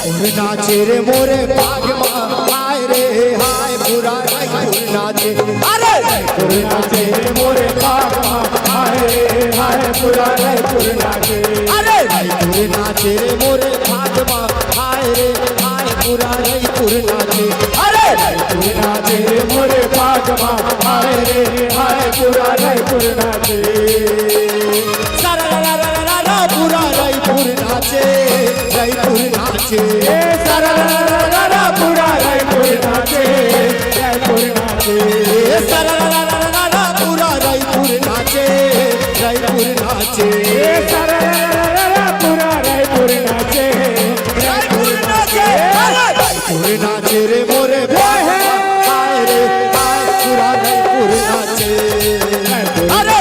अरे नाचे रे मोरे बाग मा, हाय रे हाय, पूरा रायपुर नाचे। अरे रायपुर नाचे रे मोरे बाग मा, हाय रे हाय, पूरा रायपुर नाचे। अरे रायपुर नाचे रे मोरे बाग मा, हाय रे हाय, पूरा रायपुर नाचे। अरे रायपुर नाचे रे मोरे बाग मा, हाय रे हाय, पूरा रायपुर नाचे। सारा रा रा रा रा रा, पूरा रायपुर नाचे, रायपुर नाचे। ए सारा रा रा रा रा, पूरा रायपुर नाचे, रायपुर नाचे। ए सारा रा रा रा रा रा, पूरा रायपुर नाचे, रायपुर नाचे। ए सारा रा रा रा रा, पूरा रायपुर नाचे, रायपुर नाचे। रायपुर नाचे रे मोरे भाई, हाय रे हाय, पूरा रायपुर नाचे। अरे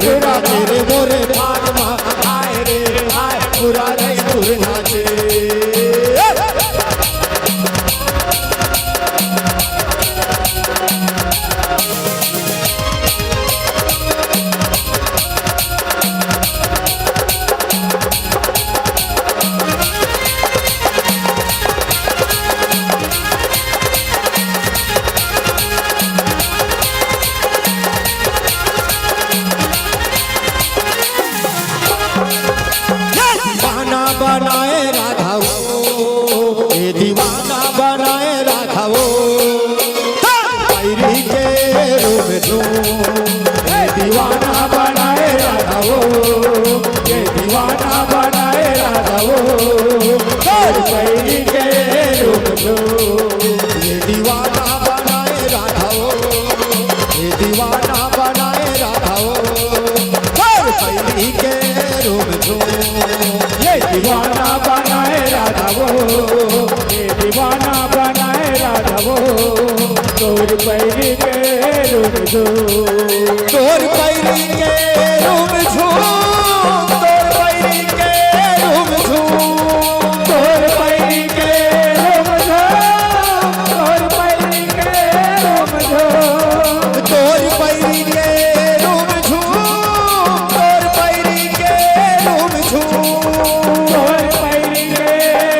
पूरा तेरे मोरे भाग मा, हाय रे हाय, पूरा रायपुर नाचे। तोर पैरी के रूप जो, ये दीवाना बनाए राधा वो, ये दीवाना बनाए राधा वो, तोर पैरी के रूप जो, ये दीवाना बनाए राधा वो, ये दीवाना बनाए राधा वो, तोर पैरी के रूप जो, तोर पैरी के रूप जो, तोर पैरी के रूप जो, तोर पैरी के रूप जो, तोर पैरी के रूप जो, तोर पैरी के रूप जो, तोर पैरी के रूप जो, तोर पैरी के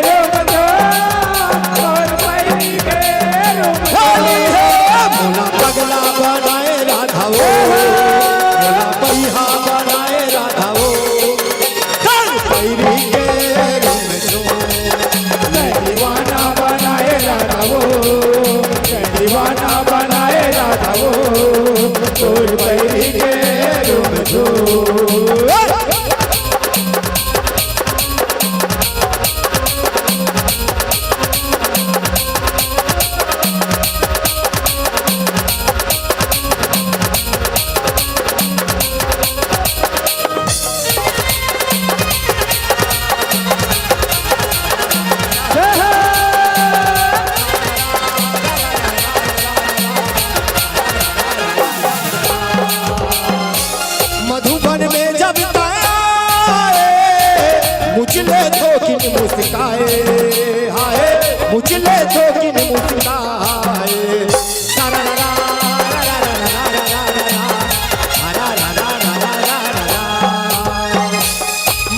रूप जो, तोर पैरी के रूप जो। होली है। मोला पगला बनाए राधा वो, मोला बैहा बनाए राधा वो, तोर पैरी के रूप जो, मैं दीवाना बनाए राधा वो, मैं दीवाना बनाए राधा वो, तोर पैरी के रूप जो। मधुबन में जब तैं आए, मुझले थोकिन मुस्काए, हाय, मुझले थोकिन मुस्काए।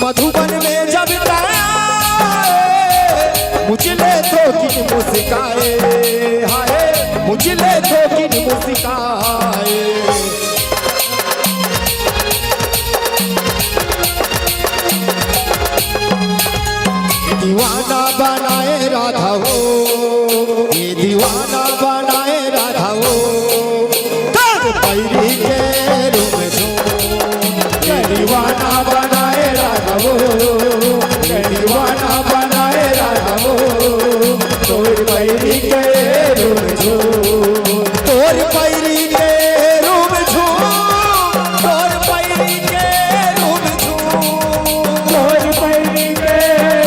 मधुबन में जब तैं आए, मुझले थोकिन मुस्काए, हाय, मुझले थोकिन मुस्काए। दीवाना बनाए राधा वो, ये दीवाना बनाए राधा वो, तोर पैरी के रूप जो, ये दीवाना बनाए राधा वो, ये दीवाना बनाए राधा वो, तोर पैरी के रूप जो, तोर पैरी के रूप जो, तोर पैरी के रूप जो, तोर पैरी के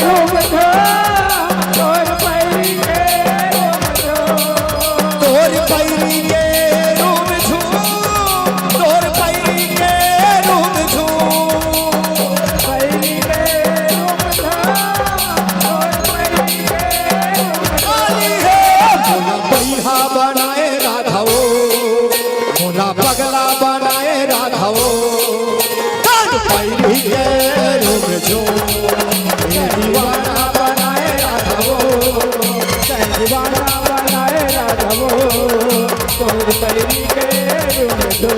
रूप जो, तोर पैरी के रूप जो, तोर पैरी के रूप जो, तोर पैरी के रूप जो, पैरी के रूप जो, तोर पैरी के रूप जो। होली है। मोला बैहा बनाए राधा वो, मोला पगला बनाए राधा वो, तोर पैरी के रूप जो, ये दीवाना बनाए राधा वो, ये दीवाना बनाए राधा वो, तोर पैरी के रूप जो।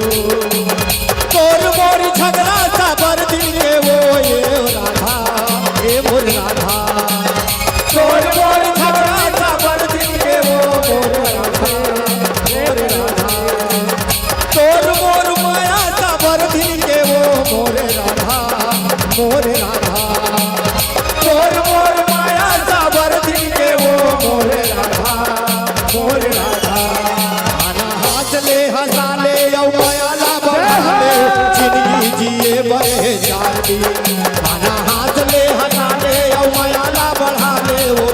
तोर मोर झगड़ा साबर दिल के वो, ये राधा, ये मोर राधा। तोर मोर झगड़ा साबर दिल के वो, मोर राधा, मोर राधा। तोर मोर माया साबर दिल के वो, मोर राधा, मोर राधा। तोर मोर माया साबर दिल के वो, मोर राधा, मोर राधा। आना हाथ ले हंसा ले, अउ माया ला बढ़ा ले, जिंदगी जिए बर हे चार दिन। आना हाथ ले हंसा ले, अउ माया ला बढ़ा ले, वो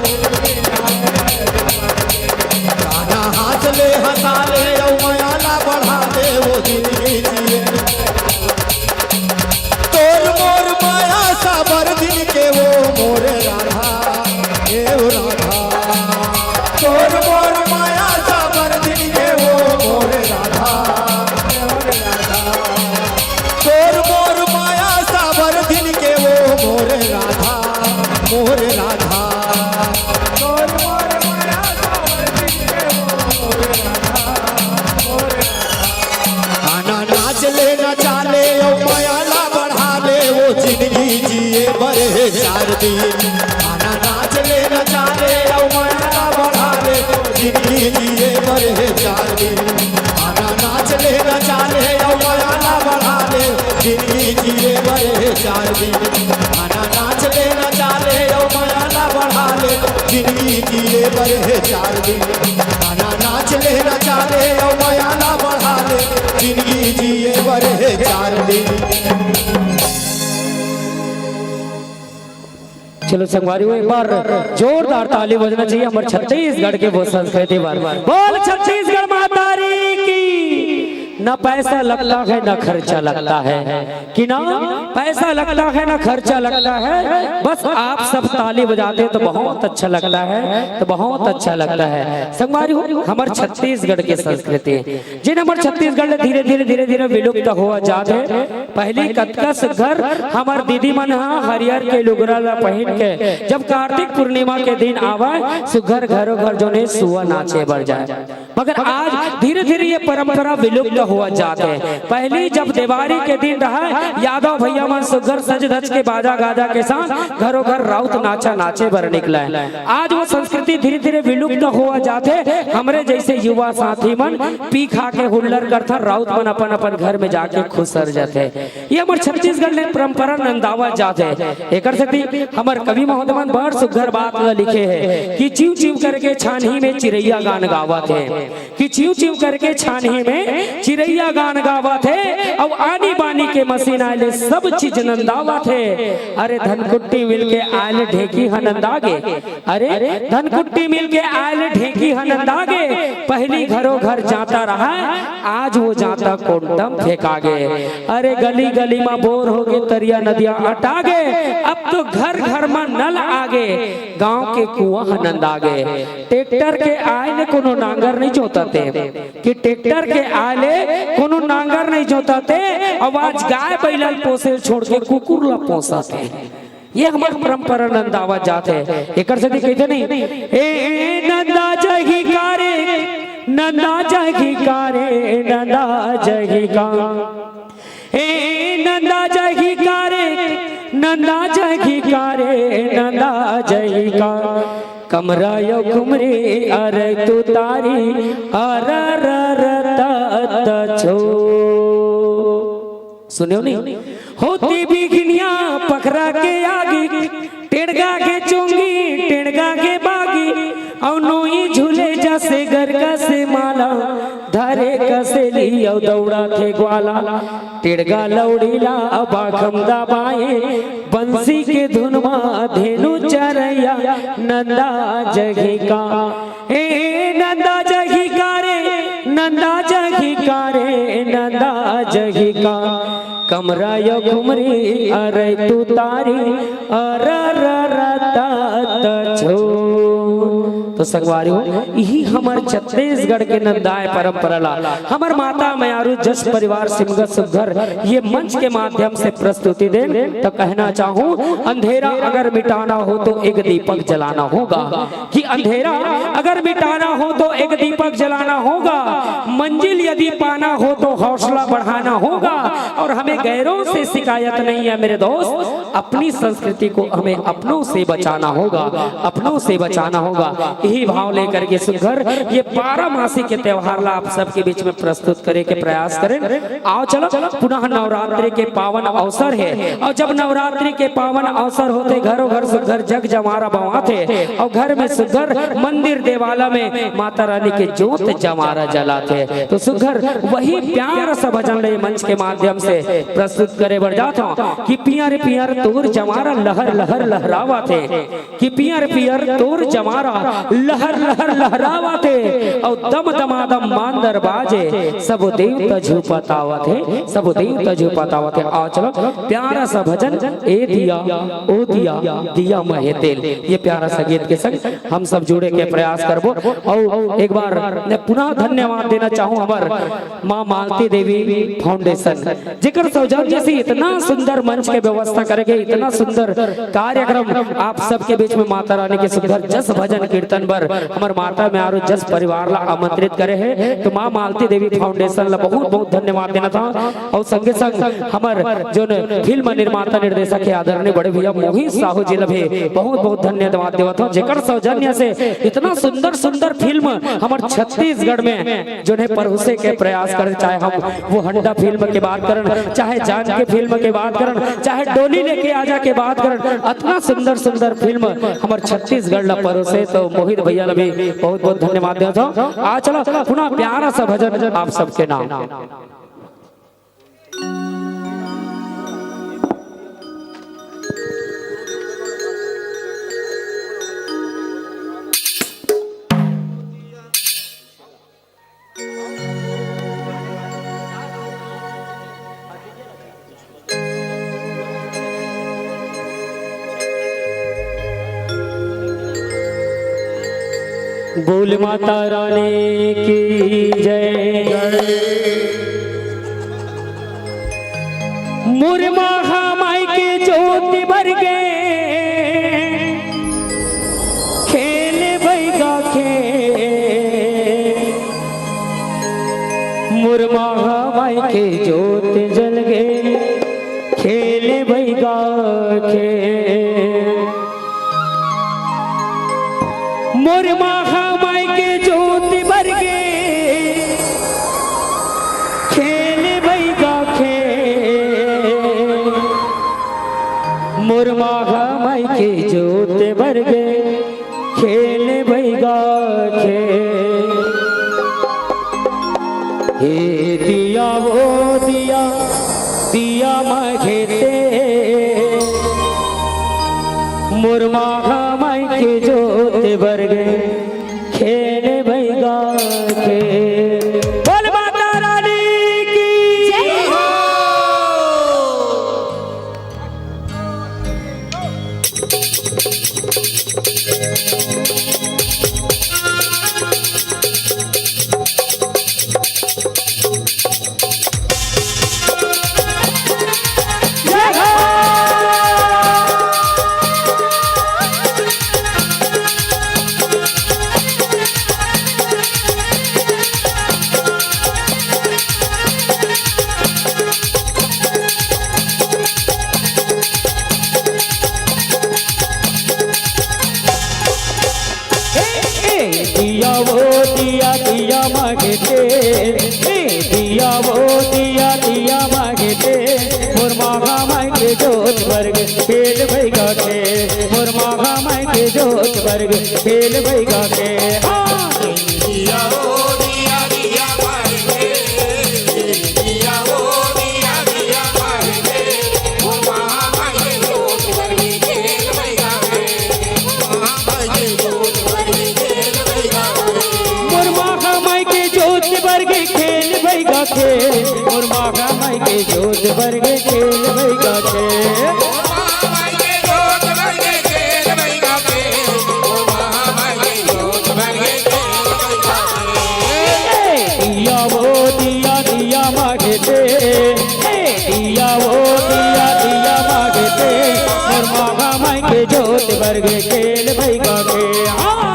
आना हाथ ले हंसा ले, अउ माया ला बढ़ा ले, वो जिंदगी जिए। तोर मोर माया साबर दिल के वो, मोर राधा, ए ओ राधा। तोर मोर माया साबर दिल के वो, मोर राधा, ए ओ राधा। तोर मोर माया साबर दिल के वो, मोर राधा, मोर राधा। तोर मोर माया साबर दिल के वो, मोर राधा, मोर राधा। आना नाच ले नचा ले, अउ माया ला बढ़ा ले, वो जिंदगी जिए बर हे चार दिन। आना नाच ले नचा ले, अउ माया ला बढ़ा ले, वो जिंदगी जिए बर हे चार दिन। आना नाच ले नचा ले, अउ माया ला बढ़ा ले, जिंदगी जिए बर हे चार दिन। आना नाच ले नचा ले, बर हे चार दिन, गाना नाच ले, नचा ले, अउ मया ला बढ़ा ले, जिंदगी जिए बर हे चार दिन। चलो संगवारी हो, एक बार जोरदार ताली बजना चाहिए हमर छत्तीसगढ़ के वो संस्कृति बर। बोल छत्तीसगढ़ महतारी की। ना पैसा लगता है, ना खर्चा लगता है, कि ना पैसा लगता है, ना खर्चा लगता है, बस आप सब ताली बजाते हैं तो बहुत अच्छा लगता है, तो बहुत अच्छा लगता है। संगवारी हो, हमर छत्तीसगढ़ के संस्कृति, जेन हमर छत्तीसगढ़ ले धीरे-धीरे, धीरे-धीरे विलुप्त होवत जात हे। पहिली कतका सुघर हमर दीदी मन ह हरियर के लुगरा ला पहिन के जब कार्तिक पूर्णिमा के दिन आवय, सुघर घरो घर जोन हे सुआ नाचे बर जाय। मगर आज धीरे-धीरे ये परंपरा विलुप्त होवत जात हे। पहिली जब देवारी के दिन रहय, यादव भैया मन सुघर सज धज के बाजा गाजा के साथ घरो घर राउत नाचा नाचे बर निकलय। आज वो संस्कृति धीरे-धीरे विलुप्त होवत जात हे। हमरे जइसे युवा साथी मन पी खा के हुल्लर करथन, राउत मन अपन-अपन घर में जाके खुसर जाथे। ये हमर छत्तीसगढ़ ले परंपरा नंदावत जात हे। एकर सेती हमर कवि महोदय मन बड़ सुघर बात ल लिखे हे कि चिव चिव करके छानही में चिरैया गान गावत हे, कि चिव चिव करके छानही में चिरैया गान गावत हे, अउ आनी बानी के मसीन आय ले सब चीज नंदावत हे। अरे धनकुट्टी मिल के आय ले ढेंकी ह नंदा गे, अरे धनकुट्टी मिल के आय ले ढेंकी ह नंदा गे। पहिली घरो घर जांता रहय, आज वो जांता कोंटा म फेंका गे। अरे गली गली म बोर हो गे, तरिया नदिया अटा गे, अब तो घर घर म नल आ गे, गांव के कुआं ह नंदा गे। ट्रैक्टर के आय ले कोनो नांगर नइ जोतत हे, कि ट्रैक्टर के आय ले कोनो नांगर नइ जोतत हे, अउ आज गाय बइला ल पोसे ल छोड़ के कुकुर ल पोसत हे। ये हमर परंपरा नंदावत जात हे। एकर सेती कहिथे नहीं, ए, ए, नंदा जही का रे, नंदा जही का रे, नंदा जही का। ए, नंदा जही का रे, नंदा जही का रे, नंदा जही का। कमरा यो कुमरी अरे तू तारी, अर, अर, अर, त, त, छो। सुनेव नहीं? होती बिघिनिया पखरा के आगी, टेड़गा के चोंगी, टेड़गा के बागी, अउ नोई झूले जसे गरगा से माला, धरे कसेली अउ दौड़ाथे ग्वाला। टेड़गा लौड़ी ला बाखम दबाए, बंसी के धुन मा धेनु चरैया, नंदा जही का। ए नंदा जही का रे, नंदा जही का रे, नंदा जही का। कमरा यो कुमरी अरे तू तारी, अर, अर, अर, त, त, छो। तो संगवारी हो, इही हमर छत्तीसगढ़ के नंदाय परंपरा ला हमर माता मयारू जस परिवार सिमगत सुघर ये मंच के माध्यम से प्रस्तुति देन। तो कहना चाहूँ, अंधेरा अगर मिटाना हो तो एक दीपक जलाना होगा, कि अंधेरा अगर मिटाना हो तो एक दीपक जलाना होगा, मंजिल यदि पाना हो तो हौसला बढ़ाना होगा। और हमें गैरों से शिकायत नहीं है मेरे दोस्त, अपनी संस्कृति को हमें अपनों से बचाना होगा, अपनों से बचाना होगा। यही भाव लेकर के सुघर ये बारह मासी के त्योहार ला आप सबके बीच में प्रस्तुत करे के प्रयास करें। आओ चलो, पुनः नवरात्रि के पावन अवसर हे, और जब नवरात्रि के पावन अवसर होथे, घरों घर सुघर जग जमारा बवाथे, और घर में सुघर मंदिर देवाला में माता रानी के जोत जमारा जलाथे। तो सुघर वही प्यार सा भजन ले मंच के माध्यम से प्रस्तुत करे बर जात हूँ कि पियर पियर तोर जमारा लहर लहर लहरावत हे, कि पियर पियर तोर जमारा लहर लहर लहरावत हे, अउ दम दमादम मांदर बाजे, सब देवता झूपत आवत हे, सब देवता झूपत आवत हे। आओ चलो, प्यारा सा भजन, ए दिया, ओ दिया, दिया महे तेल, ये प्यारा सा गीत के संग हम सब जुड़े के प्रयास करबो। अउ एक बार मैं पुनः धन्यवाद देना चाहूँ हमर माँ मालती देवी फाउंडेशन, जेकर सौजन्य से इतना सुंदर मंच के व्यवस्था करे गे, इतना सुंदर कार्यक्रम आप सबके बीच में माता रानी के सुंदर जस भजन कीर्तन बर हमर माता मयारू जस परिवार ला आमंत्रित करे हे। तो माँ मालती देवी फाउंडेशन ला बहुत बहुत धन्यवाद देना था, और संगे संग हमर जोन फिल्म निर्माता निर्देशक हे आदरणीय बड़े भैया मोहित साहू जी ला भी बहुत बहुत धन्यवाद देवत हूँ, जेकर सौजन्य से इतना सुंदर सुंदर फिल्म हमर छत्तीसगढ़ में जोन हे परोसे के प्रयास करे, चाहे हम वो हंडा फिल्म के बात कर करन, चाहे जान के फिल्म के बात करन, चाहे डोली लेके आजा के बात करन, अतना सुंदर सुंदर फिल्म हमर छत्तीसगढ़ ला परोसे। तो मोहित भैया ला भी बहुत बहुत धन्यवाद देत हौं। आ चलो पुनः प्यारा सा भजन आप सबके नाम। बोल माता रानी की जय। मोर माँ माई के जोत बर गे, खेल भई गा खेल। मोर माँ माई के जोत जल गे, खेल भई गा खेल। मोर माँ माई के जोत बर गे, खेल भई गा खेल। मोर माँ माई के जोत बर गे, खेल भई गा खेल। हे दिया वो दिया, दिया मघे ते। मोर माँ माई के जोत बर गे, खेल भई गा खेल। बोल माता रानी की जय हो। ए, ए, दिया वो दिया, दिया मघे ते। ए, दिया वो दिया, दिया मघे ते। मोर माँ माई के जोत बर गे, खेल भई गा खेल। मोर माँ माई के जोत बर गे, खेल भई गा खेल। हाँ। दिया वो दिया, दिया मघे ते। दिया वो दिया, दिया मघे ते। मोर माँ माई के जोत बर गे, खेल भई गा खेल। मोर माँ माई के जोत बर गे, खेल भई गा खेल। मोर माँ माई के जोत बर गे, खेल भई गा खेल। ए, दिया वो दिया, दिया मघे ते। ए, दिया वो दिया, दिया मघे ते। मोर माँ माई के जोत बर गे, खेल भई गा खेल। हाँ।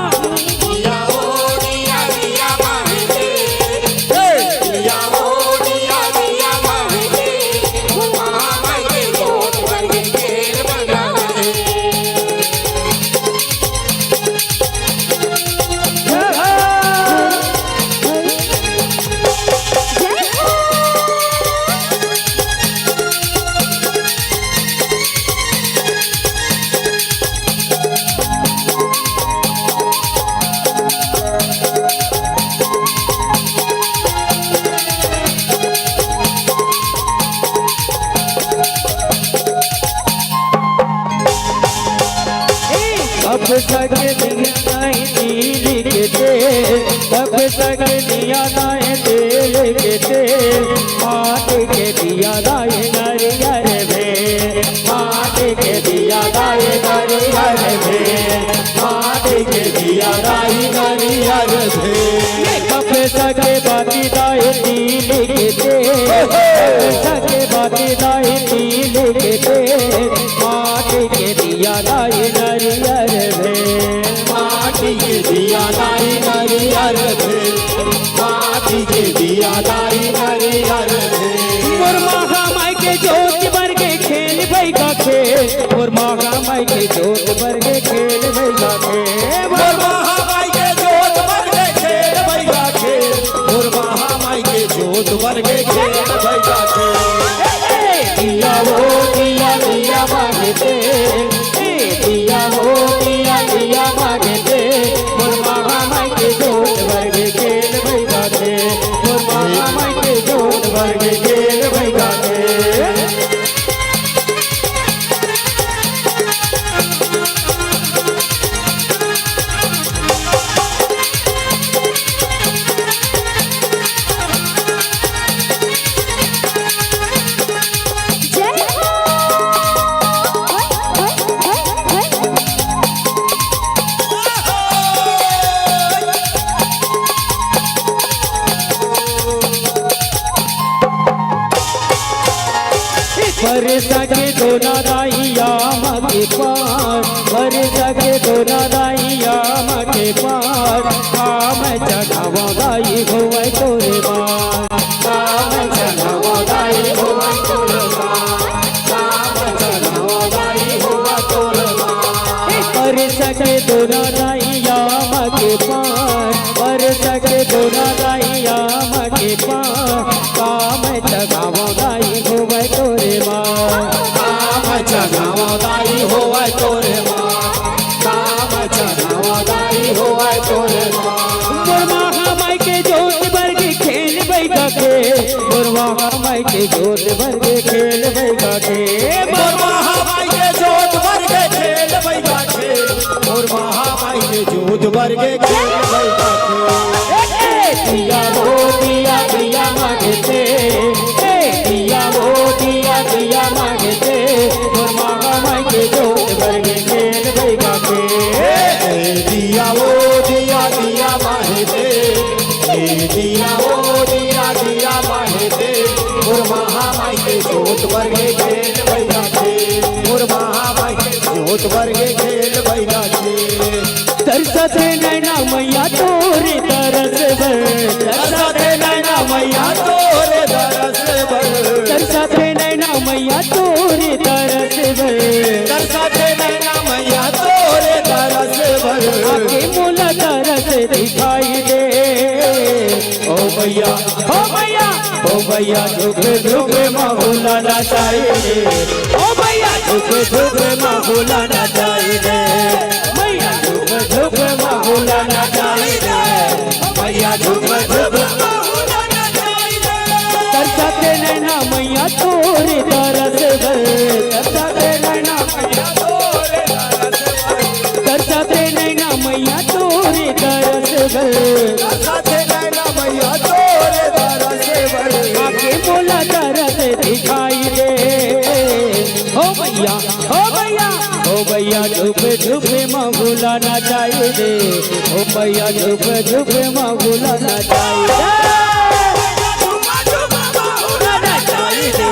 अब सगनी नहीं दिल के ते, अब सगनिया नहीं दिल के ते, माटी के दिया दाई नरियर में, माटी के दिया दाई नरियर में, माटी के दिया दाई नरियर में। कब सके बाती दाई दिल के ते, कब सके बाती दाई दिल के ते, माटी के दिया दाई नरियर में। माटी के दिया दाई नरियर में, माटी के दिया दाई नरियर में। मोर माँ माई के जोत बर गे खेल भई गा खेल, मोर माँ माई के जोत बर गे खेल भई गा खेल। मोर माँ माई के जोत बर गे खेल भई गा खेल, मोर माँ माई के जोत बर गे खेल भई गा खेल। दोना दाई आमा के पार, बरसा के दोना दाई आमा के पार, का मैं चघावंव दाई होवय तोरे बर, का मैं चघावंव दाई होवय तोरे बर, का मैं चघावंव दाई होवय तोरे बर। बरसा के दोना दाई आमा के पार, बरसा के दोना दाई आमा के पार, का मैं चघावंव दाई होवय तोरे बर, का मैं चघावंव दाई होवय तोरे बर, का मैं चघावंव दाई होवय तोरे बर। मोर महामाई के जोत बर गे खेल बइगा के, मोर महामाई के जोत बर गे खेल बइगा के, मोर महामाई के जोत बर गे खेल बइगा के, मोर महामाई के जोत बर गे खेल बइगा के। ए, ए, दिया वो दिया, दिया मांगथे, ए, दिया वो दिया, दिया मांगथे, मोर महामाई के जोत बर गे खेल बइगा के। ए, दिया वो दिया, दिया मांगथे, ए, दिया वो दिया, दिया मांगथे, मोर महामाई के जोत बर गे खेल बइगा के, मोर महामाई के जोत बर गे खेल बइगा के। तरसथे नैना मैया तोरे दरस बर, तरसथे नैना मैया तोरे दरस बर, तरसथे नैना मैया तोरे दरस बर, तरसथे नैना मैया तोरे दरस बर, आके मोला दरस दिखाई दे। ओ मैया, ओ मैया, ओ मैया, झुक झुक माहुला नचाई दे। ओ मैया, झुक झुक माहुला नचाई दे। मैया, झुक झुक माहुला नचाई दे। मैया, झुक झुक माहुला नचाई दे। तरसथे नैना मैया तोरे दरस बर, तरसथे नैना मैया तोरे दरस बर, तरसथे नैना मैया तोरे दरस बर, तरसथे नैना मैया तोरे दरस बर, आके मोला दरस दिखाई दे। ओ मैया, ओ मैया, ओ मैया, झुक झुक माहुला नचाई दे। ओ मैया, झुक झुक माहुला नचाई दे। मैया, झुक झुक माहुला नचाई दे।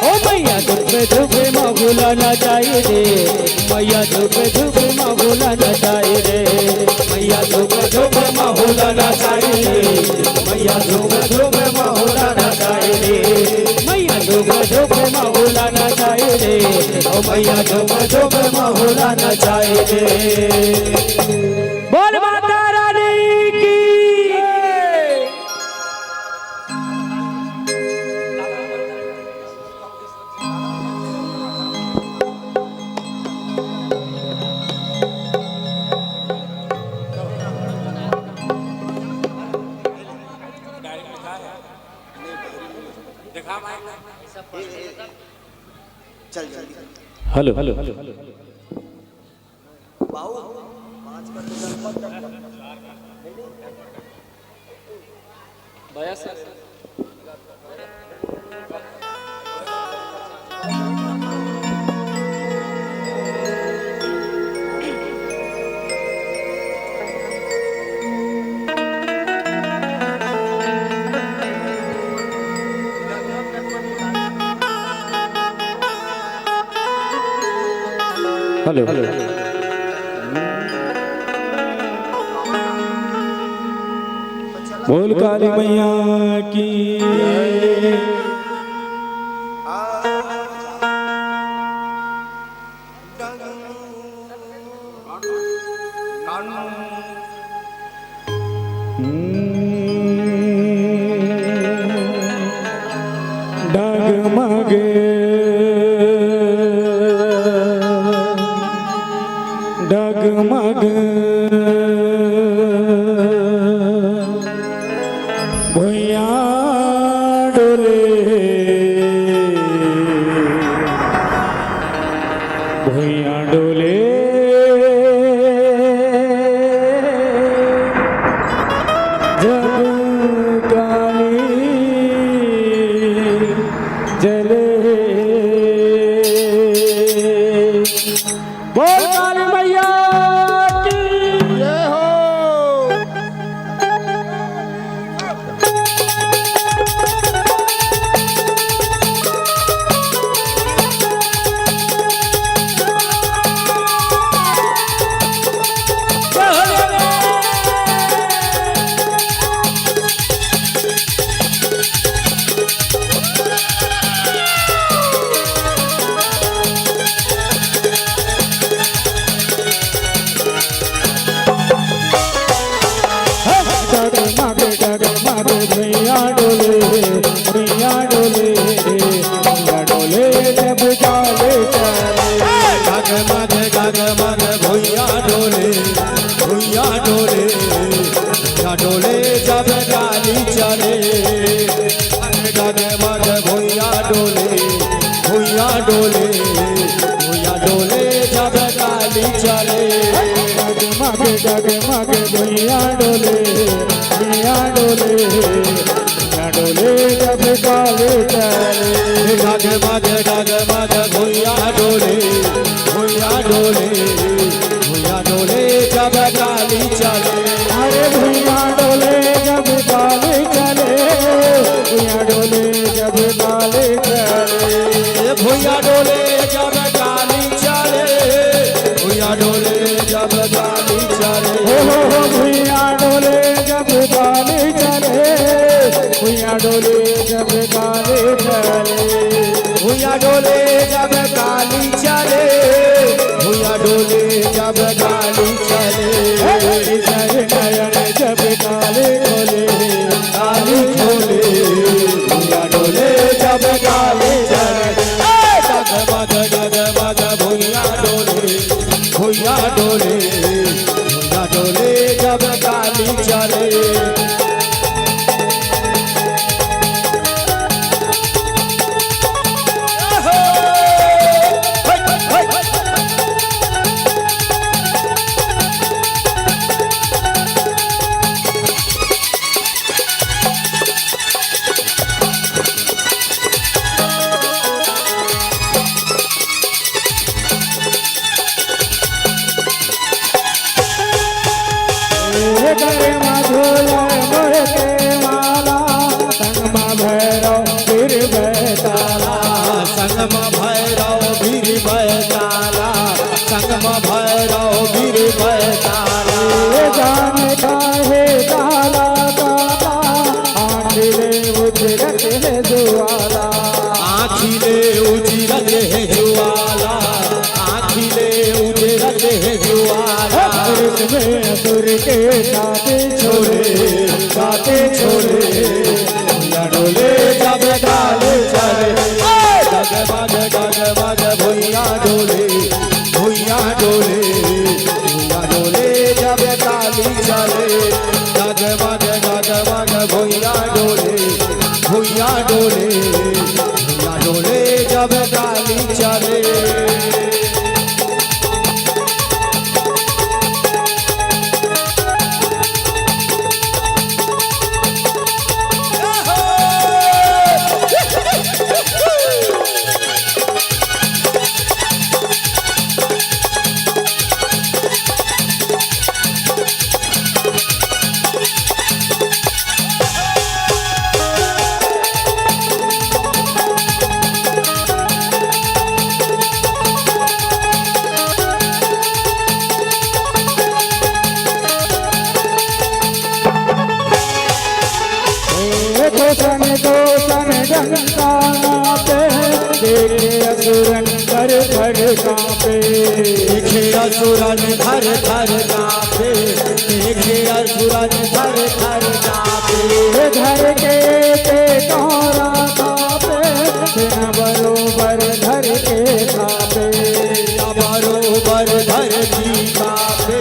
ओ मैया, झुक झुक माहुला नचाई दे। मैया, झुक झुक माहुला नचाई दे। मैया, झुक झुक माहुला नचाई दे। मैया, झुक झुक माहुला नचाई दे। मैया, झुक झुक माहुला नचाई दे। ओ मैया, झुक झुक माहुला नचाई दे। बोल माता रानी की। चल जल्दी। Hello, hello. बाबू, पाँच कर दो, दस कर दो। भैया सर। हेलो। बोल काली मैया की। डगमग, डगमग भुइयां डोले, भुइयां डोले जग काली जले। बोल काली मैया की। डोले, भुइयां डोले, भुइयां डोले जब काली चले। डगमग डगमग भुइयां डोले, भुइयां डोले, भुइयां डोले जब काली चले। डगमग भुइयां डोले, भुइयां डोले, भुइयां डोले जब काली चले। डगमग डगमग भुइयां डोले, भुइयां डोले, भुइयां डोले जब काली चले। डगमग डगमग भुइयां डोले, भुइयां डोले, भुइयां डोले जब काली चले। अरे भुइयां डोले जब काली चले, भुइयां डोले जब काली चले। ए भुइयां डोले जब काली चले, भुइयां डोले जब काली चले। हो, हो, हो, भुइयां डोले जब काली चले, भुइयां डोले जब काली चले। भुइयां डोले जब काली चले, भुइयां डोले जब काली चले। हे नयन जब काली खोले, काली खोले, भुइयां डोले जब काली चले। ए, डगमग डगमग भुइयां डोले, भुइयां डोले, भुइयां डोले जब काली चले। ए गले मा झूले मोर के माला, संग मा भैरव वीर बैताला। संग मा भैरव वीर बैताला, संग मा भैरव वीर बैताला। ए जाने काहे काला काला, आँखी ले उजरत हे जुआला। आँखी ले उजरत हे जुआला, आँखी ले उजरत हे जुआला। अमृत में असुर के साथ छोड़े, साथ छोड़े, भुइयां डोले जब काली चले। डगमग डगमग भुइयां डोले, भुइयां डोले, भुइयां डोले जब काली चले। डगमग डगमग भुइयां डोले, भुइयां डोले, भुइयां डोले जब काली चले। कोसन कोसन डंका नापे, देखे असुरन थर थर कांपे। देखे असुरन थर थर कांपे, देखे असुरन थर थर कांपे। धर के ते तोरा कांपे, सेना बरोबर धर के कांपे। बरोबर धरती कांपे,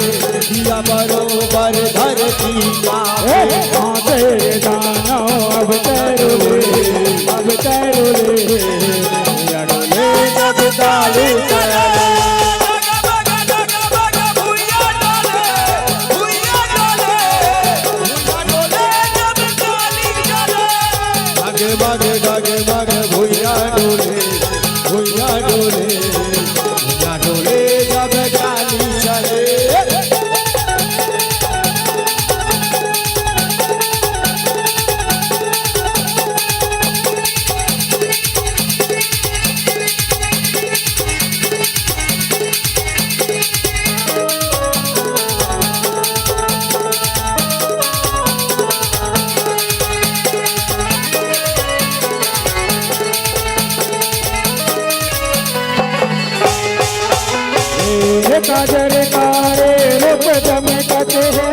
दिया बरोबर धरती कांपे। ए, कांपे दानव अब तैरो रे, अब तैरो रे, भुइयां डोले जब काली चले। डगमग डगमग भुइयां डोले, भुइयां डोले, भुइयां डोले जब काली चले। हे काजर कारे रूप चमकत हे,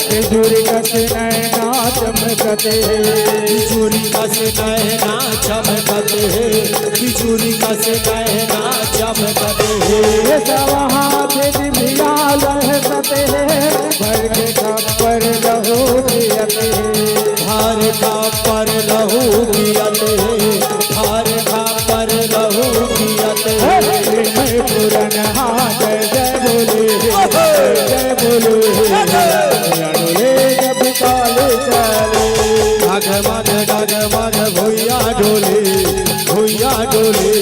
बिजुरी कस नैना चमकत बिजुरी कस नैना चमकत हे, बिजुरी कस नैना चमकत हे। ये सब हाथ जिभिया लहकत हे, भर के खप्पर लहू पियत हे। भार खप्पर लहू पियत हे, भार खप्पर लहू पियत हे। हे, मैं पुरन हाथ जय बोले, जय बोले। भुइयां डोले जब काली चले। डगमग डगमग भुइयां डोले, भुइयां डोले,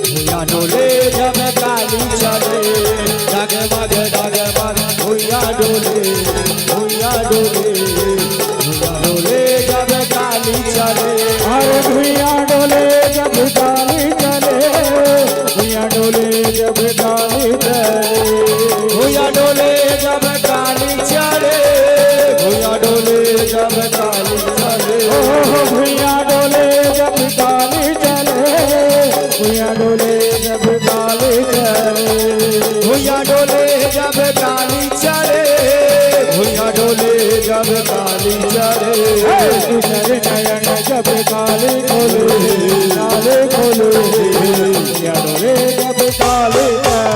भुइयां डोले जब काली चले। डगमग डगमग भुइयां डोले, भुइयां डोले, भुइयां डोले जब काली चले। अरे भुइयां डोले जब काली चले, भुइयां डोले जब काली चले। भुइयां डोले जब काली चले, भुइयां डोले जब काली चले। ओ हो, भुइयां डोले जब काली चले, भुइयां डोले जब काली चले। भुइयां डोले जब काली चले, भुइयां डोले जब काली चले। हे, दूसर नयन जब काली खोले, काली खोले, भुइयां डोले जब काली चले।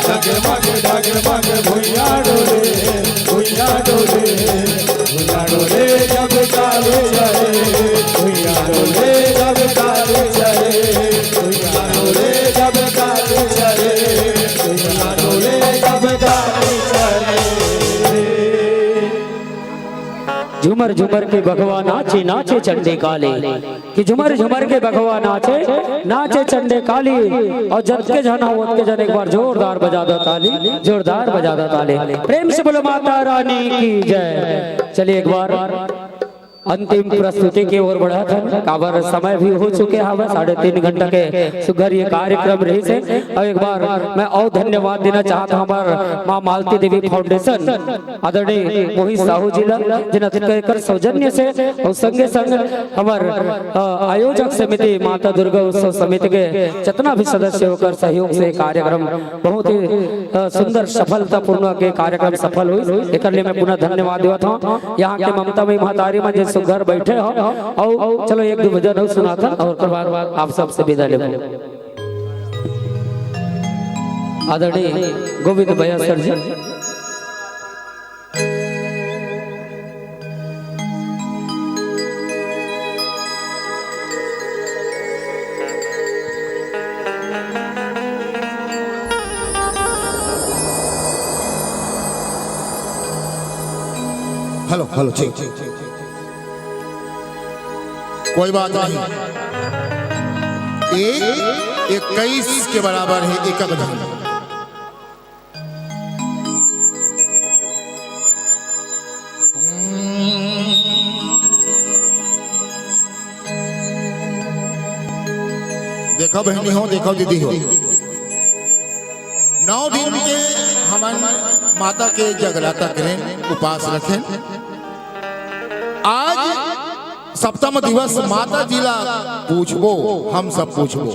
डगमग डगमग भुइयां डोले, भुइयां डोले, भुइयां डोले जब काली चले। भुइयां डोले जब काली चले, भुइयां डोले जब काली चले, भुइयां डोले जब काली चले। झूमर झूमर के बघवा नाचे, नाचे चंडी काली। कि झुमर झुमर के बघवा नाचे, नाचे चंडे काली। अउ जतके झन हो, ओतके झन एक बार जोरदार बजा दो ताली, जोरदार बजा दो ताली। प्रेम से बोलो माता रानी की जय। चलिए, एक बार अंतिम प्रस्तुति के ओर बढ़त हन, काबर समय भी हो चुके हवे, साढ़े तीन घंटा के सुघर ये कार्यक्रम रहिस हे। अउ एक बार मैं अउ धन्यवाद देना चाहत हंव हमर माँ मालती देवी फाउंडेशन आदरणीय मोहित साहू जी ला, जेन एकर सौजन्य से अउ संगे संग हमर, अ, आयोजक समिति माता दुर्गा उत्सव समिति के जतना भी सदस्य ओकर सहयोग से कार्यक्रम बहुत ही, अ, सुंदर सफलतापूर्ण के कार्यक्रम सफल होइस। एकर लिए मैं पुनः धन्यवाद देवत हंव। यहाँ के ममता मई महतारी मन जे सुघर बैठे हो, अउ चलो एक दू भजन अउ सुनाथन अउ ओकर बाद आप सबसे विदा लेबो। आदरणीय गोविंद भैया सर जी। हेलो, हेलो, ठीक, ठीक, ठीक, ठीक। कोई बात नहीं। एक इक्कीस के बराबर है, एक नहीं। देखो बहनी हो, देखो दीदी हो, नौ दिन के हमन माता के जगराता करेन, उपास रखेन। आज सप्तम दिवस माता जी ला पूछबो, हम सब पूछबो।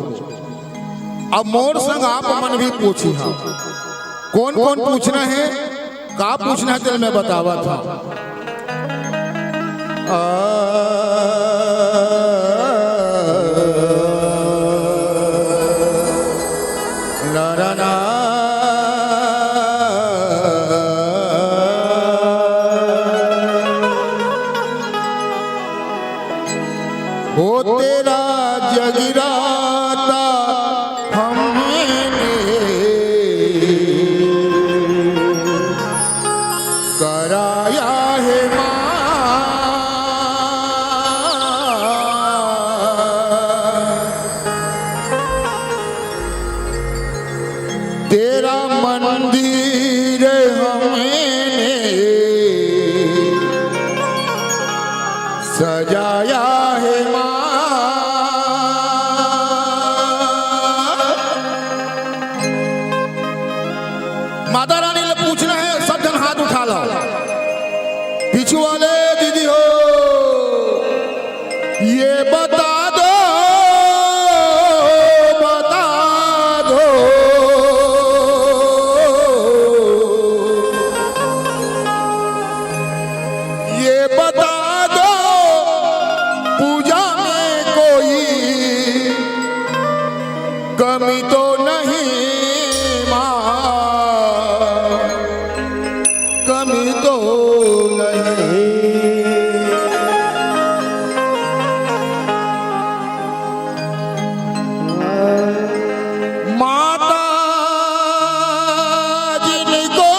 अब मोर संग आप मन भी पूछिहा। कोन कोन पूछना हे, का पूछना हे, तेला मैं बतावत हंव। आ, ना, ना, ना। हो तेरा जगराता हमने कराया है माँ। तेरा मंदिर हमने सजाया है माँ। कमी तो नहीं माँ, कमी तो नहीं। माता जिनको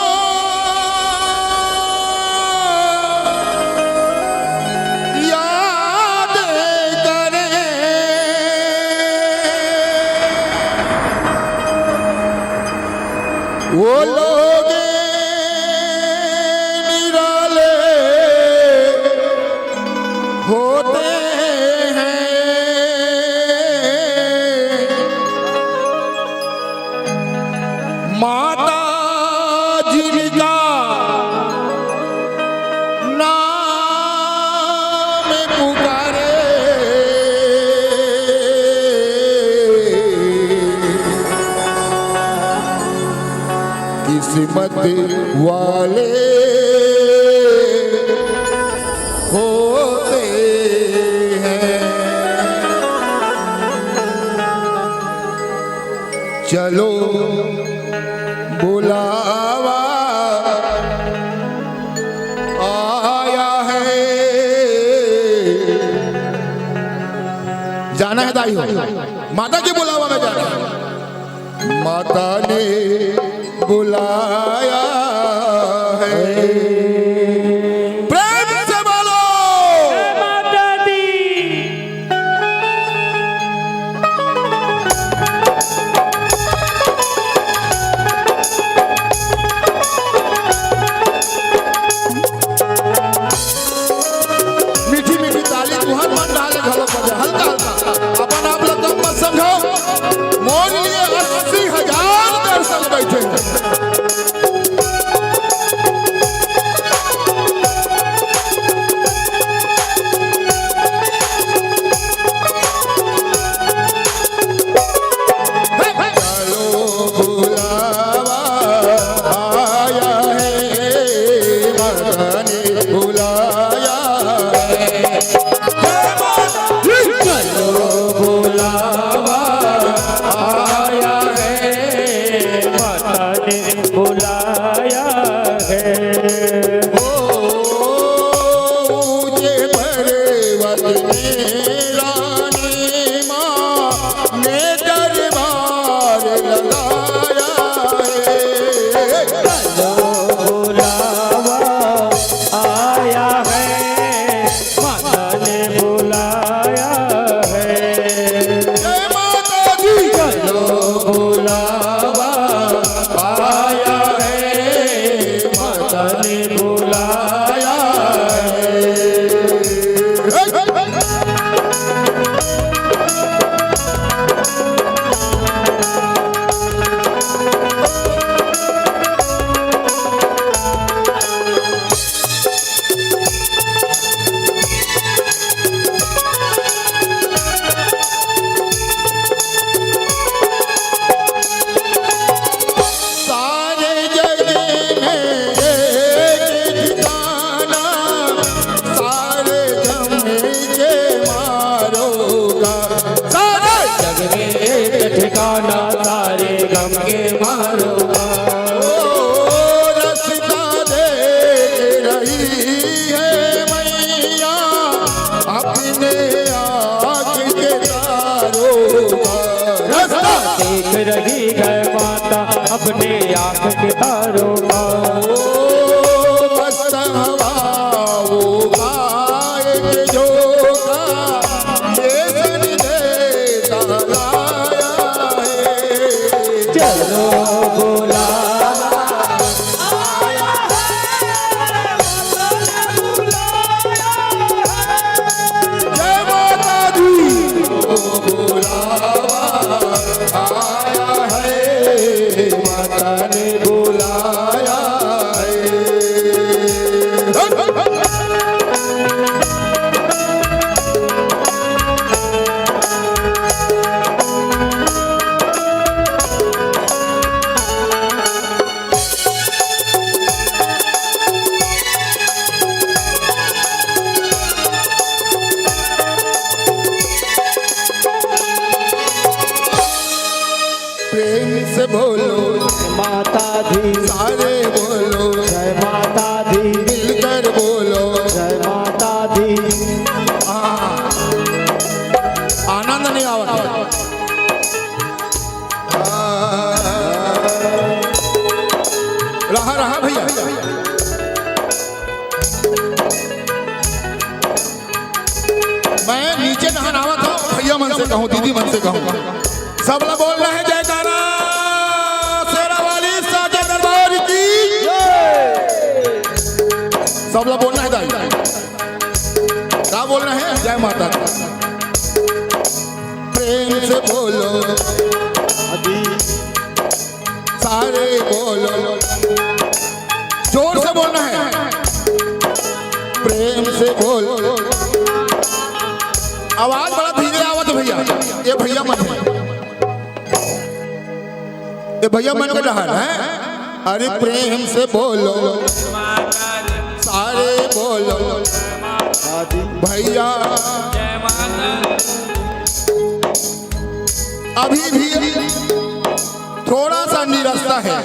याद करें, वो लोग निराले होते हैं। माता जिनका नाम पुकारे, किस्मत वाले होते हैं। चलो बुलावा आया है। जाना है दाई हो, माता के बुलावा में जाना है। माता ने बुलाया है। प्रेम से बोलो। जय माता दी। मीठी मीठी ताली तुहर मन डाले घलो बजे, हल्का हल्का। अपन आप लोग कम मत समझो। मोर लिए अस्सी हजार दर्शक बैठे हैं। से बोलो, माता दी। सारे बोलो, जय माता दी। मिलकर बोलो, जय माता दी। हाँ, आनंद नहीं आवत है। रहा, रहा भैया। मैं नीचे नहान आवत हूँ, भैया मन से कहूँ, दीदी मन से कहूँ, सब ला बोलना है जयकारा शेरा वाली साचे दरबार की। सब ला बोलना है दाई। का बोलना है? जय माता दी। प्रेम से बोलो, सारे बोलो, जोर से बोलना है, प्रेम से बोलो। आवाज बड़ा धीरे आवत भैया, ये भैया मन है, ये भैया मन के डहान है। अरे प्रेम से बोलो, सारे बोलो भैया। अभी भी थोड़ा सा निरस्ता है।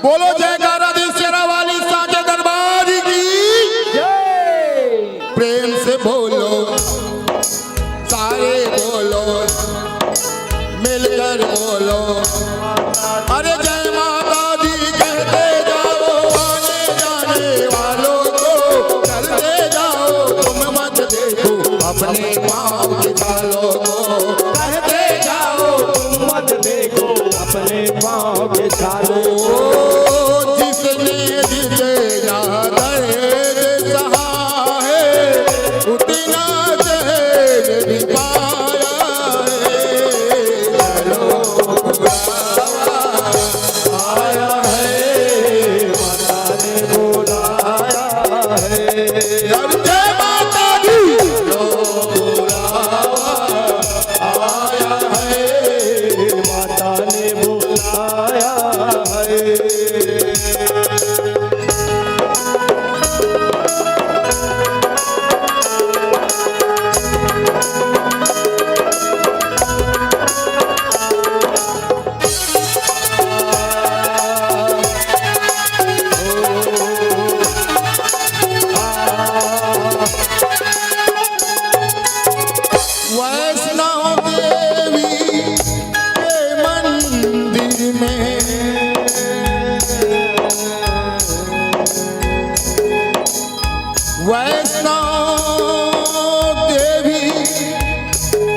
बोलो जयकारा दी शेरा वाली साचे दरबार की। प्रेम से बोलो, सारे बोलो, मिलकर बोलो। अरे जय माता दी कहते जाओ, आने जाने वालों को चलते जाओ, तुम मत देखो अपने पाँव के छालों को। कहते जाओ, तुम मत देखो अपने पाँव के छालों को। ओ, जिसने जितना दर्द सहा है, उतना चैन भी पाया है। चलो, आया है, माता ने बुलाया है। जय माता दी। आया है, माता ने बुलाया है। वैष्णो देवी के मंदिर में, वैष्णो देवी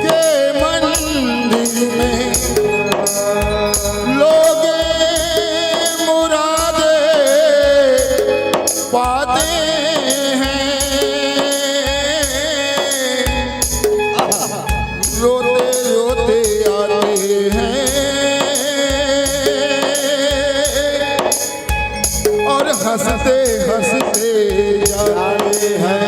के मंदिर में लोग मुरादे पाते हैं। रोते रोते आते हैं और हंसते हंसते जाते हैं।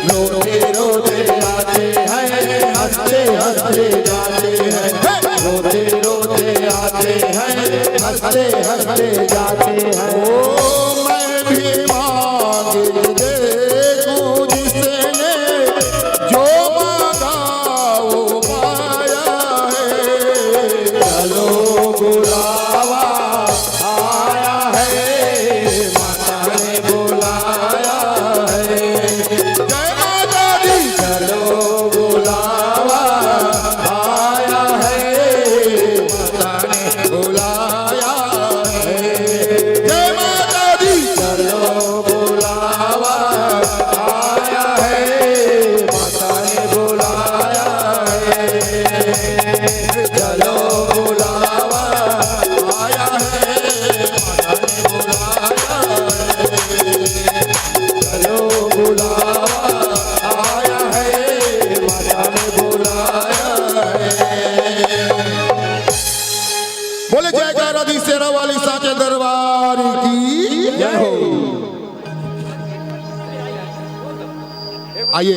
रोते रोते आते हैं, हंसते हंसते जाते हैं। रोते रोते आते हैं, हंसते हंसते जाते हैं। ओ मैं भी मांग देखूं जिसने जो मांगा वो पाया है। चलो बुलावा आया है, माता ने बुलाया है। जय माता दी। चलो बुलावा आया है, माता ने बुलाया है। जय माता दी। चलो बुलावा आया है, माता ने बुलाया है। चलो बुलावा आया है, माता ने बुलाया है। चलो बुलावा आया है, माता ने बुलाया है। बोले जयकारा दी शेरा वाली साचे दरबार की जय हो। आइए।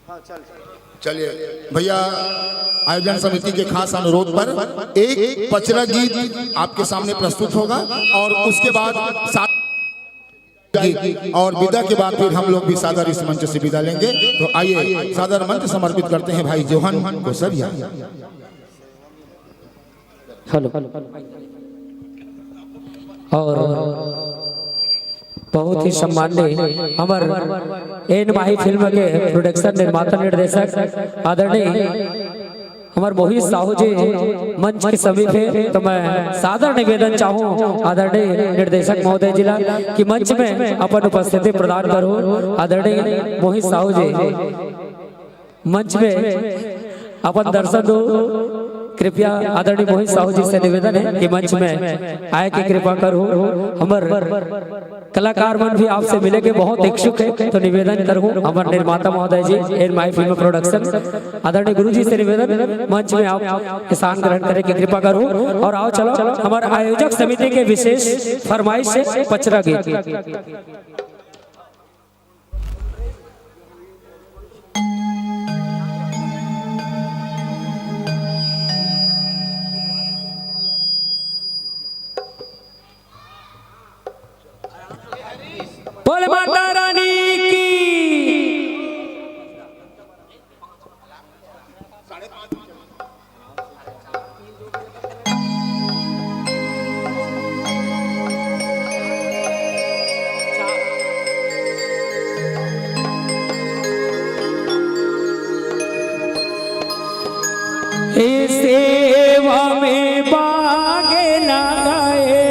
हाँ, चल, चल। चलिए भैया, आयोजन समिति के खास अनुरोध पर एक पचरा गीत आपके सामने प्रस्तुत होगा और उसके बाद साथ गीत और विदा के बाद फिर हम लोग भी सादर इस मंच से विदा लेंगे। तो आइए, सादर मंच समर्पित करते हैं भाई जोहन को सरिया। हेलो। और बहुत ही सम्माननीय हमर एन माही फिल्म के प्रोडक्शन निर्माता निर्देशक आदरणीय हमर मोहित साहू जी मंच के समीप है, तो मैं सादर निवेदन चाहूँ आदरणीय निर्देशक महोदय जी ला कि मंच में अपन उपस्थिति प्रदान करो। आदरणीय मोहित साहू जी मंच में अपन दर्शन दो। कृपया आदरणीय मोहित साहू जी से निवेदन है कि मंच में आए के कृपा करो। हमर कलाकार मन भी आपसे मिले के बहुत इच्छुक है, तो निवेदन करूँ हमर निर्माता महोदय जी, एन माही फिल्म प्रोडक्शन, आदरणीय गुरु जी से निवेदन, मंच में आप स्थान ग्रहण करे के कृपा करो। और आओ चलो, हमर आयोजक समिति के विशेष फरमाइश है पचरा गीत। बोले माता रानी की। ए सेवा में बागे लगाए,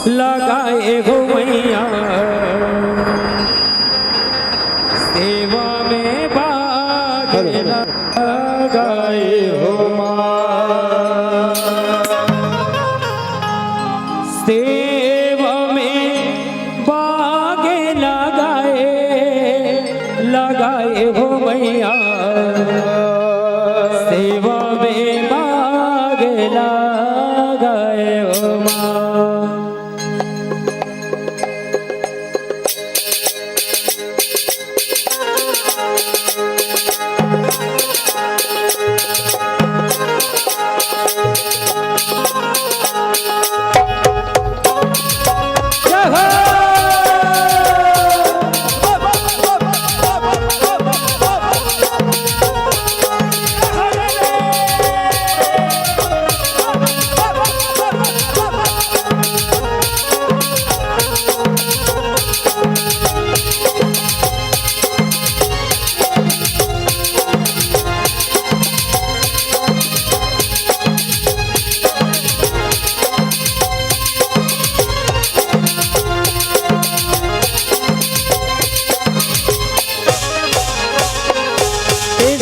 लगाए हो मैया, सेवा में बागे लगाए हो माँ। सेवा में बागे लगाए, लगाए हो मैया, सेवा में बागे लगाए हो माँ।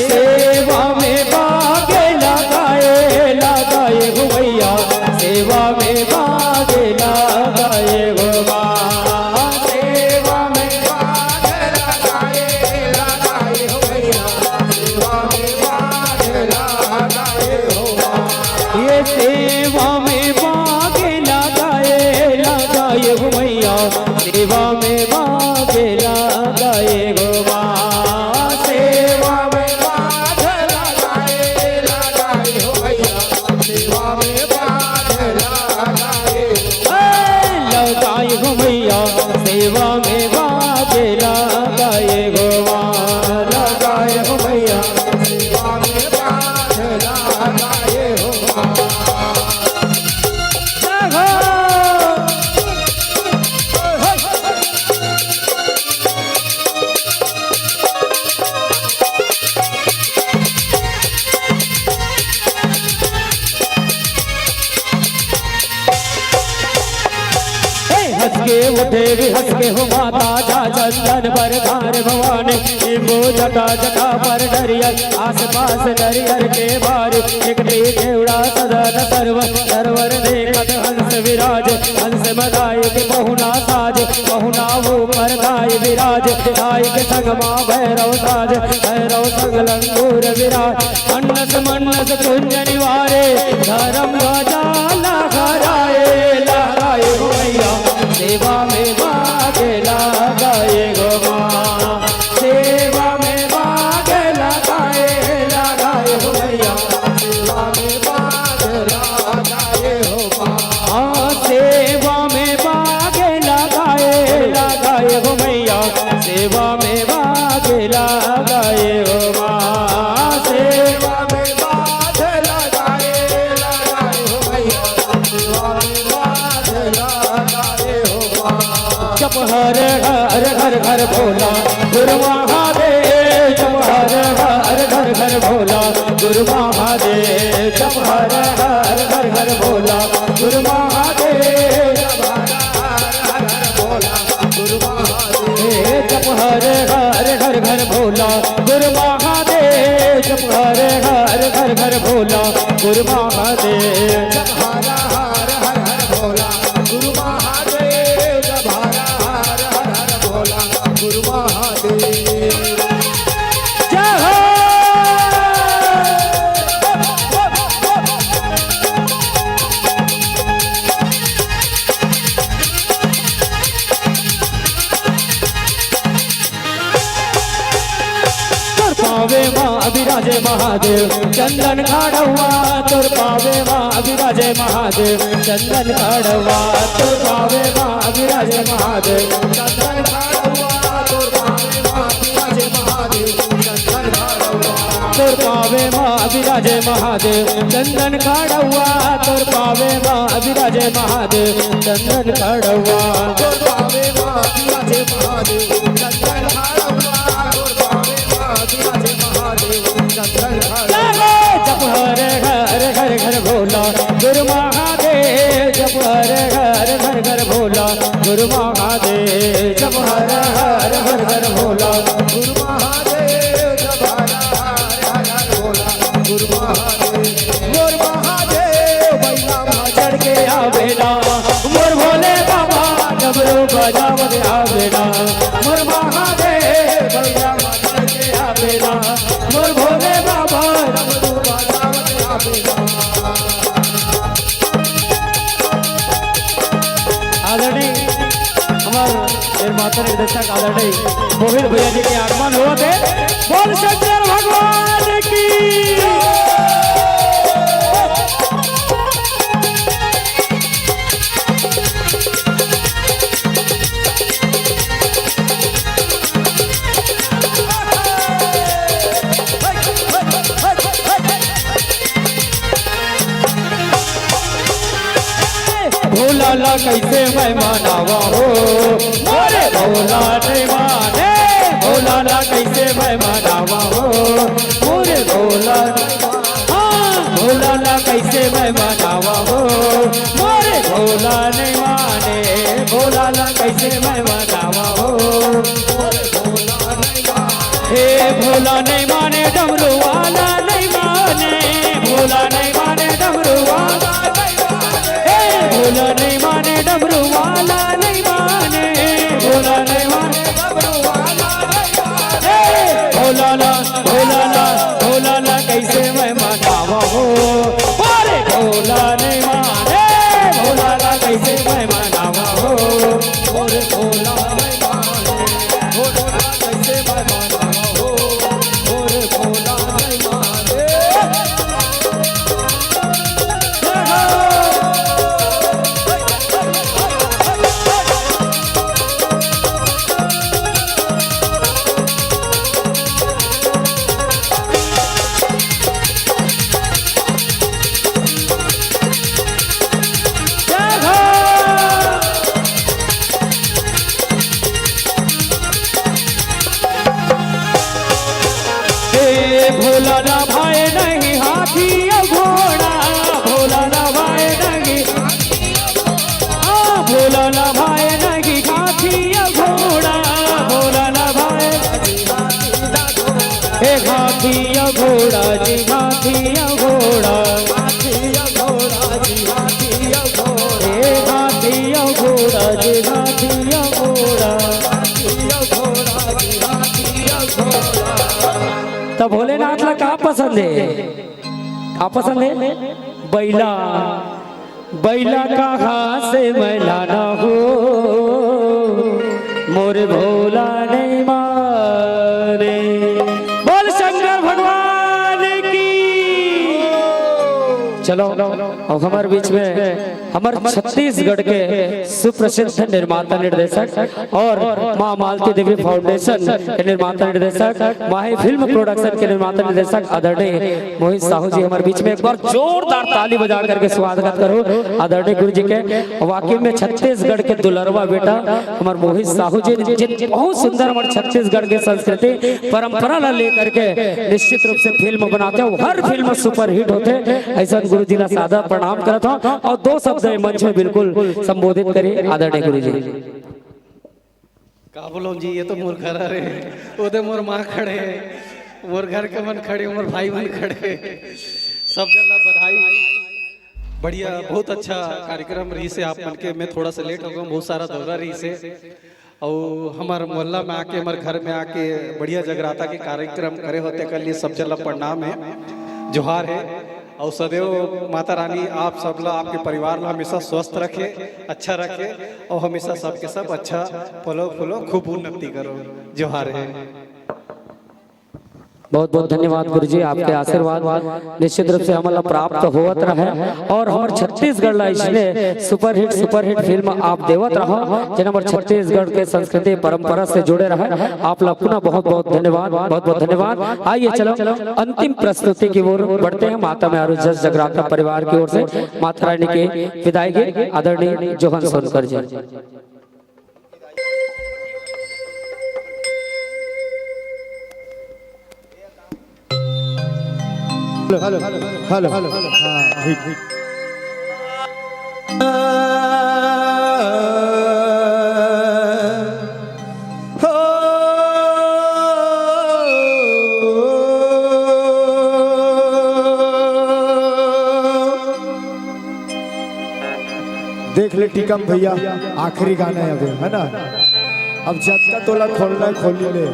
सेवा में बागे लगाए, लगाए हो भैया, सेवा में बागे लगाए हो माँ। सेवा में बागे लगाए, लगाए हो भैया, सेवा में बागे लगाए हो माँ। ये सेवा में बागे लगाए, लगाए हो भैया, सेवा में बागे लगाए हो माँ। सेवा में बागे लगाए, लगाए हो भैया, सेवा में बागे लगाए। ए, लगाए हो भैया, सेवा में बागे लगाए हो माँ। लगाए हो भैया, सेवा में बागे लगाए हो माँ। जय हो। हे हंस के उठे भी हंस के हो माता, जा चंदन पर धार भवानी, नींबू जटा जटा पर नरियल, आसपास नरियल के बारी, एक देवड़ा सदन सर्व, सरवर देखत हंस विराज, हंस मदाई के पहुना साज, पहुना ऊपर दाई विराज, दाई के संग माँ भैरव साज, भैरव संग लंगूर विराज, अन्नस मन्नस कुंज निवारे, धर्म ध्वजा लहराए, लहराए हो मैया, सेवा में बागे लगाए गो माँ, सेवा में बागे लगाए हो माँ, सेवा में बाध लगाए, लगाए हो भैया, सेवा में बाध लगाए हो माँ। जप हर हर घर घर भोला गुरु महादेव, जप हर हर घर घर भोला गुरु महादेव, जप हर हर घर घर भोला गुरु महादेव। जप हर हर घर घर भोला गुरु महादेव। हे जप हर हर घर घर भोला गुरु महादेव, जप हर हर घर घर भोला गुरु महादेव। जप हर हर हर हर भोला गुरु महादेव, जप हर हर हर हर भोला गुरु महादेव। जय हो। तोर पावे माँ विराजे महादेव चंदन खाड़वा, तोर पावे माँ विराजे महादेव चंदन खाड़वा, तोर पावे माँ विराजे महादेव चंदन खाड़वा, तोर पावे माँ विराजे महादेव चंदन खाड़वा। तोर पावे माँ विराजे महादेव चंदन खाड़वा, तोर पावे माँ विराजे महादेव चंदन खाड़वा। तोर पावे माँ विराजे महादेव चंदन खाड़वा, तोर पावे माँ विराजे महादेव चंदन खाड़वा। जप हर हर घर घर भोला गुरु महादेव, जप हर हर घर घर भोला गुरु महादेव, जप हर हर घर घर भोला गुरु महादेव, जप हर हर घर घर भोला गुरु महादेव। मोर महादेव बइला मा चढ़ के आवेला, मोर भोले बाबा डमरू बजावत आवेला। मोर महादेव बइला मा चढ़ के आवेला, मोर भोले बाबा डमरू बजावत आवेला। आदरणीय हमार निर्माता निर्देशक आदरणीय मोहित भैया जी के आगमन होत हे। बोल शंकर भगवान की। भोला ला कइसे मैं मनावा हो, मोरे भोला नइ माने। भोला ला कइसे मैं मनावा हो, मोरे भोला नइ माने। हाँ, भोला ला कइसे मैं मनावा हो, मोरे भोला नइ माने। भोला ला कइसे मैं मनावा हो, मोरे भोला नइ माने। हे भोला नइ माने, डमरू वाला नइ माने। भोला नइ माने, डमरू वाला नइ माने। हे भोला नइ माने, डमरू वाला नइ माने। भोला नइ माने, डमरू वाला नइ माने। हे भोला ला, भोला ला, भोला ला कइसे मैं मनावा हो? अरे भोला नइ माने, भोला ला कइसे मैं मनावा हो? अरे भोला नइ माने, भोला कइसे मैं मनावा हो? अरे भोला नइ माने। हे भोला ना भाए नहीं हाथी अउ घोड़ा, भोला ना भाए नहीं, हाँ, भोला ना भाए नहीं हाथी अउ घोड़ा, भोला ना भाए। हे हाथी अउ घोड़ा जी, हाथी अउ घोड़ा। हे हाथी अउ घोड़ा जी, हाथी अउ घोड़ा। त भोलेनाथ ला का पसंद हे? का पसंद हे? बइला। बइला कहाँ से मैं लाना हो, मोर भोला नइ माने। बोल शंकर भगवान की। चलो, अब हमर बीच में हमर छत्तीसगढ़ के सुप्रसिद्ध निर्माता निर्देशक और माँ मालती देवी फाउंडेशन के निर्माता निर्देशक, माही फिल्म प्रोडक्शन के निर्माता निर्देशक आदरणीय मोहित साहू जी हमर बीच में एक बार जोरदार ताली बजा करके स्वागत करो आदरणीय गुरु जी के। वाकई में छत्तीसगढ़ के दुलरवा बेटा हमर मोहित साहू जी, जिन बहुत सुंदर हमर छत्तीसगढ़ के संस्कृति परंपरा ला लेकर के निश्चित रूप से फिल्म बनाते हो, हर फिल्म सुपरहिट होथे। ऐसा गुरु जी ला सादर प्रणाम करत हूँ और दो शब्द ये मंच में बिल्कुल संबोधित करिए आदरणीय गुरु जी। का बोलूं जी, ये तो मोर घर हरे, ओदे मोर माँ खड़े, मोर घर के मन खड़े, मोर भाई मन खड़े, सब जन ला बधाई। बढ़िया, बहुत अच्छा कार्यक्रम रहिसे आप मन के। मैं थोड़ा सा लेट हो गया, बहुत सारा दौरा रहिसे। अउ हमर मोहल्ला में आके, हमर घर में आके बढ़िया जगराता के कार्यक्रम करे हो, तेकर लिए सब जन ला प्रणाम हे, जोहार हे। अउ सदैव माता रानी आप सब ला, आपके परिवार ला हमेशा स्वस्थ रखे, अच्छा रखे, अउ हमेशा सबके सब अच्छा पलो फूलो, खूब उन्नति करो। जोहार हे। बहुत बहुत धन्यवाद गुरु जी, आपके आशीर्वाद निश्चित रूप से हमन ला प्राप्त होवत रहे और हमर छत्तीसगढ़ ला इसने सुपरहिट सुपरहिट फिल्म आप देवत रहो, जेन हमर छत्तीसगढ़ के संस्कृति परंपरा से जुड़े रहे। आप ला पुनः बहुत बहुत धन्यवाद, बहुत बहुत धन्यवाद। आइए चलो अंतिम प्रस्तुति की ओर बढ़ते हैं। माता मैरू जस जगराता परिवार की ओर से माता रानी की विदाई गीत आदरणीय Johan Sonkar ji. Hello, hello, hello, hello. हाँ, ठीक, ठीक। देख ले टिकम भैया, आखिरी गाना है अभी, है ना? अब जब का तोला खोलना है, खोली ले।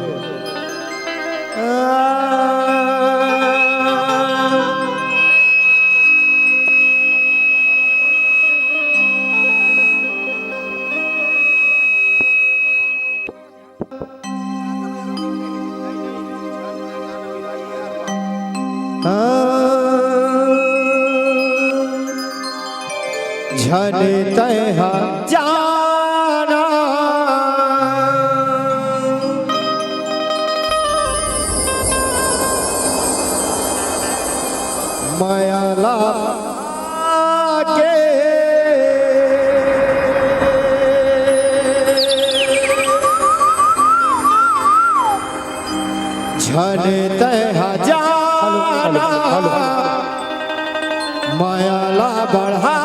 झन तैहा जाना मया ला के। झन तैहा जाना मया ला बढ़ा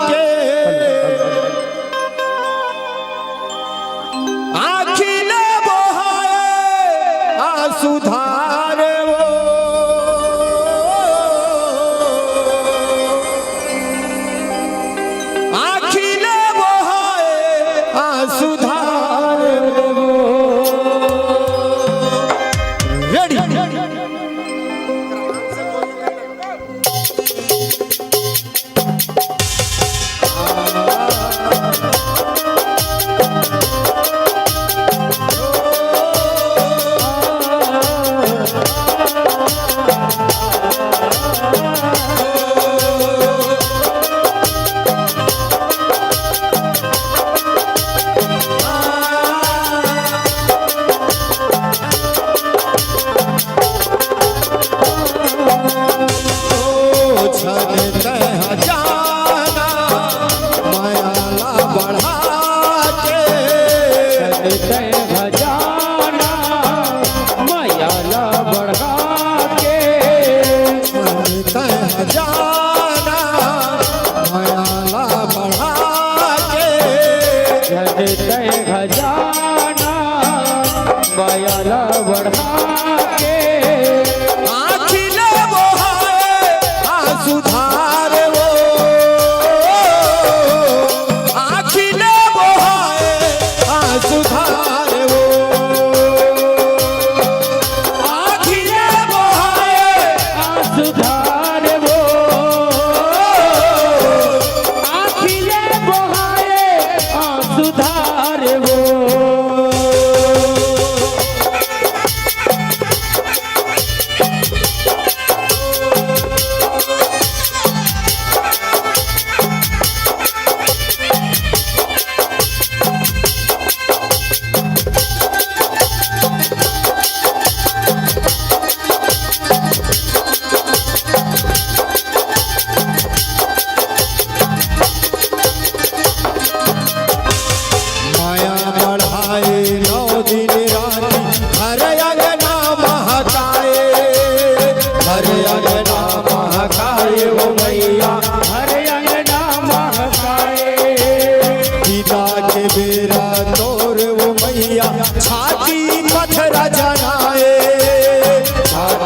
के। आँखी ले बोहाए आँसू धार वो। आँखी ले बोहाए आँसू धार वो। रेडी।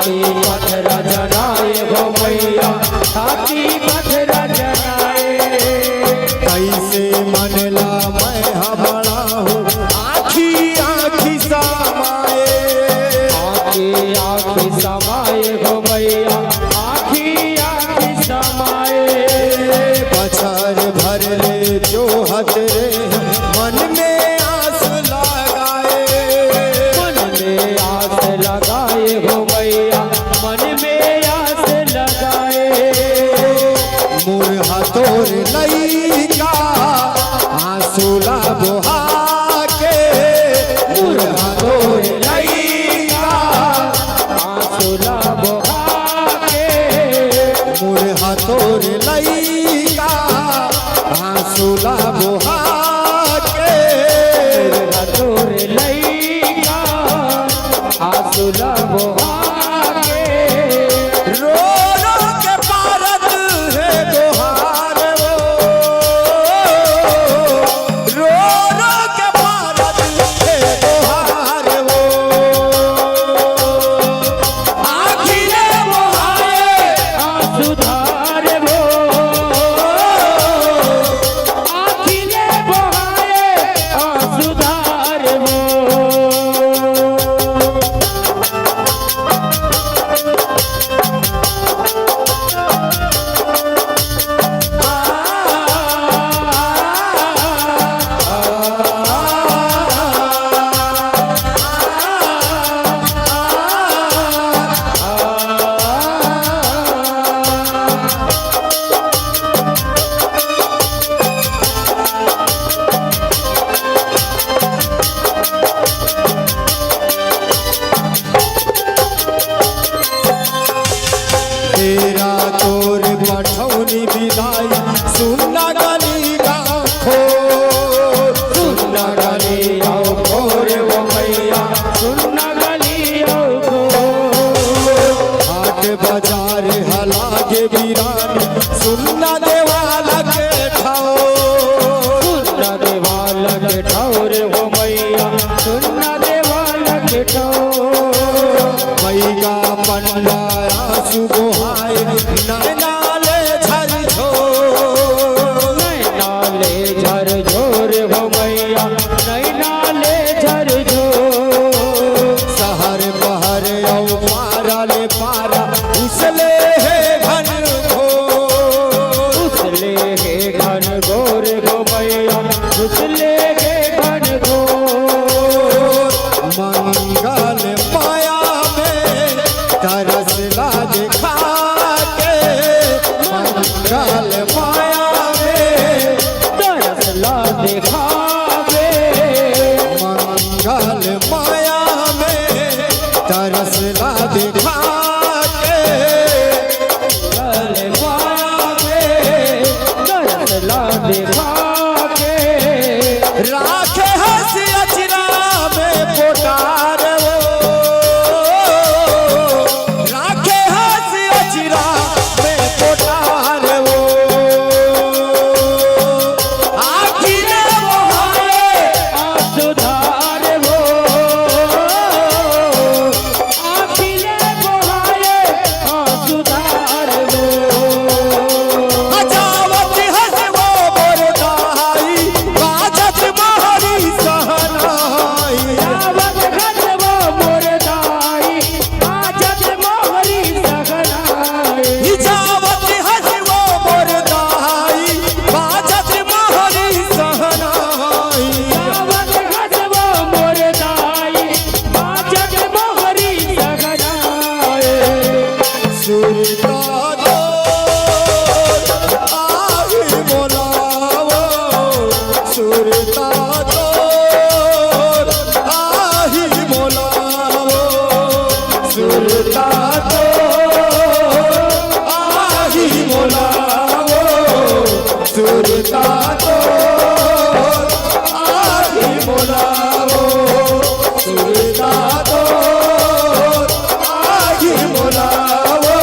पथरा जनाए हो मैया, छाती पथरा जनाए। कैसे मन ला मैं हमला हूँ, आँखी आँखी समाए। आँखी आँखी समाए हो मैया, आँखी आँखी समाए। बछर भर ले जोहत रे, मन में आस लगाए। मन में आस लगाए हो मैया, मन में आस लगाए। मुरहा तोर लइका आंसू ला बोहा के, मुरहा तोर लइका आंसू ला बोहा के, मुरहा तोर लइका आंसू ला बोहा के। मुरहा तोर लइका आंसू ला बोहा के। रो रो के पारत हे दोहार वो, रो रो के पारत हे दोहार वो। आँखी ले बोहाए आंसू धार वो, आँखी ले बोहाए आंसू धार वो। तेरा तोर पठौनी बिदाई, सुनना गली गाँव खोर। सुनना गली गाँव खोर वो मैया, सुनना गली गाँव खोर। हाट बाजार हलागे बिरान, सुनना देवाला के ठौर। सुनना देवाला के ठौर वो मैया, सुनना देवाला के ठौर। मैया पंडा आंसू बोहाए, नैना ले झरझोर। नैना ले झरझोर हो मैया, नैना ले झरझोर। सहर पहर अउ पारा ले पारा, उसले हे घनघोर। उसले हे घनघोर हो मैया, उसले हे घनघोर। मंगल माया में तरस ला देखा के, मंगल माया में तरस ला देखा के। मंगल माया में तरस ला देखा के। मंगल माया में तरस ला देखा के। राखे हंस अचरा में पोटार वो, राखे हंस अचरा में पोटार वो। आँखी ले बोहाए आंसू धार वो, आँखी ले बोहाए आंसू धार वो। बजावत हंस वो मोर दाई, बाजत मोहरी सहनाई। बजावत हंस वो मोर दाई, बाजत मोहरी सहनाई। बजावत हंस वो मोर दाई, बाजत मोहरी सहनाई। बजावत हंस वो मोर दाई, बाजत मोहरी सहनाई। सुरता तोर आही मोला वो, सुरता तोर आही मोला वो, सुरता तोर आही मोला वो, सुरता तोर आही मोला वो, सुरता तोर आही मोला वो,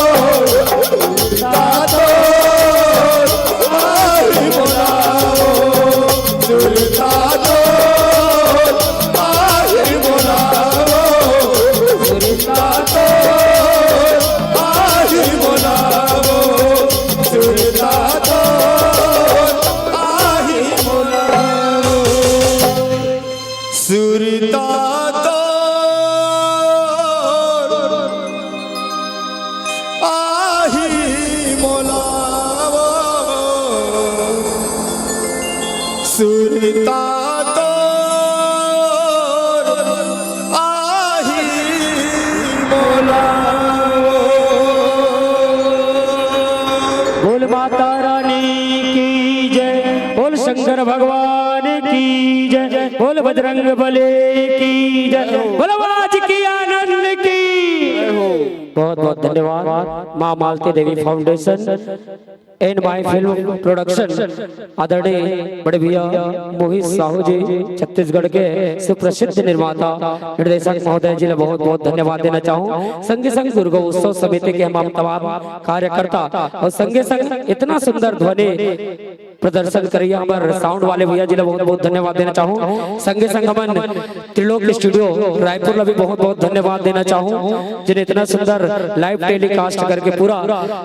सुरता तोर आही मोला वो, सुरता तोर आही मोला वो, सुरता तोर सुरता तोर आही मोला। बोल माता रानी की जय, बोल शंकर भगवान की जय, बोल बजरंग बली की जय, बोल बाज के आनंद की। बहुत बहुत धन्यवाद माँ Malti Devi foundation and my film production, आदरणीय बड़े भैया मोहित साहू जी, छत्तीसगढ़ के सुप्रसिद्ध निर्माता निर्देशक महोदय जी ला बहुत बहुत धन्यवाद देना चाहूँ। संगे संग दुर्गोत्सव समिति के हम तमाम कार्यकर्ता और संगे संग इतना सुंदर ध्वनि प्रदर्शन करिया हमर साउंड वाले भैया जी ला बहुत बहुत धन्यवाद देना चाहूँ। संगे संग हमन त्रिलोक स्टूडियो रायपुर ला भी बहुत बहुत धन्यवाद देना चाहूँ, जिन्हें इतना सुंदर लाइव टेलीकास्ट करके पूरा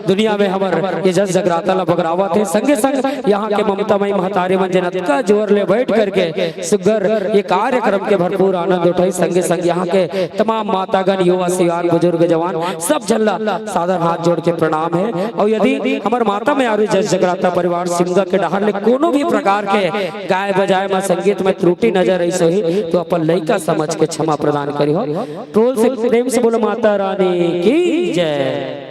दुनिया में हमर ये जस जगराता ला बगरावत हे। संगे संग यहाँ के ममता मई महतारी मन जिन अतका जोर ले बैठ करके सुग्घर ये कार्यक्रम के भरपूर आनंद उठाई। संगे संग यहाँ के तमाम मातागण, युवा, सियान, बुजुर्ग, जवान, सब झन ला सादर हाथ जोड़ के प्रणाम हे। और यदि हमर माता मई आरू जस जगराता परिवार सिमगा के डहर ले कोनो भी प्रकार के गाय बजाए में, संगीत में त्रुटि नजर आई सही तो अपन लइका समझ के क्षमा प्रदान करिहो। बोल से प्रेम से बोलो माता रानी की जय।